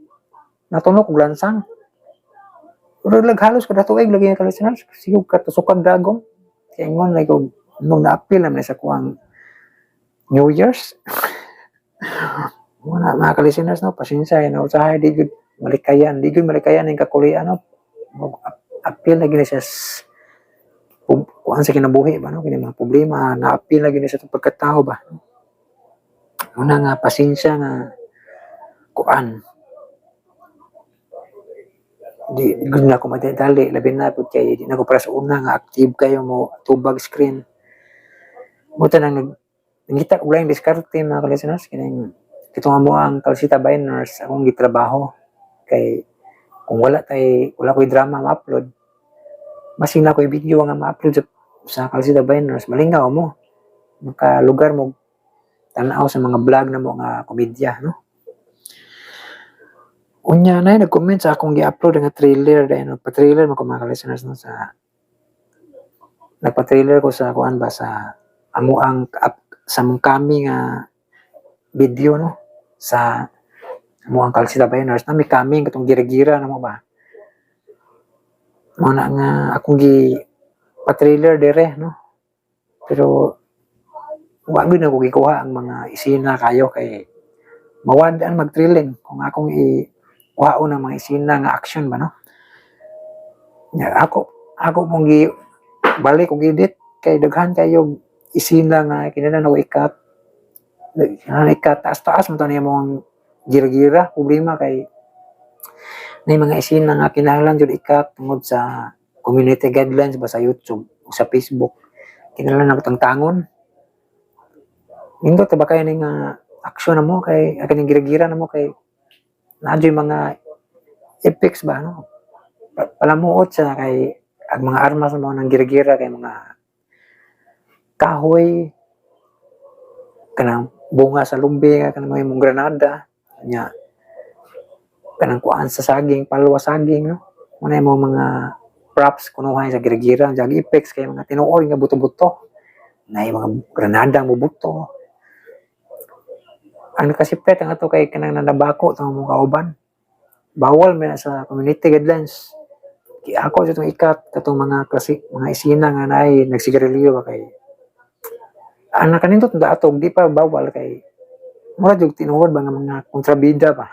natunok og lansang. Pero lag halos kada tuig lagi nga kalisanan, siguro katusukag dagom. Kaya ingon like og nung naapil naman sa kuang New Year's. Muna mga kalisteners, no, pasensya no, usahay di gud malikayan, di gud malikayan ang kakulian, no. Apil na gini siya kuan sa kinabuhi ba, no, kini mga problema naapil na gini sa itong pagkatao ba. Muna nga pasensya nga kuan di gud na ako madali, labi na pud kay di na ko para sa una nga active kayo mo tubag screen mo tanang nag nangita og laing diskarte mga ka-listeners kining kitong mo ang Calcita Biners akong gitrabaho kay kung wala tay wala ko'y drama ma-upload, masing na ko'y video nga ma-upload sa Calcita Biners, malingaw mo makalugar mo tan-aw sa mga vlog na mo nga komedya, no? Unya na nag-comment sa akong gi-upload nga trailer dahil nagpa-trailer man ko mga ka-listeners, no, sa nagpa-trailer ko sa kuan ba sa amo ang up, sa mong kami nga video, no, sa amo ang Calcita Biners na may kami katong gira-gira na mo ba mo na nga akong gi pa-trailer dire, no? Pero wa gyud na ko gikuha ang mga isina kayo kay mawad-an mag-thrilling kung akong i kuhaon ang mga isina nga action ba, no? Nya, ako ako mong gi balik og edit kay daghan kayo isina nga kinahanglan ako i-cut, kinahanglan i-cut, taas-taas man to niya mong gira-gira. Problema kay Na mga isina nga kinahanglan jud i-cut tungod sa community guidelines ba sa YouTube o sa Facebook. Kinahanglan na tangtangon. Nindot ba kayo ni nga aksyon na mo kay kaning gira-gira na mo kay naa jud mga effects ba, no? Palamuot siya kay ang mga armas mo nang gira-gira kay mga kahoy, kanang bunga sa lubi, kanang mga imong granada nya, kanang kuan sa saging, palwa saging, no? Muna imong mga props kunuhay sa gira-gira, jag effects kay mga tinuod nga buto-buto na mga granada mo buto. Ang nakasipet ang ato kay kanang nanabako tong mga kauban, bawal man na sa community guidelines. Ki ako sa itong ikat katong mga klase mga isina nga naay nagsigarilyo ba kay ang nakanindot na atog di pa bawal kay mura jud tinuod ba nga mga kontrabida ba.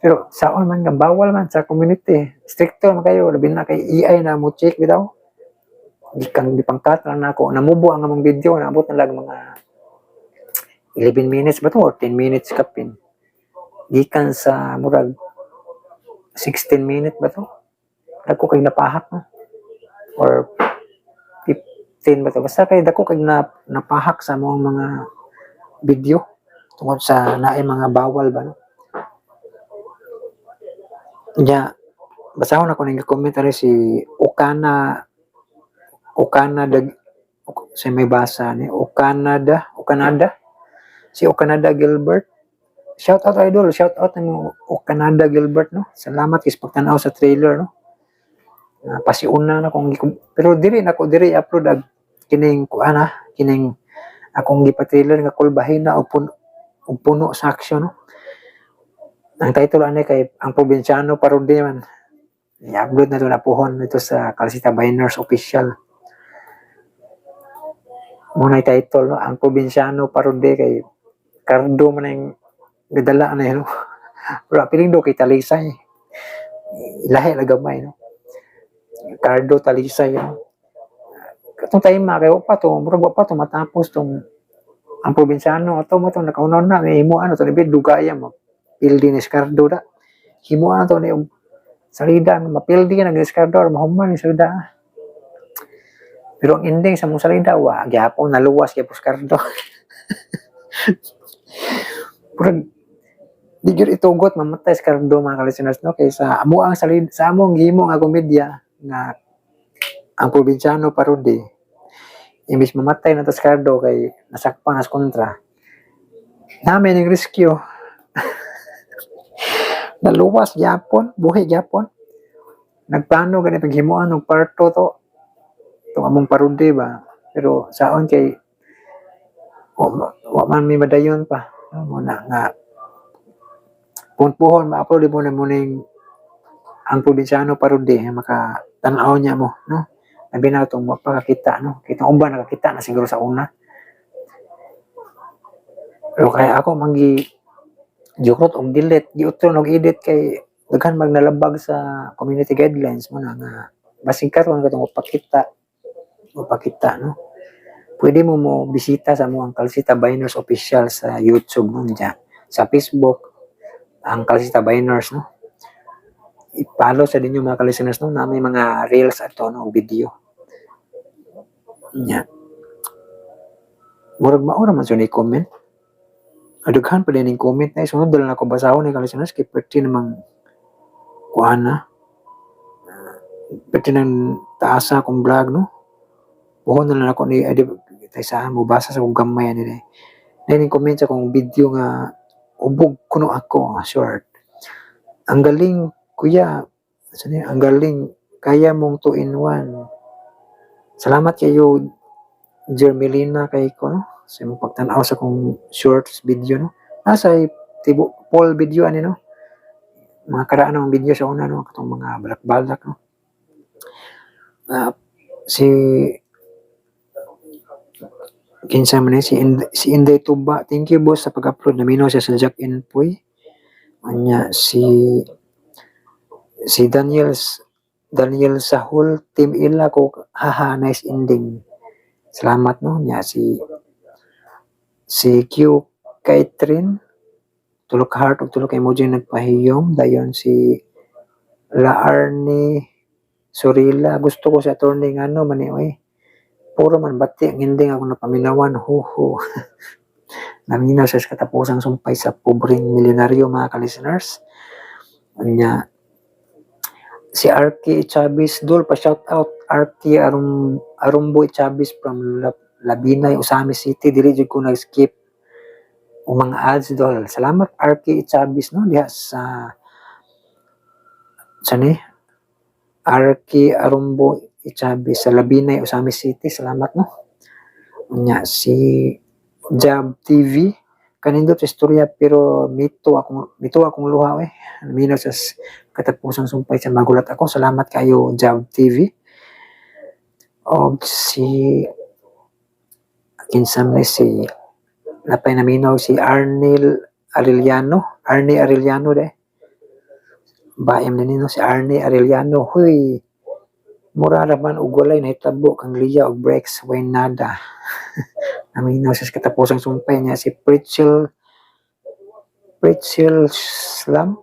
Pero saon man nga bawal man sa community, stricto man kayo, labi na kay AI na mo check bitaw. Gikan gipangkat lang nako, namubo ang among video, naabot na lang mga 11 minutes ba to or 10 minutes kapin. Gikan sa murag 16 minutes ba to? Dako kay napahak, no? Or 15 ba to? Basta kay dako kay napahak sa among mga video tungod sa naay mga bawal ba, no? Nya, basahon ako ning comment ari si Okana Okana dag sa may basa ni Okanada Okanada, si Okanada Gilbert. Shout out, idol, shout out nimo, Okanada Gilbert, no? Salamat kay sa pagtan-aw sa trailer, no? Pasiuna na kung pero diri na ko diri upload ag kining kuan ha, kining akong gipa-trailer nga Kulbahina og puno sa action, no? Ang title ani kay Ang Probinsyano Parody man. I-upload na to na puhon ito sa Calcita Biners Official. Muna title, no, Ang Probinsyano Parody kay Cardo man ang gadala na yun, no? Pero piling do kay Talisay. Ilahi la gamay, no? Cardo Talisay, no? Katong time kay wa pa to, murag wa pa to matapos tong Ang Probinsyano ato mo to nakaunon na may himo ano to ni dugaya mo. Pildi ni Scardo da. Himo ano to ni og salida mapildi na ni Scardo or mahuman ni salida. Pero ang ending sa mong salida wa gyapon naluwas gyapon Scardo. Murag di gyud itugot mamatay si Cardo, mga ka-listeners, no? Kay sa amo ang salida, sa among gihimo nga komedya nga Ang Probinsyano Parody, imbis mamatay na to si Cardo kay nasakpan nas kontra namin yung rescue, naluwas gyapon, buhi gyapon. Nagplano gani paghimuan og part 2 to tong among parody ba, pero saon kay wa man mi madayon pa, no? Mo na nga puhon ma-upload mo na mo ning Ang Probinsyano Parody maka tan-aw niya mo, no? Labi na itong wa pa kakita, no? Kitang uban nakakita na siguro sa una, pero kaya ako manggi jukrot og delete, giutron og edit kay daghan magnalabag sa community guidelines. Mo na nga basig karon katong upakita upakita, no? Pwede mo mo bisita sa mo ang Calcita Biners Official sa YouTube, no? Diyan sa Facebook, Ang Calcita Biners, no? I-follow sa dinyo, mga ka-listeners, no? Na may mga reels ato, no, video nya. Murag mao ra man sa ni comment. Adughan pa din yung comment na sunod na ako basahon ni, ka-listeners, kay pwede namang kuan na pwede nang taas sa akong vlog, no? Buhon na lang ako ni ay, tay sa mo basa sa akong gamay ani eh. Na comment sa akong video nga Ubog Kuno Ako short. "Ang galing, kuya." Ano, "Ang galing, kaya mong 2 in 1." Salamat kayo, Jermelina, kay ko, no? Sa imong pagtan-aw sa akong shorts video, no? Nasa tibo full video ani, no? Mga karaan ng video sa una, no? Katong mga balak-balak, no? Si kinsa man eh, si Inday Tuba, "Thank you, boss, sa pag-upload." Naminaw siya sa Jack Inpoy. Anya si si Daniel Daniel Sahul, "Team Ila ko, haha, nice ending." Salamat, no? Nya si si Q Kaitrin. Tulo ka heart ug tulo ka emoji nagpahiyom. Dayon si La Arnie Surila, gusto ko si attorney, ngano man ni oy. Puro man bati ang ending ako napaminawan, huhu. Naminaw sa katapusang sumpay sa pobreng milyonaryo, mga ka-listeners. Anya, si Arky Chavez, dul pa shout out Arky Arumboy Chavez from Labinay, Ozamiz City. Dili jud ko nag-skip og mga ads, dol. Salamat, Arky Chavez, no, diha sa ni Arky Arumbo Chavez sa Labinay, Ozamiz City. Salamat, no. Unya si Jab TV, kanindot sa istorya pero mito akong luha eh. Naminaw sa katapusang sumpay sa magulat ako. Salamat kayo, Jab TV. Og si kinsa man ni si napay naminaw, si Arnel Arellano, Arnie Arellano de. Baim na nino si Arnie Arellano. Huy, mura ra man og walay nahitabo kang Lia og Brex, way nada. Naminaw sa katapusang sumpay niya si Pritchel Pritchel Slam,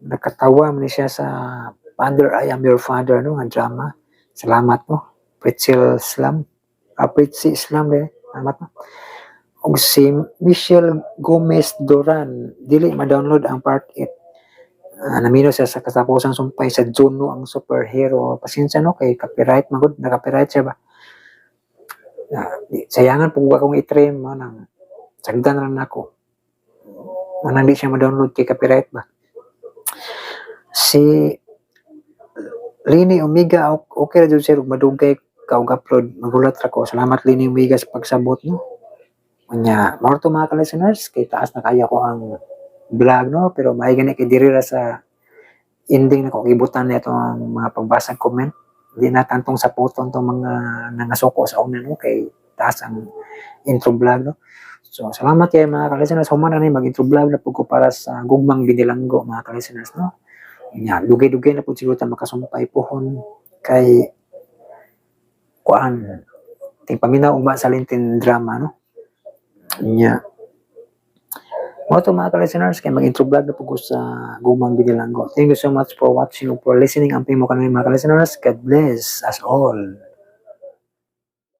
nakatawa man ni siya sa Father, I Am Your Father, no, nga drama. Salamat, no, Pritchel Slam, ah, Pritchie Slam de. Salamat, no. Og si Michelle Gomez Duran, dili ma-download ang part 8. Naminaw siya sa katapusang sumpay sa Juno ang superhero. Pasensya, no, kay copyright magud, na copyright siya ba. Sayangan po akong i-trim mo nang sagdan lang nako. Manang di siya ma-download kay copyright ba. Si Lini Omega, okay ra jud sir ug madugay ka og upload, magulat ra ko. Salamat, Lini Omega, sa pagsabot, no. Unya, mao to, mga ka-listeners, kay taas na kaya ko ang vlog, no, pero maay gani kay diri ra sa ending na ko gibutan nito ang mga pagbasag comment. Di na tantong sa puton tong mga nangasuko sa una, no, kay taas ang intro vlog, no. So salamat kay mga ka-listeners. Human na ni mag-intro vlog na pud ko para sa Gugmang Binilanggo, mga ka-listeners, no. Nya, dugay-dugay na pud siguro ta makasumpay pohon kay kuan ting paminaw ugma sa Lenten drama, no. Nya, mao to, mga ka-listeners, kay mag-intro vlog na pud ko sa Gugmang Binilanggo. Thank you so much for watching or for listening. Amping mo kanami, mga ka-listeners. God bless us all.